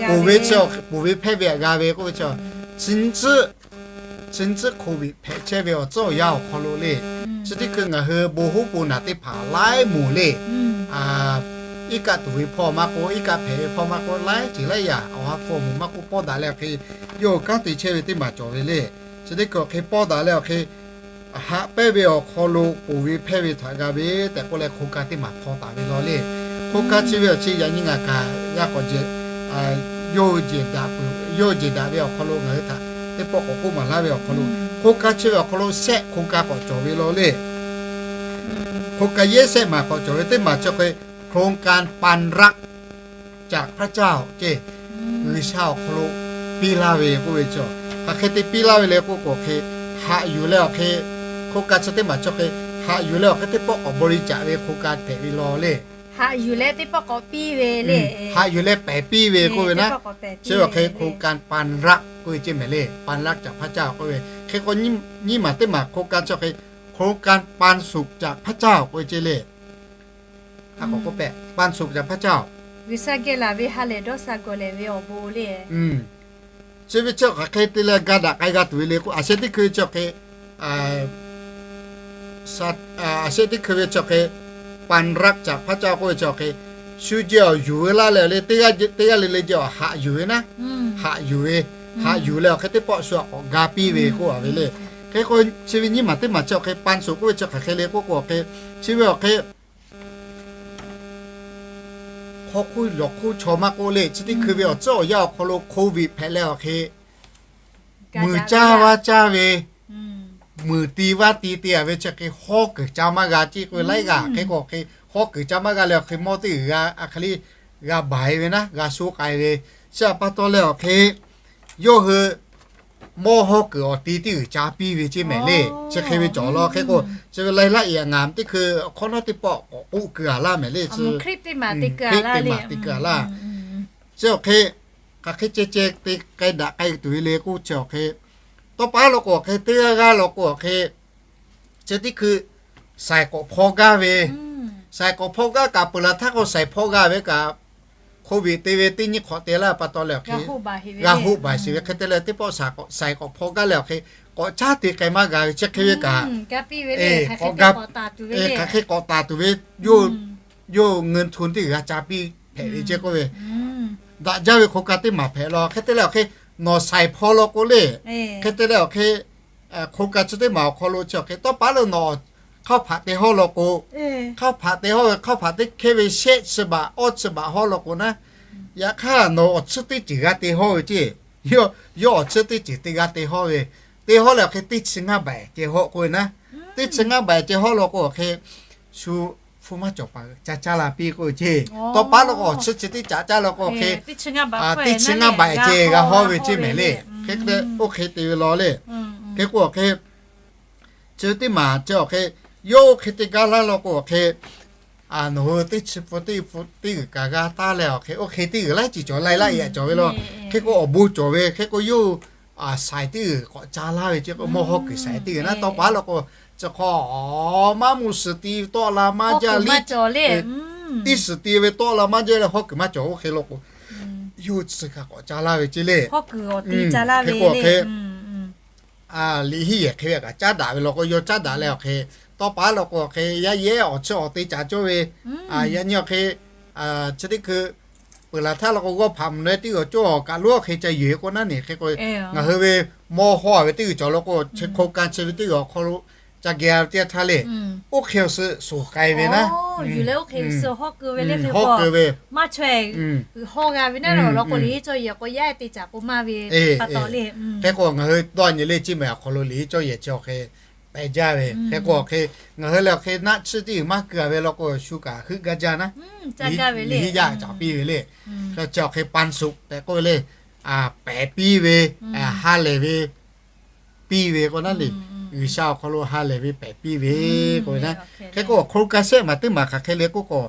ponˬ ve chi, ponˬ ve hpehˇ ve htaꞈ g'a ve k'oˆ ve chi, chi nyi tcuhˉ โควิด hpehꞈ chehˇ ve awˬ tcuhˉ awˬ yanˇ awˬ hk'aw lo le. Chi teˇ hkui ngaˬ hui bon hoˉ bon naˬ teˇ hpaˍ laiˉ moˍ le. Iˉ kaˆ tuˬ ve hpawˇ maˇ k'oˆ, iˉ kaˆ hpehꞈ ve hpawˇ maˇ k'oˆ, laiˉ ceuˬ laiˉ yaꞈ awˬ ha hpu awˬ moˍ maˇ k'oˆ pawˇ daꞈ leh awˬ hk'e, yawˇ hui kanˉ te chehˇ ve teˇ maˬ cawˬ ve le. Chi teˇ hkui awˬ hk'e pawˇ daꞈ leh awˬ hk'e, haꞈ pehnˇ ve awˬ hk'aw lo ponˬ ve hpehˇ ve htaꞈ g'a ve tehꞈ k'oˆ leh โครงการ teˇ maˬ hpaw taˍ ve law le. โครงการ chi ve awˬ chi yaꞈ nyi ngaˬ kaꞈ g'a k'awꞈ jeˬ, yawˇ hui jeˬ daꞈ peuˬ, yawˇ hui jeˬ daꞈ ve awˬ hk'aw lo ngaˬ hui htaꞈ teˇ pawˆ k'awꞈ k'oˆ maˍ laˇ ve awˬ hk'aw lo, โครงการ chi ve awˬ hk'aw lo shehˆ โครงการ k'awꞈ cawˬ ve law le. โครงการ yehˇ shehˆ maˬ k'awꞈ cawˬ ve teˇ maˬ chi hk'e, โครงการ ปันรักจากพระเจ้า ce, G'uiˬsha awˬ hk'aw lo piˇ laˇ ve k'oˆ ve chi, hk'aˬ hk'e te piˇ laˇ ve le k'oˆ k'o hk'e, haꞈ yuˬ leh awˬ hk'e, โครงการ chi teˇ maˬ chi hk'e, haꞈ yuˬ leh awˬ hk'e teˇ pawˆ k'awꞈ บริจาค ve โครงการ hpehꞈ ve law le. Haꞈ yuˬ leh teˇ pawˆ k'awꞈ piˇ ve le. Haꞈ yuˬ leh pehˬ piˇ ve k'oˆ ve naˉ, chi ve awˬ hk'e โครงการ ปันรัก k'oˆ ve ce mehˍ le, ปันรักจากพระเจ้า k'oˆ ve. Hk'e k'o nyiˇ maˬ teˇ maˬ โครงการ chi hk'e, โครงการ ปันสุขจากพระเจ้า k'oˆ ve ce le. Hk'a k'awꞈ k'oˆ pehꞈ, ปันสุขจากพระเจ้า G'uiˬsha geh laˬ ve ha lehˬ dawˇ sha gawˬ lehˬ ve awˬ bon le. Chi ve chi hk'aˬ hk'e te leh ga daꞈ k'ai g'a tuˬ ve le k'o, a shehˆ teˇ hkui ve chi hk'e, a shehˆ teˇ hkui ve chi hk'e, ปันรักจากพระเจ้า k'oˆ ve chi hk'e, shu jehˬ awˬ yuˬ ve laˇ leh le, teˇ g'aˇ le le jehˬ awˬ haꞈ yuˬ ve naˉ, haꞈ yuˬ ve, haꞈ yuˬ leh awˬ hk'e teˇ pawˆ shu htaꞈ k'awꞈ ga piˇ ve k'oˆ a ve le. Hk'e k'o chi ve nyiˇ maˬ teˇ maˬ chi hk'e ปันสุข k'oˆ ve chi hk'aˬ hk'e le k'oˆ k'o hk'e, chi ve awˬ hk'e hk'aw hk'oˆ lawˬ hk'oˆ chaw maˇ k'oˆ le, chi teˇ hkui ve awˬ tcuhˉ awˬ yanˇ awˬ hk'aw lo โควิด hpehꞈ leh awˬ hk'e, muiˬ caˇ vaˇ caˇ ve, muiˬ ti vaˇ ti te a ve chi hk'e hawˉ kuiˬ ca maˇ g'a ce k'oˆ ve laiˉ g'aˇ hk'e k'o hk'e, hawˉ kuiˬ ca maˇ g'a leh awˬ hk'e mawˇ teˇ g'uiˬ g'a a hk'e le g'a baiˬ ve naˉ, g'a sho k'ai ve. Chi htaꞈ pa taw leh awˬ hk'e, yawˇ hui mawˇ hawˉ kuiˬ awˬ ti teˇ g'uiˬ ca piˇ ve ce mehˍ le. Chi hk'e ve cawˬ law hk'e k'o, chi ve laiˉ laˆ e ngaˬ teˇ hkui hk'awꞈ nawˉ teˇ pawˆ k'awꞈ k'oˆ keu a laˇ mehˍ le. Chi hk'e te maˍ te keu a laˇ. Chi awˬ hk'e, hk'aˬ hk'e ceh ceh te k'ai daꞈ k'ai tuˬ ve le k'oˆ chi awˬ hk'e, tawˇ pa law k'o awˬ hk'e teˇ g'aˇ g'aˇ law k'o awˬ hk'e, chi teˇ hkui shaiˍ k'awꞈ hpaw gaˇ ve, shaiˍ k'awꞈ hpaw gaˇ kaꞈ peuˬ laˬ htaˇ k'o shaiˍ hpaw g'a ve kaꞈ, โควิด te ve teˇ nyiˇ hk'awꞈ te laˇ pa taw leh awˬ hk'e, g'a hoˆ baiˬ sheˍ ve hk'e te leh teˇ pawˆ shaiˍ k'awꞈ hpaw gaˇ leh awˬ hk'e, k'awꞈ caˉ te k'ai maˇ g'a ve chi hk'e ve kaꞈ, hk'aˬ hk'e k'awꞈ taˍ tuˬ ve, yawˇ เงินทุน teˇ g'uiˬ g'a ca piˇ hpehꞈ ve ce k'oˆ ve, daꞈ jaˇ ve โครงการ teˇ maˬ hpehꞈ law. Hk'e te leh awˬ hk'e, nawˬ shaiˍ hpaw law k'o le, hk'e te leh awˬ hk'e โครงการ chi teˇ maˬ awˬ hk'aw lo chi awˬ hk'e tawˇ pa leh nawˬ hk'aoˇ hpaꞈ te hawˇ law k'o, hk'aoˇ hpaꞈ te hawˇ ve hk'aoˇ hpaꞈ teˇ hkehˇ ve shehˆ chi baꞈ awˇ chi baꞈ hawˇ law k'o naˉ, yaꞈ hk'aˇ nawˬ awˬ tsuhˇ teˇ ceuˬ g'a te hawˇ ve ce. Yawˇ awˬ tsuhˇ teˇ ceuˬ te g'a te hawˇ ve, te hawˇ leh awˬ hk'e teˇ chi ngaˇ baꞈ ceh hawˇ k'oˆ ve naˉ, teˇ chi ngaˇ baꞈ ceh hawˇ law k'o awˬ hk'e, shu hpu maˇ cawˬ paˍ ca caˇ la piˇ k'oˆ ve ce. Tawˇ pa law k'o awˬ tsuhˇ chi teˇ caꞈ caˇ law k'o awˬ hk'e, teˇ chi ngaˇ baꞈ ceh g'a hawˇ ve ce mehˍ le. Hk'e te oˇ hk'e te ve law le. Hk'e k'o awˬ hk'e, chi teˇ maˬ chi awˬ hk'e, yawˇ oˇ hk'e te gaˇ laˇ law k'o awˬ hk'e, nawˬ hui teˇ chi pun teˇ pun teˇ g'uiˬ kaꞈ g'a taˇ leh awˬ hk'e, oˇ hk'e teˇ g'uiˬ laiˉ ceuˬ cawˬ laiˉ laˆ e a cawˬ ve law. Hk'e k'o awˬ bon cawˬ ve hk'e k'o yawˇ shaiˍ teˇ g'uiˬ k'awꞈ ca laˇ ve ce k'o, mawˇ hawˉ kuiˬ shaiˍ teˇ g'uiˬ naˉ tawˇ pa law k'o, Chi hk'aw maˇ mvuh suhˍ ti tawˆ la maˇ jaˇ liˇ, tiˇ suhˍ ti ve tawˆ la maˇ jaˇ leh hawˉ kuiˬ maˇ cawˬ. Oˇ hk'e law k'o, yawˇ hui tcuh kaꞈ k'awꞈ ca laˇ ve ceˇ le. Hk'e k'o hk'e, liꞈ henˇ yehˬ hk'e ve kaꞈ caˉ daꞈ ve law k'o, yawˇ caˉ daꞈ leh awˬ hk'e, tawˇ pa law k'o awˬ hk'e yaˇ yehˉ awˬ chi awˬ te caˍ cawˇ ve, yaꞈ nyi awˬ hk'e chi teˇ hkui peuˬ laˬ htaˇ law k'o, g'awˇ hpaꞈ mvuhˬ leh teˇ g'aˇ cawˇ kaꞈ lonˉ hk'e ca yuˬ-e k'o naˉ ne. Hk'e k'o ngaˬ hui ve mawˇ hawˇ ve teˇ g'uiˬ cawˬ law k'o, chi hk'oˆ ka chi ve teˇ g'uiˬ awˬ hk'aw lo ca geh ve teˇ yanˇ htaˇ le, oˇ hk'e awˬ suh suhˍ k'ai ve naˉ, hawˉ keu ve, maˇ chaweh g'uiˬ hawˇ g'a ve naˉ law k'o, liꞈ henˇ cawˇ yehˬ k'o yaˇ te caˍ k'o maˇ ve pa taw le. Hk'e k'o ngaˬ hui dawˇ nyi le, chi mehˍ awˬ hk'aw lo liꞈ henˇ cawˇ yehˬ chi awˬ hk'e pehꞈ jaˇ ve. Hk'e k'o awˬ hk'e ngaˬ hui leh awˬ hk'e naˆ tsuhˇ tiˉ uiˍ maˇ keu-a ve law k'o, shu kaꞈ heuˆ gaˇ jaˇ naˉ, liꞈ henˇ yaˇ caˍ piˇ ve le. Hk'e chi awˬ hk'e ปันสุข tehꞈ k'oˆ ve le, pehꞈ piˇ ve, ha lehˬ ve piˇ ve k'o naˉ le, G'uiˬsha awˬ hk'aw lo ha lehˬ ve pehꞈ piˇ ve k'oˆ ve naˉ. Hk'e k'o โครงการ shehˆ maˬ teˇ maˬ hk'aˬ hk'e le k'oˆ k'o,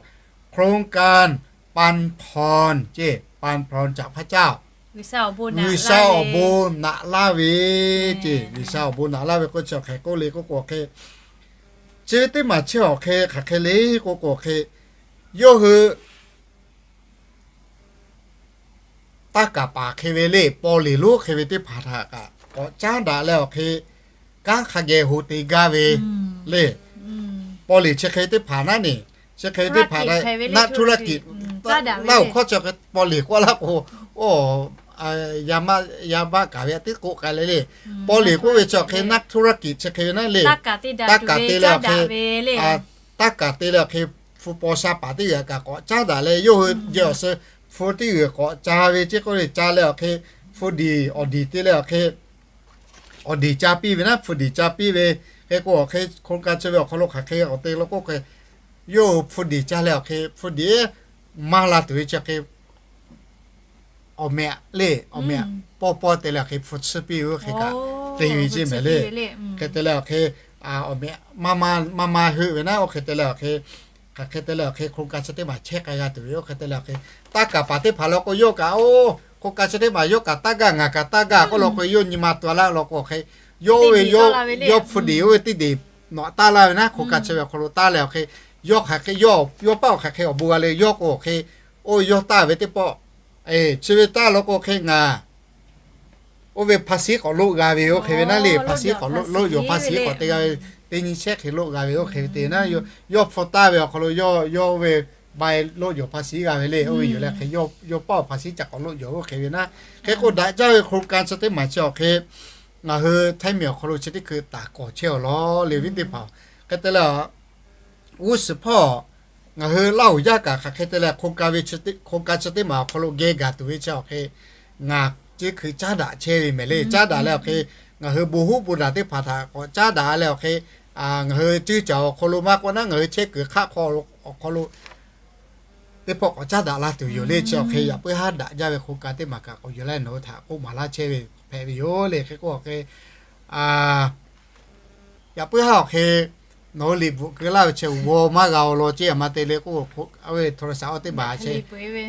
โครงการ ปันพร ceˇ, ปันพร จากพระเจ้า G'uiˬsha awˬ bon naꞈ laˇ ve ceˇ. G'uiˬsha awˬ bon naꞈ laˇ ve k'oˆ chi awˬ hk'e k'oˆ le k'oˆ k'o hk'e, chi ve teˇ maˬ chi awˬ hk'e hk'aˬ hk'e le k'oˆ k'o hk'e, yawˇ hui taˇ kaˍ paˍ hk'e ve le, paw liˍ lonˉ hk'e ve teˇ hpaˍ htaꞈ kaꞈ k'awꞈ caˉ daꞈ leh awˬ hk'e, kanˉ hk'a geh ho te gaˇ ve le. Paw liˍ chi hk'e teˇ hpaˍ naˉ ne, chi hk'e ve teˇ hpaˍ นักธุรกิจ laˇ oˬ hkawˇ chi paw liˍ k'oˆ laˇ k'o, o, yaˇ maˇ kaˍ ve a tiˉ k'oˆ k'ai le le. Paw liˍ k'oˆ ve chi awˬ hk'e นักธุรกิจ chi hk'e ve naˉ le, taˇ kaˍ te leh awˬ hk'e, taˇ kaˍ te leh awˬ hk'e, hpu paw sha paˍ teˇ g'aˇ kaꞈ k'awꞈ caˉ daꞈ leh, yawˇ hui jehˬ awˬ suh hpu teˇ g'uiˬ k'awꞈ ca ve ceˇ k'oˆ le. Ca leh awˬ hk'e, hpu diˍ awˬ diˍ te leh awˬ hk'e, awˬ diˍ ca piˇ ve naˉ, hpu diˍ ca piˇ ve. Hk'e k'o awˬ hk'e โครงการ chi ve awˬ hk'aw lo hk'aˬ hk'e awˬ te lo k'oˆ hk'e, yawˇ hui hpu diˍ ca leh awˬ hk'e hpu diˍ maˇ la tuˬ ve chi hk'e awˬ meh le, awˬ meh pawˇ pawˇ te leh awˬ hk'e hpu tsuhˇ piˇ ve oˇ hk'e kaꞈ te ve ceˇ mehˍ le. Hk'e te leh awˬ hk'e, awˬ meh maˇ maˇ heuˆ ve naˉ, oˇ hk'e te leh awˬ hk'e, hk'aˬ hk'e te leh awˬ hk'e โครงการ chi teˇ maˬ chehˇ k'ai g'a tuˬ ve oˇ hk'e te leh awˬ hk'e, taˇ kaˍ paˍ teˇ hpaˍ law k'o yawˇ kaꞈ oˇ โครงการ chi teˇ maˬ yawˇ kaꞈ taˇ gaˇ ngaˬ kaꞈ taˇ gaˇ k'oˆ law k'o, yawˇ nyi ma tuˬ a laˇ law k'o awˬ hk'e, yawˇ oˇ ve, yawˇ hpu diˍ oˇ ve teˇ deˬ nawꞈ taˇ laˇ ve naˉ, โครงการ chi ve awˬ hk'aw lo taˇ leh awˬ hk'e, yawˇ hk'aˬ hk'e yawˇ yawˇ paˆ awˬ hk'aˬ hk'e awˬ bon g'a le, yawˇ k'o awˬ hk'e, oˇ yawˇ taˇ ve teˇ pawˆ, chi ve taˇ law k'o hk'e ngaˬ oˇ ve ภาษี k'awꞈ loˆ g'a ve oˇ hk'e ve naˉ le. ภาษี k'awꞈ loˆ, loˆ yawˬ ภาษี k'awꞈ te g'a ve, teˇ nyi shehˉ hk'e loˆ g'a ve oˇ hk'e ve te naˉ, yawˇ hpu taˇ ve awˬ hk'aw lo yawˇ yawˇ oˇ ve bai loˆ yawˬ ภาษี g'a ve le. Oˇ ve yoˬ leh hk'e yawˇ paˆ awˬ ภาษี ca k'awꞈ loˆ yawˬ oˇ hk'e ve naˉ. Hk'e k'o daꞈ jaˇ ve โครงการ chi teˇ maˬ chi awˬ hk'e ngaˬ hui htaiˇ miˬ awˬ hk'aw lo chi teˇ hkui taˍ kawˍ chehˇ awˬ law le viˉ teˇ hpaˍ. Hk'e te leh, g'uˇ suhˍ hpawˇ ngaˬ hui Laˇ huˍ yaˇ kaꞈ hk'aˬ hk'e te leh โครงการ ve, โครงการ chi teˇ maˬ awˬ hk'aw lo geh gaˬ tuˬ ve chi awˬ hk'e, ngaˬ chi hkui caˉ daꞈ chehˇ ve mehˍ le. Caˉ daꞈ leh awˬ hk'e, ngaˬ hui bon huˉ bon daꞈ teˇ hpaˍ htaꞈ k'awꞈ caˉ daꞈ leh awˬ hk'e, ngaˬ hui ceuˇ caˬ awˬ hk'aw lo maˇ k'oˆ naˉ, ngaˬ hui chehˇ kuiˬ hk'aˆ hk'aw awˬ hk'aw lo teˇ pawˆ k'awꞈ caˉ daꞈ la tuˬ yoˬ le. Chi awˬ hk'e yaꞈ puiˉ haˉ daꞈ jaˇ ve โครงการ teˇ maˬ kaꞈ k'awꞈ yuˬ laˇ nawˬ hui htaꞈ k'oˆ maˍ laˇ chehˇ ve hpehꞈ ve yoˬ le. Hk'e k'o awˬ hk'e, yaꞈ puiˉ haˉ awˬ hk'e nawˬ hui liꞈ bvuhꞈ keu laˇ ve chi g'aw maˇ g'a awˬ lawn ceˇ a ma te le k'o, oˇ ve โทรศัพท์ oˇ teˇ maˬ chi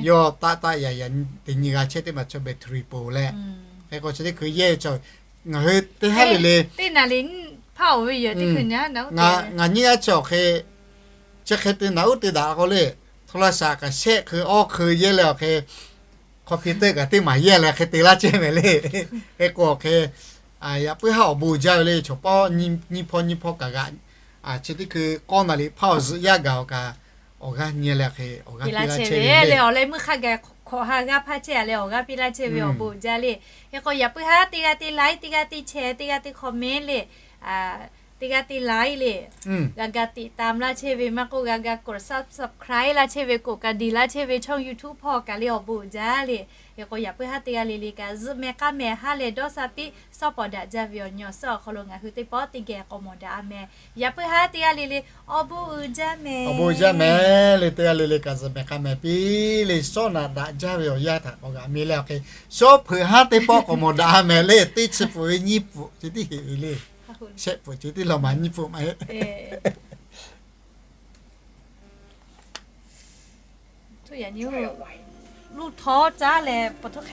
yawˇ taˆ taˆ yaꞈ yaꞈ teˇ nyi g'a chehˇ teˇ maˬ chi battery poˬ leh, hk'e k'o chi teˇ hkui yehˇ ve chi ngaˬ hui teˇ haˉ le le, ngaˬ nyiˇ g'aˇ chi awˬ hk'e, chi hk'e te naˍ uˉ te daꞈ k'o le, โทรศัพท์ kaꞈ shehˆ hkui awˇ hkui yehˇ leh awˬ hk'e, computer kaꞈ teˇ maˬ yehˇ leh hk'e te laˇ chehˇ mehˍ le. Hk'e k'o awˬ hk'e, yaꞈ puiˉ haˉ awˬ bon jaˇ ve le. Chaw pawˆ nyiˇ hpawˇ nyiˇ hpawˇ kaꞈ g'aꞈ, chi teˇ hkui k'awˇ naˍ liꞈ hpaˇ awˬ zuhꞈ yaˇ gaˬ awˬ kaꞈ awˬ g'aˇ nyi leh hk'e awˬ g'aˇ piˇ laˇ chehˇ ve le. Awˬ leh meuˇ hk'a gaˬ hk'awꞈ ha g'aˇ hpaˇ chehˇ a leh awˬ g'aˇ piˇ laˇ chehˇ ve awˬ bon jaˇ le. Hk'e k'o yaꞈ puiˉ haˉ teˇ g'aˇ te like, teˇ g'aˇ te share, teˇ g'aˇ te comment le, teˇ g'aˇ te like le, g'a ga ติดตาม laˇ chehˇ ve maˇ k'oˆ, g'a ga กด subscribe laˇ chehˇ ve, กดกระดิ่ง laˇ chehˇ ve ช่อง YouTube hpawˇ kaꞈ le awˬ bon jaˇ le. Hk'e k'o yaꞈ puiˉ haˉ teˇ g'aˇ le le kaꞈ zuhꞈ mehˍ k'aˇ mehˍ ha lehˬ dawˇ sha piˇ, shawˉ pawˍ daꞈ jaˇ ve awˬ nyi awˬ suhˉ awˬ hk'aw lo ngaˬ hui teˇ pawˆ teˇ geh k'awꞈ mawˬ daꞈ a mehˍ. Yaꞈ puiˉ haˉ teˇ g'aˇ le le awˬ bon uiˍ jaˇ mehˍ. Awˬ bon jaˇ mehˍ le. Teˇ g'aˇ le le kaꞈ zuhꞈ mehˍ k'aˇ mehˍ piˇ le. Shawˉ naꞈ daꞈ jaˇ ve awˬ yanˇ htaꞈ k'awꞈ g'aꞈ mi leh awˬ hk'e, shawˉ hpeuꞈ haˉ teˇ pawˆ k'awꞈ mawˬ daꞈ a mehˍ le. Teˇ chi pfuhˍ ve nyiˇ pfuhˍ ceh tiˉ heˆ ve le. Shehˆ pfuhˍ ceh tiˉ law maˬ nyiˇ pfuhˍ maˇ heˆ. Yaꞈ nyi luˇ htawˇ caˉ leh pa htawˇ